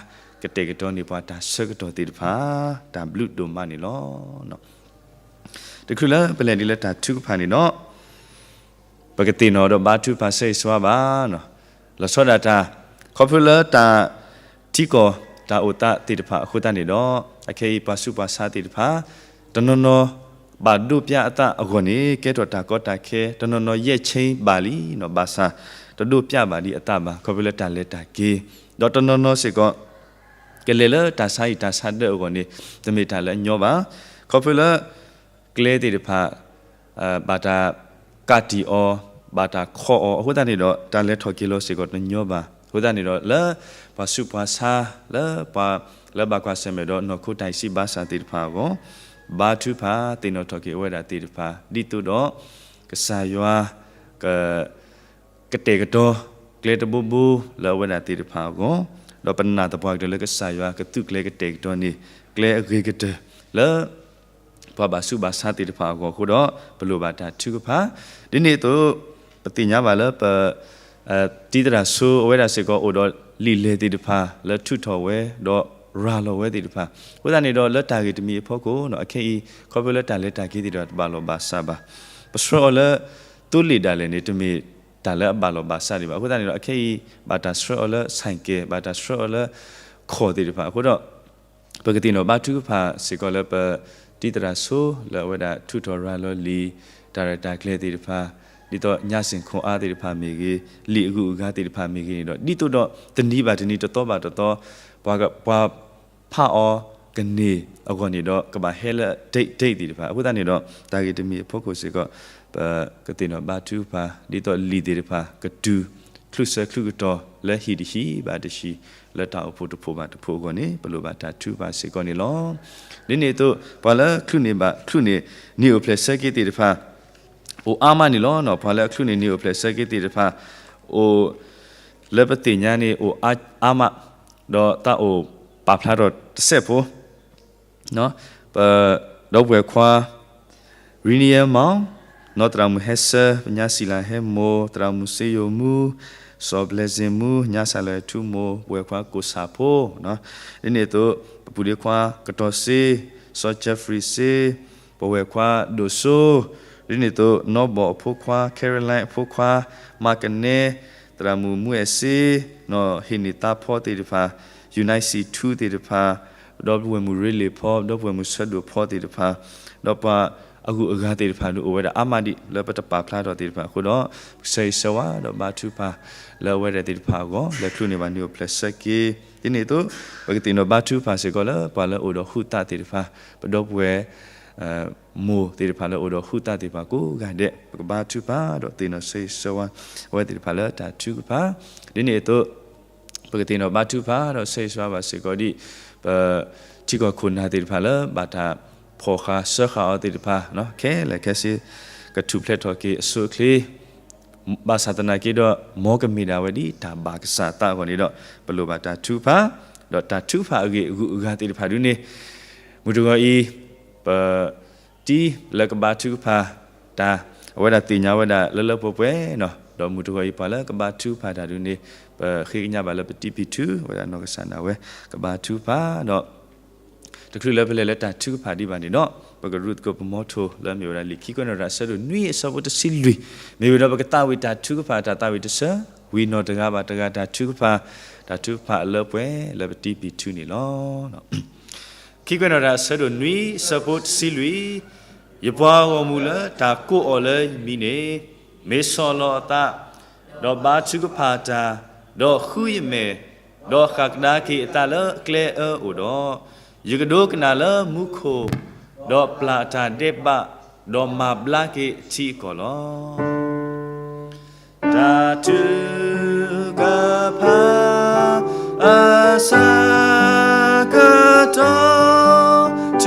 ကတဲာ်ကတီၤန့ၢ်ပှၤတၢ်ဆၢကတီၢ်သ့ၣ်တဖၣ်, တၢ်ဘျုးဒိၣ်မးန့ၣ်လီၤ. တချုးလၢပလဲၤဒ်လၢတၢ်ထုကဖၣ်န့ၣ်ဒီး ပကသ့ၣ်နီၣ်ဒီးဘါထုကဖၣ်ဆၢဂ့ၤဆၢဝါဘၣ်. လီၤဆီဒၣ်တၢ် ခီဖျိလၢတၢ်ထံကီၢ်တၢ်အိၣ်သးသ့ၣ်တဖၣ်အဃိသတးန့ၣ်ဒီး အခဲအံၤပှၤဆူးပှၤဆါသ့ၣ်တဖၣ် တနီၤနီၤ ဘၣ်ဒိးပျးအသးအဂီၢ်န့ၣ် ကဲထီၣ်တၢ်ကီတၢ်ခဲ, တနီၤနီၤယဲၢ်ဆ့ဘၣ်လံ, ဘၣ်ဆၣ် တဒိးပျးဘၣ်ဒံးအသးဘၣ် ခီဖျိလၢတၢ်လဲၤတၢ်က့ၤ, ဒီးတနီၤနီၤစ့ၢ်ကီး ကလဲၤလၢတၢ်ဆါဟံၣ်တၢ်ဆါဒၢးအဂီၢ်န့ၣ် တမ့ၢ်တၢ်လၢအညီဘၣ်. ခီဖျိလၢ ကျဲသ့ၣ်တဖၣ် ဘၣ်တၢ်ကးတံာ်အီၤ, ဘၣ်တၢ်ခီအီၤအဃိသတးန့ၣ်ဒီး တၢ်လဲၤထီၣ်က့ၤလီၤစ့ၢ်ကီးတညီဘၣ်. အဃိသတးန့ၣ်ဒီး လၢပှၤဆူးပှၤဆါ လၢပှၤလၢဘၣ်ကွၢ်ဆၢၣ်မဲာ်ဒီးနီၢ်ခိတၢ်အံးစံးဘါစၢ်သ့ၣ်တဖၣ်အဂီၢ်, ဘါထုကဖၣ်သ့ၣ်နီၣ်ထီၣ်က့ၤအဝဲဒၣ်သ့ၣ်တဖၣ် ဒ်သိးဒီး ကစၢ်ယွၤ က ကတဲာ်ကတီၤ ကျဲတဘိဘိလၢအဝဲဒၣ်သ့ၣ်တဖၣ်အဂီၢ်, ဒီးပနာ်သပှၢ်ကတၢၢ်လၢကစၢ်ယွၤကသုးကျဲၤကတဲာ်ကတီၤန့ၢ် ကျဲအဂ့ၤကတၢၢ်လၢ ပှၤဘၣ်ဆူးဘၣ်ဆါသ့ၣ်တဖၣ်အဂီၢ်အဃိဒီး ပလိၣ်ဘၣ်တၢ်ထုကဖၣ်, ဒ်န့ၣ်အသိး ပသ့ၣ်ညါဘၣ်လၢပ တံၤသရၣ်ဆိအဝဲဒၣ်စ့ၢ်ကီးအိၣ်ဒီးလံာ်လဲၢ်သ့ၣ်တဖၣ်လၢထုးထီၣ်ဝဲ ဒီးရၤလီၤဝဲသ့ၣ်တဖၣ်, အဃိသတးန့ၣ်ဒီးလၢတၢ်ဂ့ၢ်တမံၤအဖီခိၣ် အခဲအံၤ ခီဖျိလၢတၢ်လဲၤတၢ်က့ၤသ့ၣ်တဖၣ်တဘၣ်လီၢ်ဘၣ်စးဘၣ်, ပဆှၢအီၤလၢ သိလ့ၣ်ဒၣ်လဲာ်န့ၣ် တမ့ၢ်တၢ်လၢအဘၣ်လီၢ်ဘၣ်စးဒံးဘၣ်. အဃိသတးန့ၣ်ဒီး အခဲအံၤ ဘၣ်တၢ်ဆှၢအီၤလၢ ဆိုင်ကယ်, ဘၣ်တၢ်ဆှၢအီၤလၢ ခီၣ်သ့ၣ်တဖၣ်အဃိဒီး ပကသ့ၣ်နီၣ်ဘါထုကဖၣ်စ့ၢ်ကီးလၢပ တံၤသရၣ်ဆိလၢအဝဲဒၣ်ထုးထီၣ်ရၤလီၤလံာ် တၢ်ရဲၣ်တၢ်ကျဲၤသ့ၣ်တဖၣ်, ဒ်သိးညါစ့ၣ်ခိၣ်အါသ့ၣ်တဖၣ်မ့ၢ်ဂ့ၤ, လံာ်အဂုၤအဂၤသ့ၣ်တဖၣ်မ့ၢ်ဂ့ၤန့ၣ်ဒီး ဒ်သိးဒီးတနံၤဘၣ်တနံၤတသီဘၣ်တသီ ပှၤ ပှၤဖးအီၤကန့ၢ်အဂီၢ်န့ၣ်ဒီး ကဘၣ်ဟဲလၢ date date သ့ၣ်တဖၣ်. အဃိသတးန့ၣ်ဒီး တၢ်ဂ့ၢ်တမံၤအဖီခိၣ်စ့ၢ်ကီး ပကသ့ၣ်နီၣ်ဘါထုကဖၣ် ဒ်သိးလံာ်သ့ၣ်တဖၣ်ကတုၤ ချုးဆၢချုးကတီၢ်လၢဟံၣ်တဟံၣ်ဘၣ်တဟံၣ် လၢတၢ်အိၣ်ဖှိၣ်တဖှိၣ်ဘၣ်တဖှိၣ်အဂီၢ်န့ၣ် ပလိၣ်ဘၣ်တၢ်ထုကဖၣ်စ့ၢ်ကီးန့ၣ်လီၤ. ဒ်န့ၣ်အသိး ပှၤလၢချုးန့ၢ်ဘၣ်ချုးန့ၢ် နံၣ်အိၣ်ဖျဲၣ်ဆၢက့ၤသ့ၣ်တဖၣ် အိၣ်အါမးန့ၣ်လီၤ. ပှၤလၢအချုးန့ၢ်နံၣ်အိၣ်ဖျဲၣ်ဆၢက့ၤသ့ၣ်တဖၣ် အိၣ် လၢပသ့ၣ်ညါန့ၣ်အိၣ်အါမး ဒီးတၢ်အိၣ်ပာ်ဖျါထီၣ်တစဲးဖိ ပ ဒီပုၢ်ဝဲၢ်ခွါ ရံနံယဲမီၣ်, နီၢ်သရၣ်မုၣ်ဟဲဆၢ, ပညါစံလၤဟဲမိၢ်, သရၣ်မုၣ်စ့ယိၤမူ, စီၤဘျဲစ့မူ, ညါစၢ်လၢထူမိၢ်, ပုၢ်ဝဲၢ်ခွါကိၣ်ဆၣ်ဖိ, ဒ်န့ၣ်အသိး ပပုၢ်ဒ့ခွါ ကတီၤစ့, စီၤ Jeffrey စ့, ပုၢ်ဝဲၢ်ခွါဒိၣ်စိ, ဒ်န့ၣ်အသိး နီၢ်ဘီၣ်အဖိခွါ, Caroline အဖိခွါ, မၤကနဲ, သရၣ်မုၣ်မူအဲၣ်စ့, နီၢ်ဟ့ၣ်န့ၢ်သးဖီသ့ၣ်တဖၣ်, ယူၤနၣ်စံၣ်ထူသ့ၣ်တဖၣ်, ဒီပုၢ်ဝဲၢ်မုၣ်ရ့လ့ၣ်ဖီ, ဒီပုၢ်ဝဲၢ်မုၣ်ဆၢဒိၣ်ဖီသ့ၣ်တဖၣ်, ဒီးပှၤအဂုၤအဂၤသ့ၣ်တဖၣ်ဒုးအိၣ်ဝဲဒၣ်အါမးဒံး လၢပတပာ်ဖျါထီၣ်သ့ၣ်တဖၣ်အဃိဒီး ပကဆၢဂ့ၤဆၢဝါဒီးဘါထုကဖၣ် လၢအဝဲဒၣ်သ့ၣ်တဖၣ်အဂီၢ် လၢချုးန့ၢ်ဘၣ်နံၣ်အိၣ်ဖျဲၣ်ဆၢက့ၤ, ဒ်န့ၣ်အသိး ပကသ့ၣ်နီၣ်ဘါထုကဖၣ်စ့ၢ်ကီးလၢပှၤလၢအိၣ်ဒီးဟုသၣ်သ့ၣ်တဖၣ်, ပဒီပုၢ်ဝဲၢ် မိၢ်သ့ၣ်တဖၣ်လၢအိၣ်ဒီးဟုသၣ်သ့ၣ်တဖၣ်ကိးဂၤဒဲး ပကဘါထုကဖၣ်ဒီးသ့ၣ်နီၣ်ဆၢဂ့ၤဆၢဝါ အဝဲသ့ၣ်တဖၣ်လၢတၢ်ထုကဖၣ်, ဒ်န့ၣ်အသိး ပကသ့ၣ်နီၣ်ဘါထုကဖၣ်ဒီးဆၢဂ့ၤဆၢဝါဘၣ်စ့ၢ်ကီးဒ် ပထံကီၢ်ခိၣ်နၢ်သ့ၣ်တဖၣ်လၢဘၣ်တၢ်ဖ ဖီၣ်ဃာ်စၢဃာ်အီၤသ့ၣ်တဖၣ် ခဲလၢာ်ခဲဆ့ ကထူၣ်ဖျဲးထီၣ်က့ၤအဆိအချ့ ဘၣ်ဆၣ်သနာ်က့ဒီး မ်ကမ့ၢ်ဒၣ်ဝဲဒ်တၢ်ဘၣ်ကစၢ်အသးအဂီၢ်န့ၣ်ဒီး ပလိၣ်ဘၣ်တၢ်ထုကဖၣ်, ဒီးတၢ်ထုကဖၣ်အဂ့ၢ်အဂုၤအဂၤသ့ၣ်တဖၣ်ဒုန့ၣ် မုၢ်တဂီၤအံၤ ပ တံၤလၢကဘါထုကဖၣ်တၢ် အဝဲဒၣ်သ့ၣ်ညါဝဲဒၣ်လၢလၢပှဲၤပှဲၤနီၤ, ဒီးမုၢ်တဂီၤအံၤပှၤလၢကဘါထုကဖၣ်တၢ်ဒုန့ၣ် ပဃ့ကညးဘၣ်လၢပတံၤဖံးထု အဝဲဒၣ်နီၢ်ကစၢ်ဒၣ်ဝဲ ကဘါထုကဖၣ်ဒီး တချုးလၢပလဲၤလၢတၢ်ထုကဖၣ်ဒံးဘၣ်န့ၣ်ဒီး ပကရူၢ်သကိးပမီထိလၢမ့ၢ်ဝဲဒၣ်လံာ်ခံကွဲးနီၣ်တၢ်အဆၢဒိၣ်နွံအဆၢဖိတဆံလွံၢ် မ့ၢ်ဝဲဒီးပကသးဝံၣ်တၢ်ထုကဖၣ်တၢ်သးဝံၣ်တဆၢ ဝံၤနီၢ်တဂၤဘၣ်တဂၤတၢ်ထုကဖၣ်, တၢ်ထုကဖၣ်အလၢပှဲၤလၢပတံၤဖံးထုန့ၣ်လီၤ. ခံကွဲးနီၣ်တၢ်အဆၢဒိၣ်နွံအဆၢဖိတဆံလွံၢ်, ယပှၤဂီၢ်မုၢ်လၢတၢ်ကိးအီၤလၢယမံၤန့ၣ်, မ့ၢ်ဆီၣ်လီၤအသး, ဒီးဘါထုကဖၣ်တၢ်, ဒီးဃုယမဲာ်, ဒီးဃၣ်ကဒါက့ၤအသးလၢအကျဲအၢအိၣ်ဒီး, ယကဒိကနၣ်လၢမူခိၣ်, ဒီးပျၢ်အတၢ်ဒဲးဘး, ဒီးမၤဘျါက့ၤအထံအကီၢ်လီၤ. တၢ်ထုကဖၣ်အဆၢကတီၢ် ထု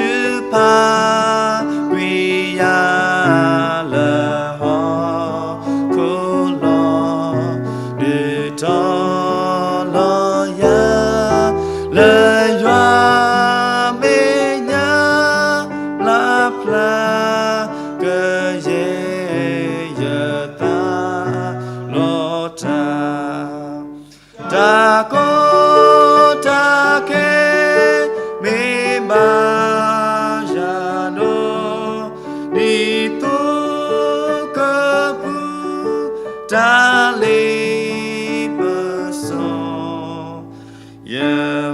ကဖၣ်ကွံာ်ယၤလၢဟီၣ်ခိၣ်လီၤ, ဒုးတီၤလီၤယၤ လၢယွၤမဲာ်ညါပျၢ်ဖျါ ကယဲၢ်ယသးလီၤတၢ်, တၢ်ကီတၢ်ခဲမ့ၢ်ဘၣ်ယၤဒီး, ဒ်သိးကပူၤတၢ်လ့ပစီ ယ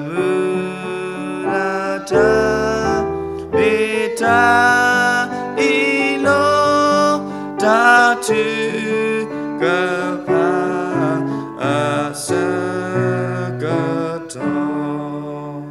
မုၢ်လၢ်တၢ် မ့ၢ်တၢ်အံၤလီၤ, တၢ်ထုကဖၣ်အဆၢကတီၢ်.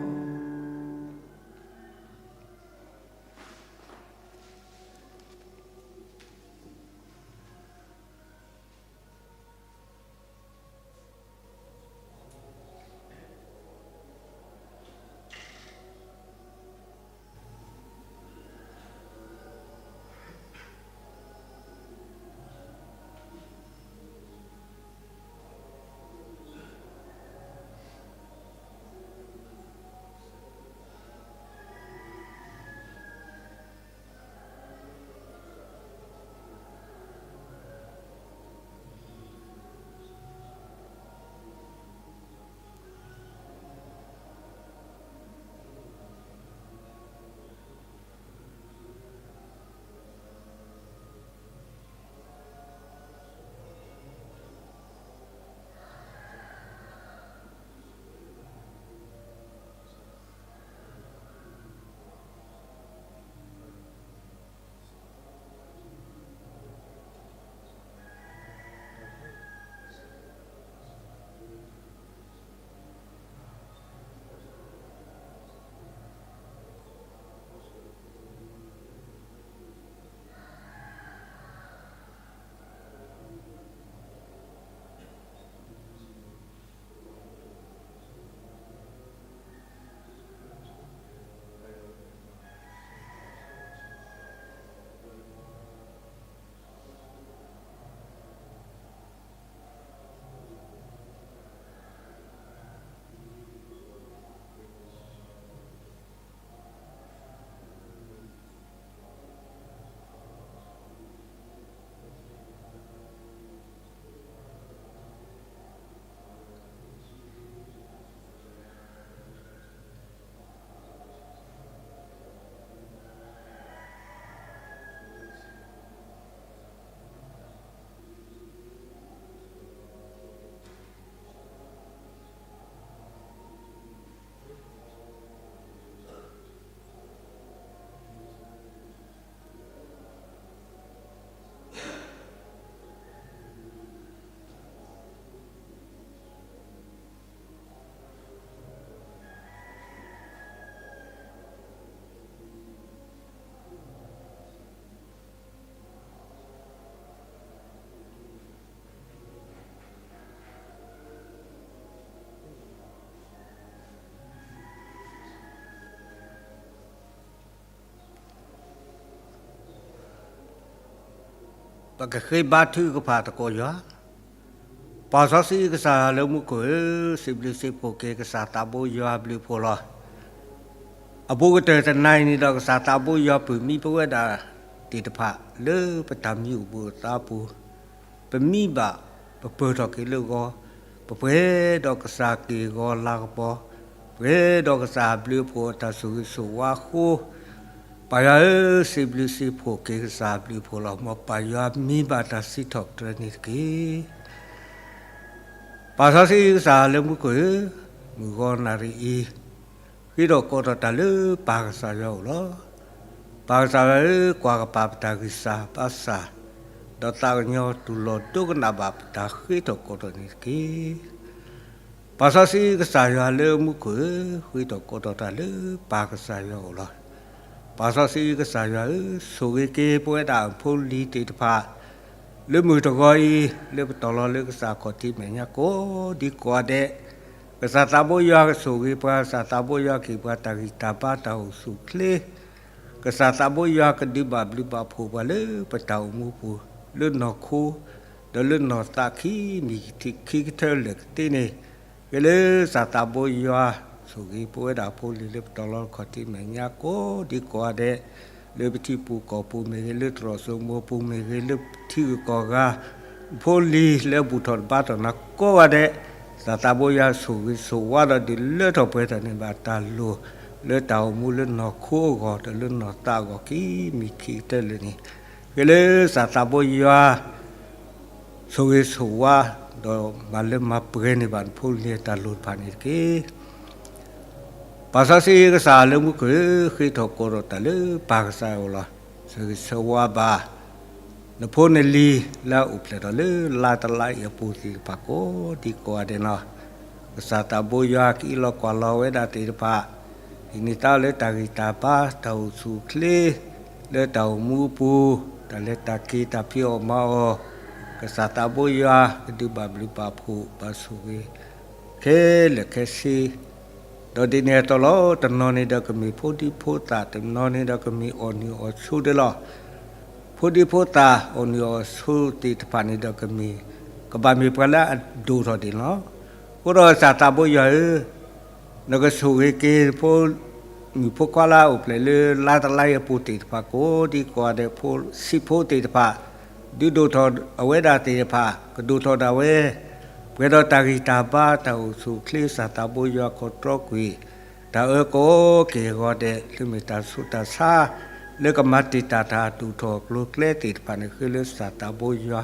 ပကဃ့ဘါထုကဖၣ်သကိးယွၤ. ပၢ်စီဆှံကစၢ်ယွၤလၢမူခိၣ်ဧၢ, စံးဘျုးစံးဖှိၣ်က့ၤကစၢ်သးဘိယွၤအဘျုးအဖှိၣ်လီၤ. အဘူးကတၢၢ်တနၤအံၤန့ၣ်ဒီး ကစၢ်သးဘိယွၤပုၢ်မံပဝဲဒၣ်သ့ၣ်တဖၣ် လၢပတၢ်မံအုၣ်ဘူၣ်အသးပူၤ ပမံဘၣ် ပပၢၢ်ထီၣ်က့ၤလၢဂီၤ, ပပှဲၤဒီးကစၢ်က့ၢ်ဂီၤလၤကပီၤ, ပှဲၤဒီးကစၢ်အဘျုးအဖှိၣ်အတၢ်ဆိၣ်ဂ့ၤဆိၣ်ဝါအဃိ, ပၢ်ယွၤဧၢ, စံးဘျုးစံးဖှိၣ်က့ၤကစၢ်အဘျုးအဖှိၣ်လီၤ. မ်ပၢ်ယွၤမံဘၣ်တၢ်စံးထီၣ်ပတြၢၤန့ၣ်တက့ၢ်. ပၢ်စီဆှံကစၢ်လၢမူခိၣ်ဧၢ, မုၢ်ဂီၤနၣ်ရံၣ်အံၤ ဃ့ထီၣ်ကိးထီၣ်တၢ်လၢပၢ်ကစၢ်ယွၤအအိၣ်လီၤ. ပၢ်ကစၢ်ယွၤဧၢ, ကွၢ်ကပၤပတၢ်ဂံၢ်စၢ်ဘါစၢ်, ဒီးသးကညီၤတူၢ်လိာ်ဒိကနၣ်ဘၣ်ပတၢ်ဃ့ထီၣ်ကိးထီၣ်န့ၣ်တက့ၢ်. ပၢ်စီဆှံကစၢ်ယွၤလၢမူခိၣ်ဧၢ, ဃ့ထီၣ်ကိးထီၣ်တၢ်လၢပၢ်ကစၢ်ယွၤအအိၣ်လီၤ. ပၢ်စီဆှံကစၢ်ယွၤဧၢ, ဆိၣ်ဂ့ၤက့ၤပဝဲဒၣ်အဖိလံၤသ့ၣ်တဖၣ် လၢမုၢ်တဂီၤအံၤ လၢပတီၢ်လီၤလၢကစၢ်ခီၣ်ထံးမဲာ်ညါကိးဒံကိးဂၤဒဲး, ကစၢ်သးဘိယွၤကဆိၣ်ဂ့ၤပှၤ, ကစၢ်သးဘိယွၤကဟ့ၣ်ပှၤတၢ်ဂံၢ်တၢ်ဘါ တၢ်အိၣ်ဆူၣ်အိၣ်ချ့, ကစၢ်သးဘိယွၤကဒုးဘၣ်ဘျုးဘၣ်ဖှိၣ်ပှၤလၢပတၢ်အိၣ်မူပူၤ, လၢနီၢ်ခိ ဒီးလၢနီၢ်သးခံမံၤခံကတၢၢ်လၢာ်ကသ့န့ၣ်, ဃ့လၢကစၢ်သးဘိယွၤ ဆိၣ်ဂ့ၤပဝဲဒၣ်ဖိလံၤလၢပတီၢ်လီၤခီၣ်ထံးမဲာ်ညါကိးဒံကိးဂၤဒဲး, လၢပထံပူၤကီၢ်ပူၤမ့ၢ်ဂ့ၤ, လၢသရိာ်စိမိၤပူၤမ့ၢ်ဂ့ၤ, လၢထံဂုၤကီၢ်ဂၤ ဖိလံၤလၢအဘူၣ်ထီၣ်တဘါထီၣ်နၤကိးဂၤဒဲး, ကစၢ်သးဘိယွၤဆိၣ်ဂ့ၤဆိၣ်ဝါဒီးဒုးလၢထီၣ်ပှဲၤထီၣ်န့ၢ်ဘၣ်တၢ်လိၣ် လၢတၢ်အိၣ်မူလၢနီၢ်ခိအဂီၢ် ဒီးလၢနီၢ်သးအဂီၢ်ခံမံၤခံကတၢၢ်လၢာ်န့ၣ်, ဃ့လၢကစၢ်သးဘိယွၤ ဆိၣ်ဂ့ၤဆိၣ်ဝါ ဒီးမၤလၢမၤပှဲၤန့ၢ်ဘၣ်နဖိလံၤအတၢ်လိၣ်တဖၣ်န့ၣ်တက့ၢ်. ပၢ်စီဆှံကစၢ်လၢမူခိၣ်ဧၢ, ဃ့ထီၣ်ကိးထီၣ်တၢ်လၢပၢ်ကစၢ်အအိၣ်လီၤ. ဆိၣ်ဂ့ၤဆိၣ်ဝါဘၣ် နဖိနလံၤလၢအအိၣ်ဖျဲၣ်ထီၣ်လၢလါတလါအံၤအပူၤသ့ၣ်တဖၣ်ကိးဒံကိးဂၤဒဲးလီၤ. ကစၢ်သးဘိယွၤကအံးလီၤကွၢ်လီၤဝဲဒၣ်သ့ၣ်တဖၣ်, ဟံးန့ၢ်သါလၢတၢ်ဂံၢ်တၢ်ဘါ တၢ်အိၣ်ဆူၣ်အိၣ်ချ့ လၢတၢ်အိၣ်မူအပူၤ, တၢ်လဲၤတၢ်က့ၤတၢ်ဖံးအီၣ်မၤအီၣ်, ကစၢ်သးဘိယွၤကဒုးဘၣ်ဘျုးဘၣ်ဖှိၣ်ဘၣ်ဆိၣ်ဂ့ၤ ခဲလၢာ်ခဲဆ့, ဒီးဒ်န့ၣ်အသိးလီၤ. တနီၤန့ၣ်ဒီးကမ့ၢ်ဖိဒံဖိသၣ်, တနီၤန့ၣ်ဒီးကမ့ၢ်အီၣ်နုၢ်အီၣ်ဆိဒၣ်လီၤ. ဖိဒံဖိသၣ်အီၣ်နုၢ်အီၣ်ဆိသ့ၣ်တဖၣ်န့ၣ်ဒီးကမ့ၢ် ကဘၣ်မ့ၢ်ပှၤလၢအဒိၣ်ထီၣ်ဒၣ်လီၤ. အဃိဒီးကစၢ်သးဘိယွၤဧၢ, နကဆိၣ်ဂ့ၤက့ၤဖိ မုၣ်ဖိခွါလၢအအိၣ်ဖျဲၣ်လၢလါတလါအံၤအပူၤသ့ၣ်တဖၣ်ကိးဒံကိးဂၤဒဲး, ဖိဆံးဖိသ့ၣ်တဖၣ် ဒုးဒိၣ်ထီၣ်အဝဲဒၣ်သ့ၣ်တဖၣ် ကဒိၣ်ထီၣ်ဒၣ်ဝဲ ပှဲၤဒီးတၢ်ဂံၢ်တၢ်ဘါ တၢ်အိၣ်ဆူၣ်အိၣ်ချ့ ကစၢ်သးဘိယွၤခီၣ်တြီကွံာ် တၢ်အၢကိးက့ၢ်အဂီၤဒဲး လၢမ့ၢ်တၢ်ဆူးတၢ်ဆါ လၢကမၤတံာ်တာ်တၢ်ဒိၣ်ထီၣ်ကျိၤကျဲသ့ၣ်တဖၣ်န့ၣ် ဃ့လၢကစၢ်သးဘိယွၤ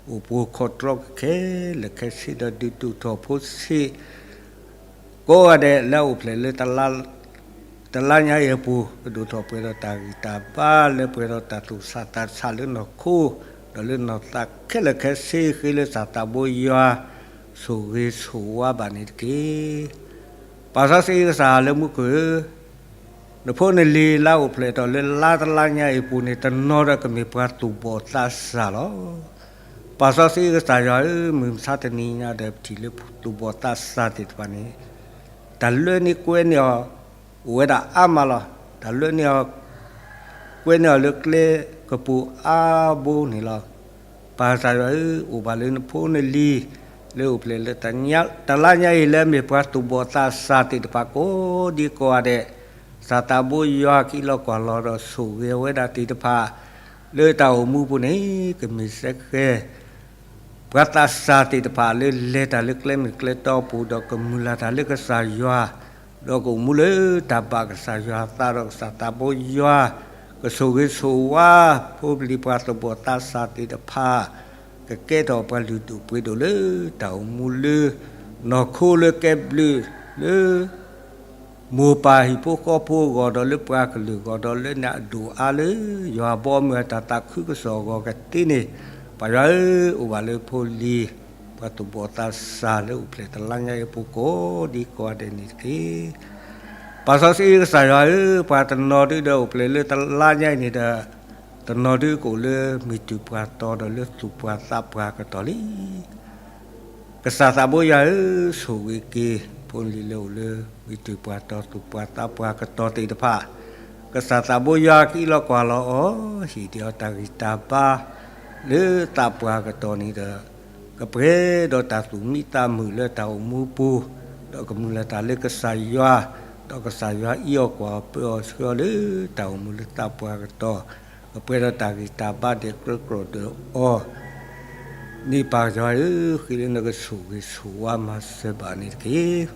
အိၣ်ပှဲၤခီၣ်တြီခဲလၢာ်ခဲဆ့ဒီး ဒုးဒိၣ်ထီၣ်ဖိဆံး ကိးဂၤဒဲးလၢအအိၣ်ဖျဲၣ်လၢ တလါညါအံၤအပူၤ ကဒိၣ်ထီၣ်ပှဲၤဒီးတၢ်ဂံၢ်တၢ်ဘါ လၢပှဲၤဒီးတၢ်သူၣ်ဆးသးဆးလၢနီၢ်ခိ ဒီးလၢနီၢ်သးခဲလၢာ်ခဲဆ့ ဃ့လၢကစၢ်သးဘိယွၤ ဆိၣ်ဂ့ၤဆိၣ်ဝါဘၣ်န့ၣ်တက့ၢ်. ပၢ်စီဆှံကစၢ်လၢမူခိၣ်ဧၢ, နဖိနလံၤလၢအအိၣ်ဖျဲၣ်ထီၣ်လၢလါတလါညါအံၤအပူၤန့ၣ် တနီၤဒီးကမ့ၢ်ပှၤသူၣ်ဘီၣ်သးစၢ်လီၤ. ပၢ်စီဆှံကစၢ်ယွၤဧၢ, မုၢ်မဆါတနံၤညါဒီး ပထံၣ်လၢသူၣ်ဘီၣ်သးစၢ်သ့ၣ်တဖၣ်န့ၣ် တၢ်လၢန့ၢ်ကွဲန့ၢ်အီၤ အိၣ်ဝဲဒၣ်အါမးလီၤ. တၢ်လၢန့ၢ်အီၤ ကွဲန့ၢ်အီၤလၢကျဲကပူၤအါဘိန့ၣ်လီၤ. ပၢ်ကစၢ်ယွၤဧၢ, အိၣ်ဘၣ်လၢနဖိနလံၤ လၢအိၣ်ဖျဲၣ်လၢ တလါညါအံၤလၢအမ့ၢ်ပှၤသူၣ်ဘီၣ်သးစၢ်သ့ၣ်တဖၣ်ကိးဒံကိးဂၤဒဲး, ကစၢ်သးဘိယွၤကအံးလီၤကွၢ်လီၤဒီးဆိၣ်ဂ့ၤဝဲဒၣ်သ့ၣ်တဖၣ် လၢတၢ်အိၣ်မူပူၤန့ၣ် ကမ့ၢ်စ့ၢ်ကီး ပှၤသးစၢ်သ့ၣ်တဖၣ်လၢလဲၤတၢ်လၢကျဲမုၢ်ကျဲတီအပူၤ ဒီးကမုၢ်လၢ်တၢ်လၢကစၢ်ယွၤ, ဒီးကအိၣ်မူလၢတၢ်ဘၣ်ကစၢ်ယွၤသးဒီးကစၢ်သးဘိယွၤ ကဆိၣ်ဂ့ၤဆိၣ်ဝါ ဖိပလံၤပှၤသူၣ်ဘီၣ်သးစၢ်သ့ၣ်တဖၣ်, ကကဲထီၣ်ပှၤလုၢ်ဒိၣ်ပှ့ၤဒိၣ်လၢတၢ်အိၣ်မူလၢ နီၢ်ခိလၢကဲဘျုးလၢ မိၢ်ပၢ်ဟံၣ်ဖိဃီဖိအဂီၢ် ဒီးလၢပှၤကလုာ်အဂီၢ် ဒီးလၢန့ၣ်အဒိၣ်အါလၢ ယွၤဘီမုၢ်အတၢ်သးခုကစီၣ်အဂီၢ်ကသ့န့ၣ်, ပၢ်ယွၤဧၢ, အိၣ်ဘၣ်လၢဖိလံၤ ပှၤသူၣ်ဘီၣ်သးစၢ်လၢအိၣ်ဖျဲၣ်တလါညါအံၤအပူၤကိးဒံကိးဂၤဒဲးန့ၣ်တက့ၢ်. ပၢ်စီဆှံကစၢ်ယွၤဧၢ, ပှၤတနီၤဒုဒီးအိၣ်ဖျဲၣ်လၢတလါညါအံၤန့ၣ်ဒီး တနီၤဒုကအိၣ်လၢမုၢ်တူၢ်ပှၤတီၤဒီးလၢသူၣ်ပှၤသးပှၢ်ကတီၢ်လံ. ကစၢ်သးဘိယွၤဧၢ, ဆိၣ်ဂ့ၤက့ၤ ဖိလံၤလၢအိၣ်လၢမုၢ်တူၢ်ပှၤတီၤသူၣ်ပှၤသးပှၢ်ကတီၢ်သ့ၣ်တဖၣ်, ကစၢ်သးဘိယွၤကအံးလီၤကွၢ်လီၤအီၤ, ဟ့ၣ်ဒံးအီၤတၢ်ဂံၢ်တၢ်ဘါ, လၢသးပှၢ်ကတီၢ်န့ၣ်ဒီး ကပှဲၤဒီးတၢ်သူၣ်မံသးမုာ်လၢတၢ်အိၣ်မူပူၤ, ဒီးကမုာ်လၢ်တၢ်လၢကစၢ်ယွၤ, ဒီးကစၢ်ယွၤအံးအီၤကွၢ်အီၤပၢအီၤဆှၢအီၤလၢတၢ်အိၣ်မူလၢသးပှၢ်ကတီၢ်, ကပှဲၤဒီးတၢ်ဂံၢ်တၢ်ဘါဒဲးကြၢးကြၢးဒီးအီၤ န့ၣ်ပၢ်ကစၢ်ယွၤဧၢ, ဃ့လၢနကဆိၣ်ဂ့ၤဆိၣ်ဝါမၤစၢၤဘၣ်န့ၣ်တက့ၢ်.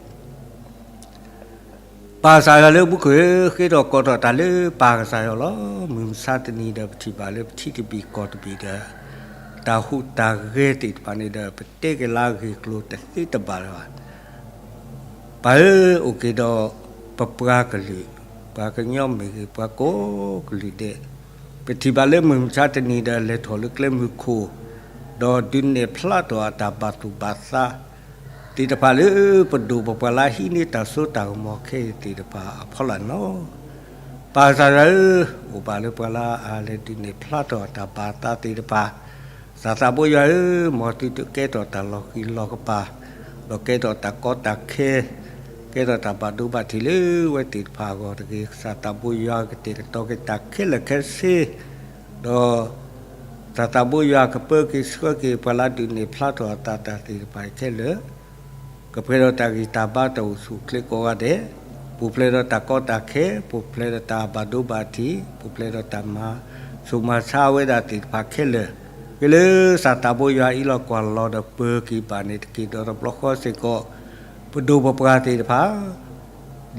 ပၢ်ကစၢ်ယွၤလၢမူခိၣ်ဧၢ, ဃ့ထီၣ်ကိးထီၣ်တၢ်လၢပၢ်ကစၢ်ယွၤလီၤ. မုၢ်မဆါတနံၤဒီး ပထံၣ်ဘၣ်လၢပထံတဘ့ၣ်ကီၢ်တဘ့ၣ်ဒီး တၢ်ဟူးတၢ်ဂဲၤသ့ၣ်တဖၣ်န့ၣ်ဒီး ပတဲက့ၤလၢအဂ့ၢ်အကျိၤတသ့တဘၣ်လၢၤဘၣ်. ပၢ်ဧၢ, အိၣ်က့ၤဒီးပပှၤကလုာ်, ပှၤကညီမ့ၢ်ဂ့ၤ, ပှၤကိးကလုာ်ဒဲး, ပထံၣ်ဘၣ်လၢမုၢ်မဆါတနံၤဒီး လဲၤထီၣ်လၢကျဲမုၢ်ခိၣ်, ဒီးဒုးနဲၣ်ဖျါထီၣ်အတၢ်ဘၣ်သူၣ်ဘၣ်သး သ့ၣ်တဖၣ်လၢပဒိၣ်ပပှၢ်လၢဟံးန့ၢ်တၢ်စိတၢ်ကမီၤခဲအံၤသ့ၣ်တဖၣ်အဖီလာ်န့ၣ်လီၤ. ပၢ်ကစၢ်ယွၤဧၢ, အိၣ်ဘၣ်လၢပှၤလၢအလဲၤဒုးနဲၣ်ဖျါထီၣ်အတၢ်ဘၣ်သးသ့ၣ်တဖၣ်, ကစၢ်သးဘိယွၤဧၢ, မ်သုတကဲထီၣ်တၢ်လီၤဃံၤလီၤကပာ်, ဒီးကဲထီၣ်တၢ်ကီတၢ်ခဲ, ကဲထီၣ်တၢ်ဘၣ်ဒိဘၣ်ထံးလၢဝဲသ့ၣ်တဖၣ်အဂီၢ်တဂ့ၤ. ကစၢ်သးဘိယွၤကတဲာ်ကတီၤက့ၤတၢ်ခဲလၢာ်ခဲဆ့ ဒီး ကစၢ်သးဘိယွၤကပၢက့ၤဆှၢက့ၤ ပှၤလၢဒုးနဲၣ်ဖျါထီၣ်အသးတၢ်သ့ၣ်တဖၣ်ခဲလၢာ်, ကပှဲၤဒီးတၢ်ဂံၢ်တၢ်ဘါတၢ်အိၣ်ဆူၣ်အိၣ်ချ့ကိးဂၤဒဲး, ပူၤဖျဲးဒီးတၢ်ကီတၢ်ခဲ, ပူၤဖျဲးဒီးတၢ်ဘၣ်ဒိဘၣ်ထံး, ပူၤဖျဲးဒီးတၢ်မၤဆူၣ်မၤဆါဝဲဒၣ်သ့ၣ်တဖၣ်ခဲလၢာ်, ဃ့လၢကစၢ်သးဘိယွၤအံးလီၤကွၢ်လီၤဒီးပၢက့ၤဘၣ်န့ၣ်တက့ၢ်. ဒီးတဘျီဃီစ့ၢ်ကီး ပဒိၣ်ပပှၢ်သ့ၣ်တဖၣ်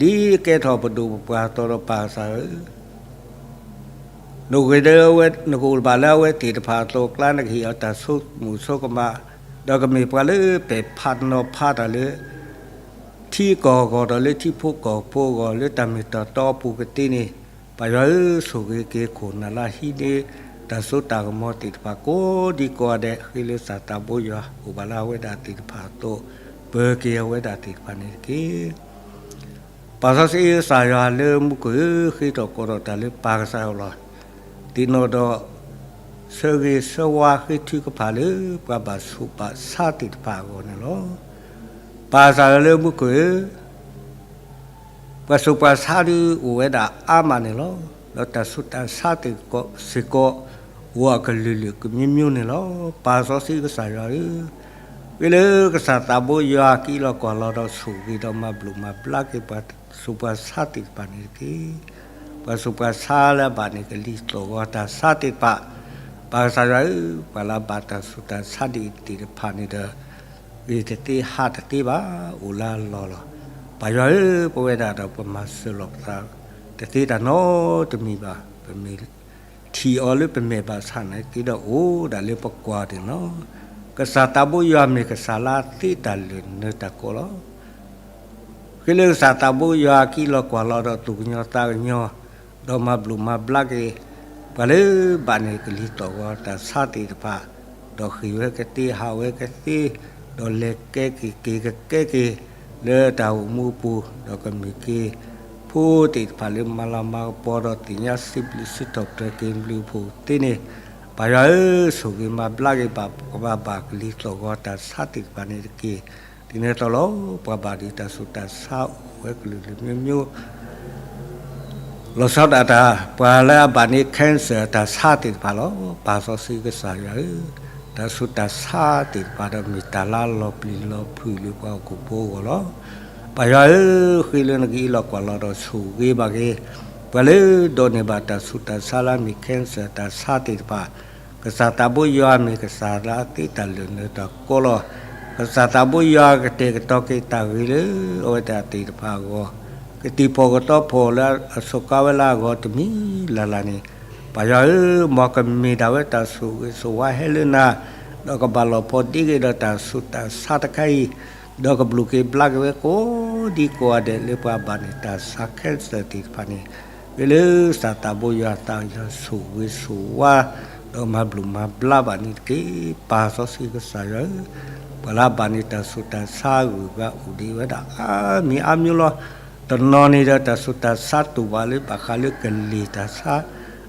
ဒ်ကဲထီၣ်ပဒိၣ်ပပှၢ်အသိးဒီးပၢ်ကစၢ်ဧၢ, နကအိၣ်လၢအဝဲ, နကအိၣ်ဘၣ်လၢအဝဲသ့ၣ်တဖၣ်အသိးအကျါ နကဟ့ၣ်အီၤတၢ်ဆိကမိၣ်ဆိကမး, ဒီးကမ့ၢ်ပှၤလၢပဲာ်ဖးနီၤဖးတၢ်လၢ ထံကီၢ်အဂီၢ်ဒီးလၢထံဖိကီၢ်ဖိအဂီၢ် လၢတၢ်မ့ၢ်တၢ်တီအပူၤကသ့န့ၣ်, ပၢ်ယွၤဧၢ, ဆိၣ်ဂ့ၤက့ၤခိၣ်နၢ်လၢဟံးန့ၢ် တၢ်စိတၢ်ကမီၤသ့ၣ်တဖၣ်ကိးဒံကိးဂၤဒဲး ဃ့လၢကစၢ်သးဘိယွၤအိၣ်ဘၣ်လၢအဝဲဒၣ်သ့ၣ်တဖၣ်အသိး ပၢက့ၤအဝဲဒၣ်သ့ၣ်တဖၣ်န့ၣ်တက့ၢ်. ပၢ်စီဆှံကစၢ်ယွၤလၢမူခိၣ်ဧၢ, ဃ့ထီၣ်ကိးထီၣ်တၢ်လၢပၢ်ကစၢ်ယွၤလီၤ. သ့ၣ်နီၣ်ဒီး ဆၢဂ့ၤဆၢဝါဃ့ထုကဖၣ်လၢပှၤဘၣ်ဆူးဘၣ်ဆါသ့ၣ်တဖၣ်အဂီၢ်န့ၣ်လီၤ. ပၢ်ကစၢ်ယွၤလၢမူခိၣ်ဧၢ, ပှၤဆူးပှၤဆါဒုးအိၣ်ဝဲဒၣ်အါမးန့ၣ်လီၤ. ဒီးတၢ်ဆူးတၢ်ဆါသ့ၣ်စ့ၢ်ကီး အိၣ်အကလုာ်လုာ်ကမျိုးမျိုးန့ၣ်လီၤ. ပၢ်စီဆှံကစၢ်ယွၤဧၢ, ဃ့လၢကစၢ်သးဘိယွၤကအံးလီၤကွၢ်လီၤဒီးဆိၣ်ဂ့ၤဒီးမၤဘျုးမၤဘျါက့ၤပှၤဆူးပှၤဆါသ့ၣ်တဖၣ်န့ၣ်တက့ၢ်. ပှၤဆူးပှၤဆါလၢအဘၣ်န့ၢ်ကလံၤသီၣ်ဂီၤတၢ်ဆါသ့ၣ်တဖၣ်, ပၢ်ကစၢ်ယွၤဧၢ, ပှၤလၢအဘၣ်တၢ်ဆူးတၢ်ဆါဒ်အံၤသ့ၣ်တဖၣ်န့ၣ်ဒီး ဂ့ၤတသ့ဟးတသ့ဘၣ်, အိၣ်လၢအလီၢ်လီၤ. ပၢ်ယွၤဧၢ, ပဝဲဒၣ်ဒီးပမၤစၢၤလီၤပသး တသ့တၢ်နီတမံၤဘၣ်. ပမ့ၢ်ထံၣ်အီၤလၢပမဲာ်ဘၣ်ဆၣ်နာ်က့ဒီး အိၣ်ဒၣ်လၢပကွၢ်ဒၣ်လီၤ. ကစၢ်သးဘိယွၤမ့ၢ်ကစၢ်လၢအသ့တၢ်လၢာ်နၢၤတၢ်ကီလီၤ. ဃ့လၢကစၢ်သးဘိယွၤကအံးလီၤကွၢ်လီၤဒီးသူၣ်ကညီၤသးကညီၤ, ဒီးမၤဘျုးမၤဘျါက့ၤ ပှၤလၢဘၣ်န့ၢ်ကလံၤသီၣ်ဂီၤတၢ်ဆါသ့ၣ်တဖၣ်, ဒီးဃ့ၢ်ဝဲကသ့ဟးဝဲကသ့, ဒီးလဲၤကဲက့ၤက့ၤကကဲက့ၤ လၢတၢ်အိၣ်မူအပူၤ, ဒီးကမ့ၢ်က့ၤ ဖိသ့ၣ်တဖၣ်လၢမၤလၤမၤကပီၤဒီးသ့ၣ်ညါစံးဘျုးစံးထီၣ်ပတြၢၤက့ၤဘျုးအဖှိၣ်သ့န့ၣ်, ပၢ်ယွၤဧၢ, ဆိၣ်ဂ့ၤမၤဘျါက့ၤဘၣ်ပှၤဘၣ်ကလံၤသီၣ်ဂီၤတၢ်ဆါသ့ၣ်တဖၣ်န့ၣ်တက့ၢ်. ဒ်န့ၣ်အသိးလီၤ. ပှၤဘၣ်ဒုးတၢ်ဆူးတၢ်ဆါအိၣ်ဝဲကလုာ်လုာ်မျိုးမျိုး လီၤဆီဒၣ်တၢ် ပှၤလၢအဘၣ်န့ၢ် cancer တၢ်ဆါသ့ၣ်တဖၣ်လီၤ. ပၢ်စီဆှံကစၢ်ယွၤဧၢ, တၢ်ဆူးတၢ်ဆါသ့ၣ်တဖၣ်ဒီးမ့ၢ်တၢ်လၢအလီၤပျံၤလီၤဖုးလၢပှၤဟီၣ်ခိၣ်ဖိအဂီၢ်လီၤ. ပၢ်ယွၤဧၢ, ဃ့လၢနကအံးလီၤကွၢ်လီၤဒီးဆိၣ်ဂ့ၤဘၣ်က့ၤ ပှၤလၢဒိးန့ၢ်ဘၣ်တၢ်ဆူးတၢ်ဆါလၢအမ့ၢ် cancer တၢ်ဆါသ့ၣ်တဖၣ်, ကစၢ်သးဘိယွၤမ့ၢ်ကစၢ်လၢအသ့တၢ်လၢာ်နၢၤတၢ်ကီလီၤ. ကစၢ်သးဘိယွၤကတဲာ်ကတီၤက့ၤတၢ်ဂ့ၤလၢအဝဲသ့ၣ်တဖၣ်အဂီၢ်, ကတံၤဖီၣ်ကသီဖီၣ်လၢအစိာ်ကါဝဲလၢအဂီၢ်တမံၤလၢ်လၢ်န့ၣ်, ပၢ်ယွၤဧၢ, မ်ကမ့ၢ်ဒၣ်ဝဲတၢ်ဆိၣ်ဂ့ၤဆိၣ်ဝါဟဲလၢနၤ, ဒီးကဘၣ်လီၤပှီၢ်ဒ့က့ၤဒီးတၢ်ဆူးတၢ်ဆါတခါအံၤ, ဒီးကဘျုးက့ၤဘျါက့ၤဝဲကိးဒံကိးဂၤဒဲးလၢပှၤဘၣ်န့ၢ်တၢ်ဆါ cancer သ့ၣ်တဖၣ်န့ၣ်, ဃ့လၢကစၢ်သးဘိယွၤအသးကညီၤဆိၣ်ဂ့ၤဆိၣ်ဝါ, ဒီးမၤဘျုးမၤဘျါဘၣ်န့ၣ်တက့ၢ်. ပၢ်စီဆှံကစၢ်ယွၤဧၢ, ပှၤလၢအဘၣ်န့ၢ်တၢ်ဆူးတၢ်ဆါအဂုၤအဂၤအိၣ်ဒံးဝဲဒၣ်အါမံၤအါမျိုးလီၤ. တနီၤန့ၣ်ဒီးတၢ်ဆူးတၢ်ဆါတူၢ်ဘၣ်လၢဘၣ်ဃးလၢကလ့ၢ်တၢ်ဆါ,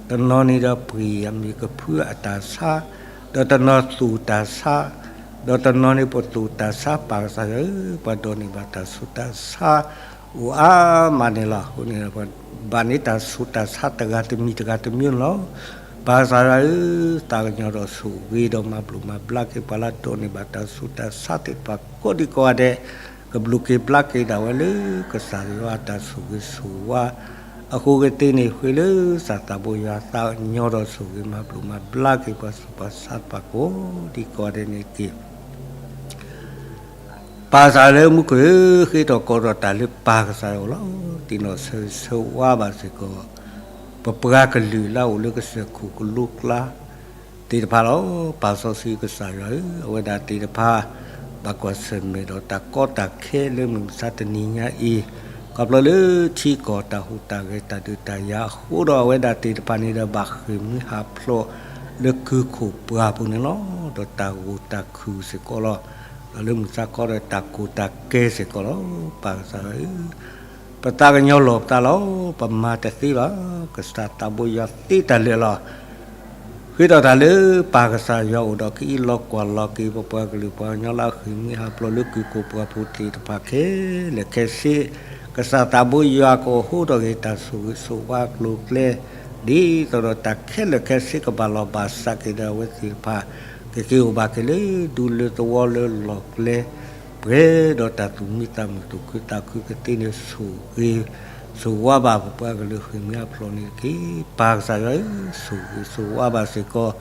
တနီၤန့ၣ်ဒီးပှ့ၤအမံၤကဖုအတၢ်ဆါ, ဒီးတနီၤသူၣ်တၢ်ဆါ, ဒီးတနီၤန့ၣ်ပသူၣ်တၢ်ဆါ, ပၢ်ကစၢ်ယွၤဧၢ, ပှၤဒိးန့ၢ်ဘၣ်တၢ်ဆူးတၢ်ဆါ အိၣ်အါမးန့ၣ်လီၤ. အဃိန့ၣ် ပှၤဘၣ်န့ၢ်တၢ်ဆူးတၢ်ဆါတဂၤတမံၤတဂၤတမျိုးန့ၣ်လီၤ. ပၢ်ကစၢ်ယွၤဧၢ, သးကညီၤဒီးဆိၣ်ဂ့ၤဒီးမၤဘျုးမၤဘျါက့ၤပှၤလၢအဒိးန့ၢ်ဘၣ်တၢ်ဆူးတၢ်ဆါသ့ၣ်တဖၣ်ကိးဒံကိးဂၤဒဲး, ကဘျုးက့ၤဘျါက့ၤဒၣ်ဝဲလၢကစၢ်ယွၤအတၢ်ဆိၣ်ဂ့ၤဆိၣ်ဝါ အဃိကသ့န့ၣ် ဃ့လၢကစၢ်သးဘိယွၤသးကညီၤဒီးဆိၣ်ဂ့ၤမၤဘျုးမၤဘျါက့ၤပှၤဆူးပှၤဆါတဖၣ်ကိးဒံကိးဂၤဒဲးန့ၣ်တက့ၢ်. ပၢ်ကစၢ်လၢမူခိၣ်ဧၢ, ဃ့ထီၣ်ကိးထီၣ်တၢ်လၢပၢ်ကစၢ်ယွၤအအိၣ်လီၤ. သ့ၣ်နီၣ်ဆၢဂ့ၤဆၢဝါဘၣ်စ့ၢ်ကီး ပပှၤကလုာ်လၢအအိၣ်လၢကစၢၢ်ခိၣ်ကလိကျါသ့ၣ်တဖၣ်လီၤ. ပၢ်စီဆှံကစၢ်ယွၤဧၢ, အဝဲဒၣ်သ့ၣ်တဖၣ် ဘၣ်ကွၢ်ဆၢၣ်မဲာ်ဒီးတၢ်ကီတၢ်ခဲလၢမုၢ်မဆါတနံၤညါအံၤ, ခီဖျိလၢထံကီၢ်တၢ်ဟူးတၢ်ဂဲၤတၢ်ဒုးတၢ်ယၤအဃိဒီး အဝဲဒၣ်သ့ၣ်တဖၣ်န့ၣ်ဒီးဘၣ်ဃ့ၢ်မှံဟးဖျိးလၢကုၢ်ခိၣ်ပှၢ်ပူၤန့ၣ်လီၤ. ဒီးတၢ်ဂိၢ်တၢ်ခုၣ်စ့ၢ်ကီးလီၤ. ဒီးလၢမုၢ်ဆါခီဒီးတၢ်ကိၢ်တၢ်ကဲစ့ၢ်ကီးလီၤ. ပၢ်ကစၢ်ဧၢ, ပသးကညီၤလီၤပသးလီၤ. ပမၤတသ့ဘၣ်. ကစၢ်သးဘိယွၤသ့တၢ်လၢာ်လီၤ. ဃ့ထီၣ်တၢ်လၢပၢ်ကစၢ်ယွၤအအိၣ်ဒီးကအံးလီၤကွၢ်လီၤက့ၤ ပပှၤကလုာ်ပှၤကညီလၢအဃ့ၢ်မှံဟးဖျိးလၢကုၢ်ခိၣ်ပှၢ်ပူၤသ့ၣ်တဖၣ်ခဲလၢာ်ခဲဆ့, ကစၢ်သးဘိယွၤကအိၣ်ဟူးထီၣ်က့ၤတၢ်ဆိၣ်ဂ့ၤဆိၣ်ဝါအကျိၤအကျဲ ဒ်သိးဒီးတၢ်ခဲလၢာ်ခဲဆ့ကဘၣ်လီၢ်ဘၣ်စးက့ၤဒီးအဝဲသ့ၣ်တဖၣ် ကက့ၤအိၣ်ဘၣ်က့ၤလၢဒူလၢသဝီလၢလီၢ်ကျဲ ပှဲၤဒီးတၢ်သူၣ်မံသးမုာ်သူၣ်ခုသးခုကသ့န့ၣ် ဆိၣ်ဂ့ၤဆိၣ်ဝါဘၣ်ပပှၤကလုာ်ဃ့ၢ်မှံဟးဖျိးန့ၣ်တက့ၢ်. ပၢ်ကစၢ်ယွၤဧၢ, ဆိၣ်ဂ့ၤဆိၣ်ဝါဘၣ်စ့ၢ်ကီး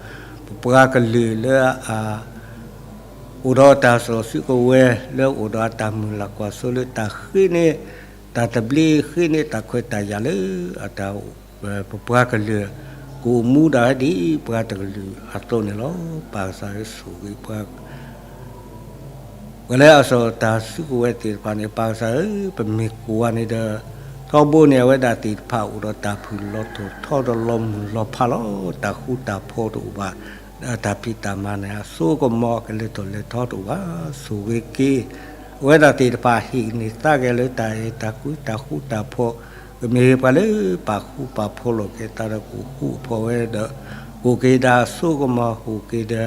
ပပှၤကလုာ်လၢအ အိၣ်ဒီးတၢ်စီဆှံကဝဲၤ လၢအိၣ်ဒီးအတၢ်မုၢ်လၢ်ကွၢ်စိလၢတၢ်ဃ့န့ၢ် တၢ်သဘျ့ဃ့န့ၢ်တၢ်ခွဲးတၢ်ယာ်လၢအတၢ် ပပှၤကလုာ် ကအိၣ်မူဒၣ်ဝဲဒ်ပှၤတကလုာ်အသိးန့ၣ်လီၤ. ပၢ်ကစၢ်ဧၢ, ဆိၣ်ဂ့ၤပှၤ ပှၤလၢအစီၤတၢ်စုကဝဲၤသ့ၣ်တဖၣ်န့ၣ် ပၢ်ကစၢ်ဧၢ, ပမ့ၢ်ကွၢ်န့ၣ်ဒီး ထီဘိန့ၣ် အဝဲဒၣ်သ့ၣ်တဖၣ်အိၣ်ဒီးတၢ်ဖုၣ်လီၤထီၣ်ထီဒီးလီၤမုၢ်လီၤဖးလီၤ. တၢ်ဃူတၢ်ဖိးတအိၣ်ဘၣ်, ဒီးတၢ်ဖံးတၢ်မၤန့ၣ် အစိကမီၤကလဲၤထီၣ်လဲၤထီတအိၣ်ဘၣ်. ဆိၣ်ဂ့ၤက့ၤ အဝဲဒၣ်သ့ၣ်တဖၣ်ဟ့ၣ်န့ၢ်သါက့ၤလၢတၢ်အဲၣ်တၢ်ကွံ တၢ်ဃူတၢ်ဖိး, ကမ့ၢ်ပှၤလၢပာ်ဃူပာ်ဖိးလိာ်က့ၤသးဒီးကအိၣ်ဃူအိၣ်ဖိးဝဲဒီး ကအိၣ်က့ၤဒီးအစိကမီၤ ကအိၣ်က့ၤဒီး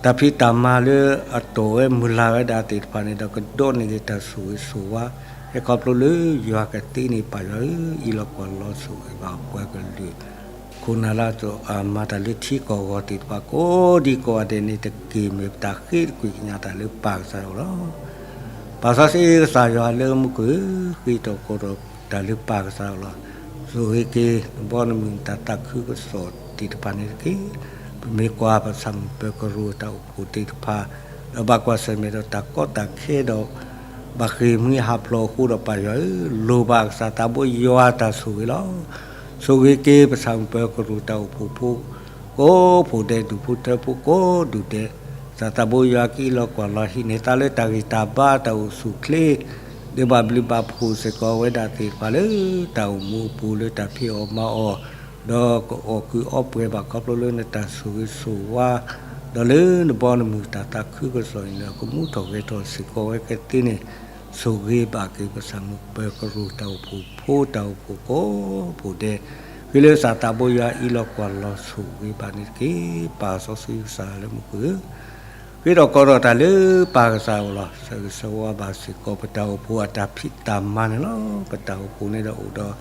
တၢ်ဖံးတၢ်မၤလၢအတီၢ်ဝဲမုၢ်လၢ်ဝဲဒၣ်သ့ၣ်တဖၣ်န့ၣ်ဒီး ကဒိးန့ၢ်က့ၤတၢ်ဆိၣ်ဂ့ၤဆိၣ်ဝါ ဟဲခီဖျိလၢယွၤကသ့န့ၣ် ပၢ်ယွၤဧၢ, အံးလီၤကွၢ်လီၤဆိၣ်ဂ့ၤဘၣ်ပှၤကလုာ် ခိၣ်နၢ်လၢအမၤတၢ်လၢထံကီၢ်ဂီၤသ့ၣ်တဖၣ်ကိးဒံကိးဂၤဒဲးန့ၣ်တက့ၢ်. မ့ၢ်ပတၢ်ဃ့တကွံာ်ကညးတၢ်လၢပၢ်ကစၢ်ယွၤလီၤ. ပၢ်စီဆှံကစၢ်ယွၤလၢမူခိၣ်ဧၢ, ဃ့ထီၣ်ကိးထီၣ်တၢ်လၢပၢ်ကစၢ်ယွၤလီၤ. ဆိၣ်ဂ့ၤက့ၤနဘီနမုၢ်နတၢ်သးခုကစီၣ်သ့ၣ်တဖၣ်န့ၣ်တက့ၢ်. ပမ့ၢ်ကွၢ်ပဆၣ်မုၢ်ပၢၤကရူၢ်တၢ်အိၣ်ဖှိၣ်သ့ၣ်တဖၣ် ဒီးဘၣ်ကွၢ်ဆၢၣ်မဲာ်ဒီးတၢ်ကီတၢ်ခဲဒီး ဘၣ်ဃ့ၢ်မှံဟးဖျိးအဃိဒီး ပၢ်ယွၤဧၢ, လိၣ်ဘၣ်ကစၢ်သးဘိယွၤတၢ်ဆိၣ်ဂ့ၤလီၤ. ဆိၣ်ဂ့ၤက့ၤပဆၣ်မုၢ်ပၢၤကရူၢ်တၢ်အိၣ်ဖှိၣ်ဖိ ကိးဖှိၣ်ဒဲး ဒူၣ်ဖိထၢဖိကိးဒူၣ်ဒဲး, ကစၢ်သးဘိယွၤကအံးလီၤကွၢ်လီၤ ဟံးန့ၢ်သါလၢတၢ်ဂံၢ်တၢ်ဘါတၢ်အိၣ်ဆူၣ်အိၣ်ချ့ ဒီးဘၣ်ဘျုးဘၣ်ဖှိၣ်စ့ၢ်ကီးဝဲဒၣ်သ့ၣ်တဖၣ်လၢတၢ်အိၣ်မူအပူၤလၢတၢ်ဖံးအီၣ်မၤအီၣ် ဒီးကအီၣ်ကုးအီပှဲၤဘၣ်ခီဖျိလၢနတၢ်ဆိၣ်ဂ့ၤဆိၣ်ဝါ ဒီးလၢနဘီနမုၢ်တၢ်သးခုကစီၣ်အံၤန့ၣ် ကမူထီၣ်ဂဲၤထီၣ်စ့ၢ်ကီးဝဲကသ့န့ၣ် ဆိၣ်ဂ့ၤဘၣ်က့ၤပဆၣ်မုၢ်ပၢၤကရူၢ်တၢ်အိၣ်ဖှိၣ်ဖိတၢ်အိၣ်ဖှိၣ်ကိးဖှိၣ်ဒဲး, ဃ့လၢကစၢ်သးဘိယွၤအံးလီၤကွၢ်လီၤဆိၣ်ဂ့ၤဘၣ်န့ၣ်တက့ၢ်. ပၢ်စီဆှံကစၢ်လၢမူခိၣ်ဧၢ, ဃ့ထီၣ်ကိးထီၣ်တၢ်လၢပၢ်ကစၢ်အအိၣ်လီၤ. ဆၢဂ့ၤဆၢဝါဘၣ်စ့ၢ်ကီးပတၢ်အိၣ်ဖှိၣ်အတၢ်ဖံးတၢ်မၤန့ၣ်လီၤ. ပတၢ်အိၣ်ဖှိၣ်န့ၣ်ဒီးအိၣ်ဒီး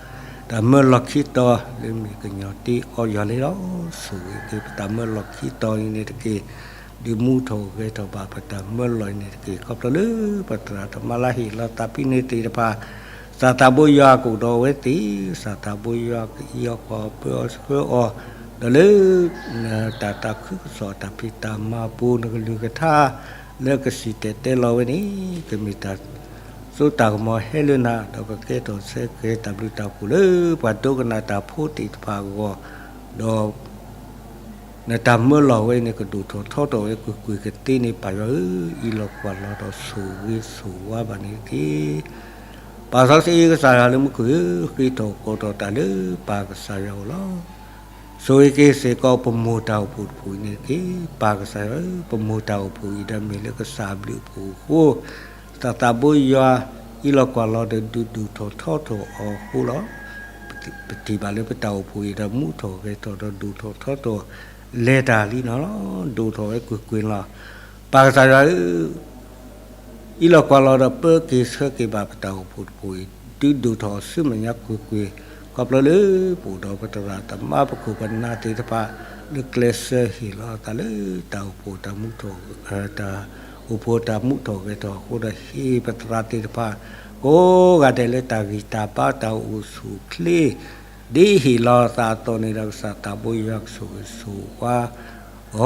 တၢ်မၢလီၢ်ခံတီၤလၢမ့ၢ်ကညီၤတ့အီယွၤလံလီၤ. ဆိၣ်ဂ့ၤက့ၤပတၢ်မၢလီၢ်ခံတီၤအံၤန့ၣ်တက့ၢ်. ဒုးမူထီၣ်ဂဲၤထီၣ်ဘၣ်ပတၢ်မၢလီၢ်အံၤန့ၣ်တက့ၢ်. ခီဖျိလၢပသရၣ်သမါလၢဟ့ၣ်လီၤသးဖဲန့ၣ်သ့ၣ်တဖၣ် ကစၢ်သးဘိယွၤကအိၣ်ဒီးအဝဲသ့ၣ်, ကစၢ်သးဘိယွၤကအံးအီၤကွၢ်အီၤပၢအီၤဆှၢအီၤ, ဒီးလၢ တၢ်သးခုကစီၣ်တၢ်ဖံးတၢ်မၤအပူၤ နကလုၢ်ကထါ လၢကစံၣ်တဲၤတဲလီၤဝဲန့ၣ် ကမ့ၢ်တၢ်စိတၢ်ကမီၤဟဲလၢနၤ, ဒီးကကဲထီၣ်ဆၢက့ၤတၢ်ဘျုးတၢ်ဖှိၣ်လၢပှၤဒိကနၣ်တၢ်ဖိသ့ၣ်တဖၣ်အဂီၢ်, ဒီး နတၢ်မၢလီၤဝဲန့ၣ် ကဒိၣ်ထီၣ်ထီထီၣ်ဝဲကွ့ၢ်ကွ့ၢ်ကသ့န့ၣ် ပၢ်ယွၤဧၢ, အံးလီၤကွၢ်လီၤဒီးဆိၣ်ဂ့ၤဆိၣ်ဝါဘၣ်န့ၣ်တက့ၢ်. ပၢ်စီဆှံကစၢ်ယွၤလၢမူခိၣ်ဧၢ, ဃ့ထီၣ်ကိးထီၣ်တၢ်လၢပၢ်ကစၢ်ယွၤအအိၣ်လီၤ. ဆိၣ်ဂ့ၤက့ၤစ့ၢ်ကီးပမိၢ်တၢ်အိၣ်ဖှိၣ်တဖုအံၤန့ၣ်တက့ၢ်. ပၢ်ကစၢ်ယွၤဧၢ, ပမိၢ်တၢ်အိၣ်ဖှိၣ်အံၤဒီးမ့ၢ်လၢကစၢ်အဘျုးအဖှိၣ်အဃိ, ကစၢ်သးဘိယွၤ အံးလီၤကွၢ်လီၤဒီးဒုးဒိၣ်ထီၣ်ထီထီၣ်အီၤအဃိလီၤ. ပထံၣ်ဘၣ်လၢပတၢ်အိၣ်ဖှိၣ်အံၤဒီးမူထီၣ်ဂဲၤထီၣ်ဒီးဒိၣ်ထီၣ်ထီထီၣ် လဲၤတၢ်လံန့ၣ်လီၤ. ဒိၣ်ထီၣ်ဝဲကွ့ၢ်ကွ့ၢ်လီၤ. ပၢ်ကစၢ်ယွၤဧၢ, အံးလီၤကွၢ်လီၤဒီးပၢက့ၤဆှၢက့ၤဘၣ်ပတၢ်အိၣ်ဖှိၣ်တဖုအံၤ, ဒုးဒိၣ်ထီၣ်ဆူမဲာ်ညါကွ့ၢ်ကွ့ၢ်, ခီဖျိလၢပအိၣ်ဒီးပသရၣ်သမါပခိၣ်ပနၢ်သ့ၣ်တဖၣ် လၢကျဲးစၢးဟ့ၣ်လီၤသးလၢတၢ်အိၣ်ဖှိၣ်တၢ်မူထီၣ် တၢ်အိၣ်ဖှိၣ်တၢ်မူထီၣ်ဂဲၤထီၣ်အဃိဒီး ဟ့ၣ်ပသရၣ်သ့ၣ်တဖၣ် ကိးဂၤဒဲးလၢတၢ်ဂံၢ်တၢ်ဘါတၢ်အိၣ်ဆူၣ်အိၣ်ချ့ ဒ်ဟ့ၣ်လီၤသးအသိးန့ၣ်ဒီး ကစၢ်သးဘိယွၤကဆိၣ်ဂ့ၤဆိၣ်ဝါ အီၤ,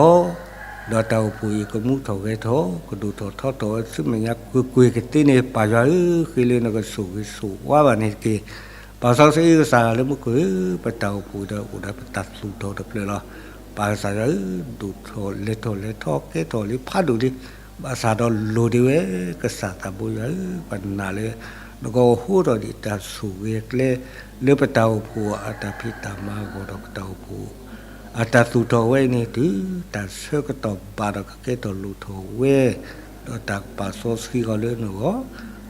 ဒီးတၢ်အိၣ်ဖှိၣ်အံၤကမူထီၣ်ဂဲၤထီၣ် ကဒိၣ်ထီၣ်ထီထီၣ်ဝဲဆူမဲာ်ညါကွ့ၢ်ကွ့ၢ်ကသ့န့ၣ် ပၢ်ယွၤဧၢ, ဃ့လၢနကဆိၣ်ဂ့ၤဆိၣ်ဝါဘၣ်န့ၣ်တက့ၢ်. ပၢ်စီဆှံကစၢ်ယွၤလၢမူခိၣ်ဧၢ, ပတၢ်အိၣ်ဖှိၣ်ဒီးအိၣ်ဒီးပတၢ်သူၣ်ထီၣ်တဖျၢၣ်လီၤ. ပၢ်ကစၢ်ယွၤဧၢ, ဒိၣ်ထီၣ်လဲၤထီၣ်လဲၤထီၣ်ကဲထီၣ်လံဖးဒိၣ်လံ, ဘၣ်ဆၣ်ဒီးလိၣ်ဒံးဝဲ ကစၢ်သးဘိယွၤဧၢ, ပနာ်လၢ နကအိၣ်ဟိထီၣ်ဒံးတၢ်ဆိၣ်ဂ့ၤကျဲ လၢပတၢ်အိၣ်ဖှိၣ်အတၢ်ဖံးတၢ်မၤအဂီၢ်ဒီးပတၢ်အိၣ်ဖှိၣ် အတၢ်သူၣ်ထီၣ်ဝဲအံၤန့ၣ် တုၤတၢ်ဆၢကတီၢ်ဘၣ်ဒီးကကဲထီၣ်လိၣ်ထီၣ်ဝဲ, ဒီးတၢ်ကပာ်စီဆှံအီၤလၢနဂီၢ်,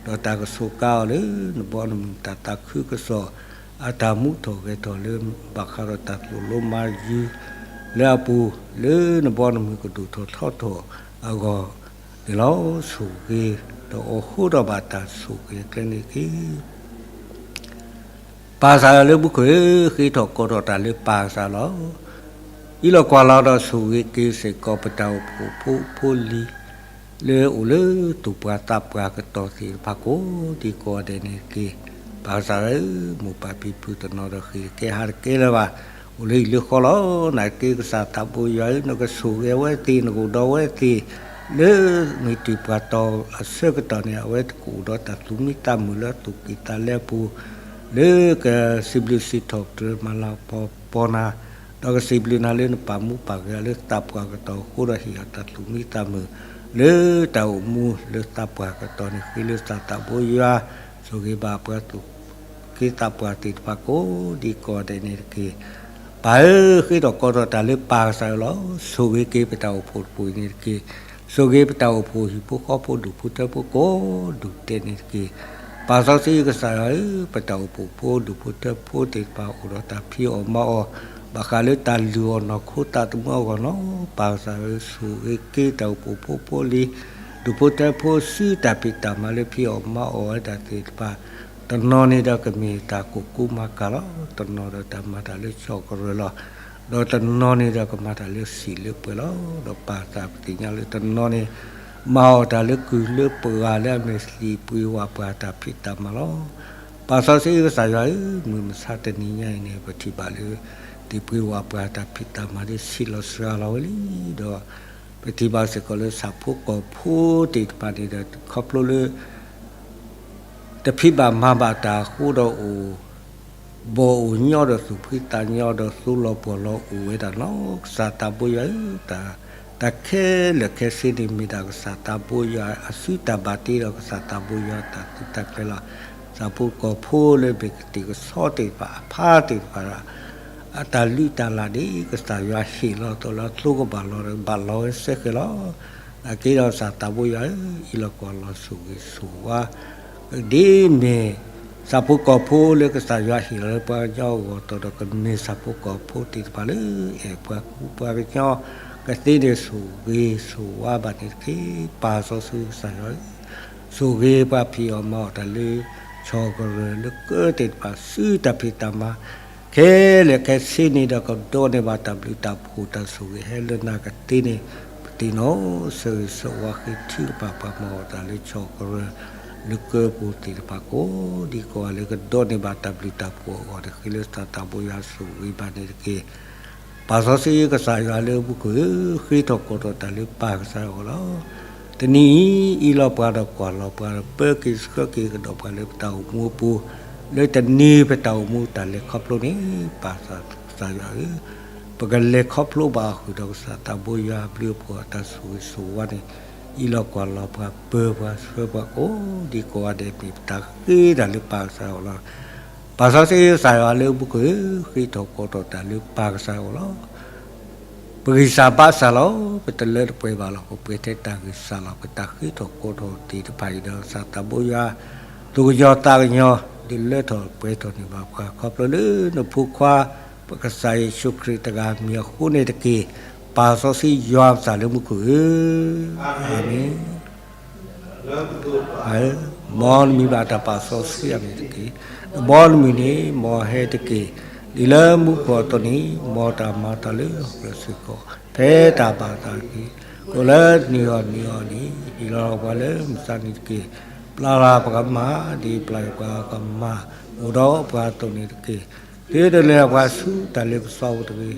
ဒီးတၢ်ကစူးကါအီၤလၢနဘီနမုၢ်တၢ်သးခုကစီၣ် အတၢ်မူထီၣ်ဂဲၤထီၣ်လၢဘၣ်ဃးဒီးတၢ်သိၣ်လိမၤယုၤလၢအပူၤ လၢနဘီနမုၢ်ကဒိၣ်ထီၣ်ထီထီၣ်အဂီၢ်န့ၣ်လီၤ. ဆိၣ်ဂ့ၤ ဒီးအိၣ်ဟိထီၣ်ဘၣ်တၢ်ဆိၣ်ဂ့ၤကျဲန့ၣ်တက့ၢ်. ပၢ်ကစၢ်ယွၤလၢမူခိၣ်ဧၢ, ဃ့ထီၣ်ကိးထီၣ်တၢ်လၢပၢ်ကစၢ်လီၤ. အံၤလီၤကွၢ်လီၤဒီးဆိၣ်ဂ့ၤက့ၤစ့ၢ်ကီးပတၢ်အိၣ်ဖှိၣ်ဖိဖိလံၤ လၢအိၣ်လၢသူၣ်ပှၢ်သးပှၢ်ကတီၢ်သ့ၣ်တဖၣ်ကိးဒံကိးဂၤဒဲးန့ၣ်တက့ၢ်. ပၢ်ကစၢ်ဧၢ, မိၢ်ပၢ်ဖံဖုတနီၤဒီးဃ့ၢ်တကဲဟးတကဲလၢၤဘၣ်, အိၣ်လၢဟံၣ်လၢဃီလီၤ. နာ်က့ကစၢ်သးဘိယွၤဧၢ, နကဆိၣ်ဂ့ၤဝဲသ့ၣ်, နကအိၣ်ဒီးဝဲသ့ၣ် လၢမုၢ်တံၢ်ပှၤတီၤအဆၢကတီၢ်န့ၣ် အဝဲသ့ၣ်ကအိၣ်ဒီးတၢ်သူၣ်မံသးမုာ်လၢအသူၣ်ကံၢ်သးလဲအပူၤ လၢကစံးဘျုးစံးထီၣ်ပတြၢၤမၤလၤကပီၤနၤ, ဒီးကစံးဘျုးနၤလၢနပာ်မူပာ်ဂဲၤလၢသးပှၢ်ကတီၢ်အဃိဒီးဟ့ၣ်အီၤတၢ်သူၣ်မံသးမုာ် လၢတၢ်အိၣ်မူလၢသးပှၢ်ကတီၢ်န့ၣ် ဃ့လၢကစၢ်သးဘိယွၤ ဆိၣ်ဂ့ၤဘၣ်ပှၤသူၣ်က့သးပှၢ်သ့ၣ်တဖၣ်ကိးဒံကိးဂၤဒဲးန့ၣ်တက့ၢ်. ပၢ်ဧၢ, ဃ့ထီၣ်ကိးထီၣ်တၢ်လၢပၢ်ကစၢ်အအိၣ်လီၤ. ဆိၣ်ဂ့ၤက့ၤပတၢ်အိၣ်ဖှိၣ်တပူၤအံၤန့ၣ်တက့ၢ်. ဆိၣ်ဂ့ၤပတၢ်အိၣ်ဖှိၣ်ဟံၣ်ဖိဃီဖိဒူၣ်ဖိထၢဖိကိးဒူၣ်ဒဲးန့ၣ်တက့ၢ်. ပၢ်စီဆှံကစၢ်ယွၤဧၢ, ပတၢ်အိၣ်ဖှိၣ်ဖိဒူၣ်ဖိထၢဖိသ့ၣ်တဖၣ်အိၣ်ဒီးတၢ်ဖံးအီၣ်မၤအီၣ် ဘၣ်ဃးလၢတၢ်လုၢ်အီၣ်နီၢ်ခိသးသမူအဂီၢ်လီၤ. ပၢ်ကစၢ်ဧၢ, ဆိၣ်ဂ့ၤက့ၤတၢ်အိၣ်ဖှိၣ်ဖိဖိလံၤ ဒူၣ်ဖိထၢဖိဆူတၢ်ဖံးတၢ်မၤလၢဖံးအီၣ်မၤအီၣ်ဝဲဒၣ်သ့ၣ်တဖၣ်, တနီၤန့ၣ်ဒီးကမ့ၢ်တၢ်ကိၢ်ကူမၤကၤလီၤ. တနီၤဒီးတၢ်မၤတၢ်လၢဆီၣ်ကရၢၢ်လီၤ. ဒီးတနီၤန့ၣ်ဒီးကမၤတၢ်လၢစံာ်လၢပှဲၤလီၤ. ဒီးပၢ်သးပသ့ၣ်ညါလၢတနီၤန့ၣ် မၤအီၣ်တၢ်လၢကုၢ်လၢပှၤလၢအမ့ၢ်သ့ၣ်ပှ့ၤဝးပှၤတၢ်ဖံးတၢ်မၤလီၤ. ပၢ်စီဆှံကစၢ်ယွၤဧၢ, မုၢ်မဆါတနံၤညါအံၤန့ၣ် ပထံၣ်ဘၣ်လၢ သ့ၣ်ပှ့ၤဝးပှၤတၢ်ဖံးတၢ်မၤဒ်ဆံးလီၤစှၤလီၤဝဲလံဒီး ပထံၣ်ဘၣ်စ့ၢ်ကီးလၢဆၣ်ဖိကီၢ်ဖိသ့ၣ်တဖၣ်န့ၣ်ဒီး ခီဖျိလၢ တဖံးဘၣ်မၤဘၣ်တၢ်အဃိဒီးအိၣ် ဘီၣ်အိၣ်ညီဒီးသူၣ်ဖှံသးညီဒီးသိလီၤပှီၢ်လီၤအိၣ်ဝဲဒၣ်လီၤ. ကစၢ်သးဘိယွၤဧၢ, တၢ် တၢ်ခဲလၢာ်ခဲဆ့န့ၣ် မ့ၢ်ဒၣ်ကစၢ်သးဘိယွၤအစုတၢ်ဘၣ်တ့ဒီးကစၢ်သးဘိယွၤအတၢ်သုးတၢ်ကျဲၤလီၤ. ဆၣ်ဖိကီၢ်ဖိလၢမ့ၢ်ကသံၣ်ကဆီသ့ၣ်တဖၣ်အဖါသ့ၣ်တဖၣ် အတၢ်လုၢ်တၢ်လၢ်န့ၣ် ကစၢ်ယွၤဟ့ၣ်လီၤအသိးလၢအသိကဘၣ်လီၤဒီး ဘၣ်လီၤဝဲစ့ၢ်ကီးလီၤ. နာ်က့ဒီးကစၢ်သးဘိယွၤဧၢ, အံၤလီၤကွၢ်လီၤဆိၣ်ဂ့ၤဆိၣ်ဝါ ဒ်မ့ၢ် ဆၣ်ဖိကီၢ်ဖိလၢကစၢ်ယွၤဟ့ၣ်လီၤလၢပှၤကညီအဂီၢ်အသိးဒီး ကမ့ၢ်ဆၣ်ဖိကီၢ်ဖိသ့ၣ်တဖၣ်လၢအဲၣ်ပှၤကူပှၤကညီ ကသ့န့ၣ်ဆိၣ်ဂ့ၤဆိၣ်ဝါဘၣ်န့ၣ်တက့ၢ်. ပၢ်စီဆှံကစၢ်ယွၤဧၢ, ဆိၣ်ဂ့ၤပှၤဖံးအီၣ်မၤအီၣ်တၢ်လၢ ဆီၣ်ကရၢၢ်လၢကၢသ့ၣ်တဖၣ် စုတၢ်ဖံးတၢ်မၤ ခဲလၢာ်ခဲဆ့န့ၣ်ဒီး ကဒိးန့ၢ်ဘၣ်တၢ်ဘျုးတၢ်ဖှိၣ်တၢ်ဆိၣ်ဂ့ၤဟဲလၢနၤကသ့န့ၣ် ပသ့ၣ်နီၣ်ဆိၣ်ဂ့ၤဆိၣ်ဝါဃ့ထုကဖၣ်ပှၤမၤအီၣ်တၢ်လၢဆီၣ်ကရၢၢ် လၢကၢပူၤသ့ၣ်တဖၣ်ကိးဒံကိးဂၤ လၢကဒိးန့ၢ်ဘၣ်တၢ်ဘျုးတၢ်ဖှိၣ်အဂီၢ်န့ၣ် ဃ့လၢသးသးဘိယွၤဆိၣ်ဂ့ၤဘၣ်န့ၣ်တက့ၢ်. ပၢ်စီဆှံကစၢ်ယွၤလၢမူခိၣ်ဧၢ, ဃ့ထီၣ်ကိးထီၣ်တၢ်လၢပၢ်ကစၢ်အဂီၢ်လီၤ. တနံၤအံၤ အံၤလီၤပှၤဒီးကွၢ်လီၤပှၤဒီး ပၢက့ၤဆှၢက့ၤကဒီးပှၤလၢပတၢ်အိၣ်မူအပူၤ, လၢတနံၤပတၢ်အိၣ်မူတၢ်လဲၤခီဖျိန့ၣ် ပၢ်သးကစၢ်ယွၤဧၢ, ပကလဲၤခီဖျိဘၣ်အဃုာ်ဒီးကစၢ်သးဘိယွၤအဘျုးအဖှိၣ်အတၢ်ဆိၣ်ဂ့ၤဆိၣ်ဝါန့ၣ် အံၤလီၤကွၢ်လီၤပှၤ ပၢပှၤဆှၢပှၤကိးဒံကိးဂၤဒဲး မ့ၢ်ပတၢ်ဃ့တၢ်လၢပၢ်ကစၢ်အဂီၢ်လီၤ. ပၢ်စီဆှံကစၢ်ယွၤလၢမူခိၣ်ဧၢ, ဃ့ထီၣ်ကိးထီၣ်တၢ်လၢပၢ်ကစၢ်အဂီၢ်လီၤ. ပဂံၢ်စၢ်ဘါစၢ်လီၤ. ပတလၢတပှဲၤဘၣ်လီၤ. ပပှဲၤထဲတၢ်ဂံၢ်စၢ်လီၤ. ပတၢ်ဃ့ထီၣ်ကိးထီၣ်သ့ၣ်တဖၣ်အံၤဒီး ကစၢ်သးဘိယွၤ သူၣ်ကညီၤသးကညီၤ ဒုးလၢထီၣ်ပှဲၤထီၣ်န့ၢ်ဘၣ်ပှၤ ခီဖျိလၢနဖိခွါ ပကစၢ်ယ့ၣ်ၡူးခရံာ်တဂၤအမံၤအဃိန့ၣ်တက့ၢ်. ပၢ်စီဆှံယွၤပၢ်လၢမူခိၣ်ဧၢ, အၤမ့ၣ်. မ်နမံၤဘၣ်တၢ်ပာ်စီဆှံအမံၤတက့ၢ်. နဘီနမုၢ်န့ၣ် မ်အဟဲတက့ၢ်. ဒ်လၢမူခိၣ်အသိးန့ၣ် မ်တၢ်မၤတၢ်လၢဟီၣ်ခိၣ်စ့ၢ်ကီး ဖဲတၢ်ဘၣ်သးတက့ၢ်. ကအိၣ်လၢနံၤအီၤနံၤအီၤန့ၣ် ဟ့ၣ်လီၤပှၤလၢမုၢ်မဆါတနံၤတက့ၢ်. ပျၢ်လီၤပှၤကမၢ် ဒ်ပျၢ်လီၤပှၤကမၢ် အိၣ်ဒီးပှၤအသိးန့ၣ်တက့ၢ်. တုၤနလဲၤပှၤဆူတၢ်လ့ပစီဖိတဂ့ၤ.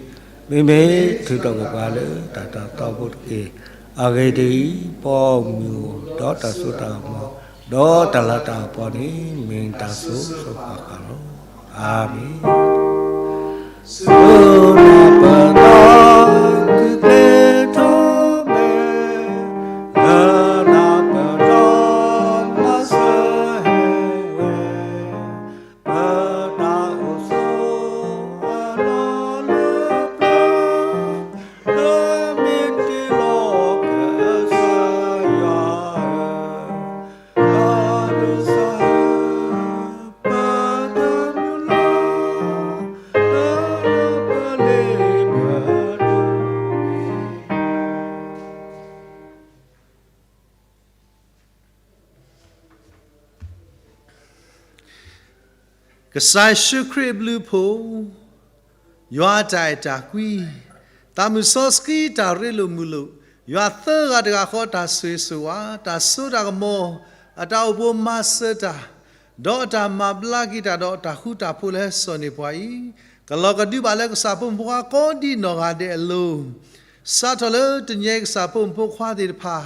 မ့မ့ၢ်ထုးထီၣ်က့ၤပှၤလၢတၢ်တၤသီဖိတက့ၢ်. အဂ့ၢ်ဒ်အံၤ, ပအီၣ်မ့ၢ်အိၣ်ဒီးတၢ်စိတၢ်ကမီၤ, ဒီးတၢ်လၤတၢ်ကပီၤန့ၣ် မ့ၢ်တၢ်စိစိဃၣ်ဃၣ်လီၤ. အၤမ့ၣ်. စိနပၢၤသီကကျဲထီၣ်မဲာ်, လၢနပၢၤဒီးမၤစၢၤဟဲဝဲ ပတၢ်အိၣ်ဆိးအလီၢ်လၢပျၢၤ, လၢမ့ၢ်တ့လီၤကစၢ်ယွၤဧၢ, ပဒိးစၢ်ဧၢ, ပတၢ်မုၢ်လၢ်, လၢပလ့ပဒိၣ် ကစၢ်ယ့ၣ်ၡူးခရံာ်အဘျုးအဖှိၣ်, ယွၤအတၢ်အဲၣ်တၢ်ကွံ, သးမုၢ်စီဆှံတၢ်ရ့လိာ်မုာ်လိာ်, ယွၤသၢဂၤတဂၤဃီတၢ်ဆိၣ်ဂ့ၤဆိၣ်ဝါ, တၢ်စိတၢ်ကမီၤ, အတၢ်အိၣ်ဘှံးမၤစၢၤတၢ်, ဒီးအတၢ်မၤဘျါက့ၤတၢ်ဒီးတၢ်ဃူတၢ်ဖိးလၢစီၤန့ၣ်ပှၤအံၤ, ကလီၤကဒုဘၣ်လၢကစၢ်ဖိမုၣ်ဖိခွါကိးဒံနီၢ်ဂၤဒဲးအလိၤ စးထီၣ်လၢတနံၤအံၤကစၢ်ဖိမုၣ်ဖိခွါသ့ၣ်တဖၣ်,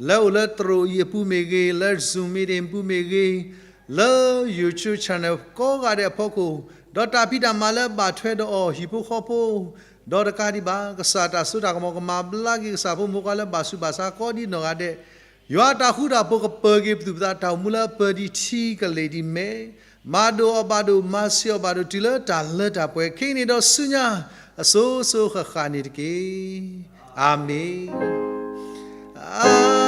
လၢအိၣ်လၢသရိာ်အံၤအပူၤမ့ၢ်ဂ့ၤ, လၢ Zoom meeting အပူၤမ့ၢ်ဂ့ၤ, လၢ YouTube channel ကိးဂၤဒဲးအဖီခိၣ်, ဒီးတၢ်ဖံးတၢ်မၤလၢဘၣ်ထွဲဒီးအီၤဟံၣ်ဖိဃီဖိ, ဒီးတကးဒံးဘၣ် ကစၢ်တၢ်စိတၢ်ကမီၤကမၤဘျါက့ၤကစၢ်ဖိမုၣ်ဖိခွါလၢဘၣ်ဆူးဘၣ်ဆါကိးဒံနီၢ်ဂၤဒဲး, ယွၤတၢ်ဃူတၢ်ဖိးကပၢၤက့ၤပသူၣ်ပသး တၢ်အိၣ်မူလၢအပၢၤဒံးထံကလ့ၢ်ဒံးမဲာ်, မၤဒိၣ်အီၤဘၣ်ဒိၣ် မၤစၢၤအီၤဘၣ်ဒိၣ် တုၤလၢတၢ်လၢတၢ်ပှဲၤ ခဲကနံၣ်ဒီးဆူညါ အစိၤစိၤဃၣ်ဃၣ်န့ၣ်တက့ၢ်. အၤမ့ၣ်.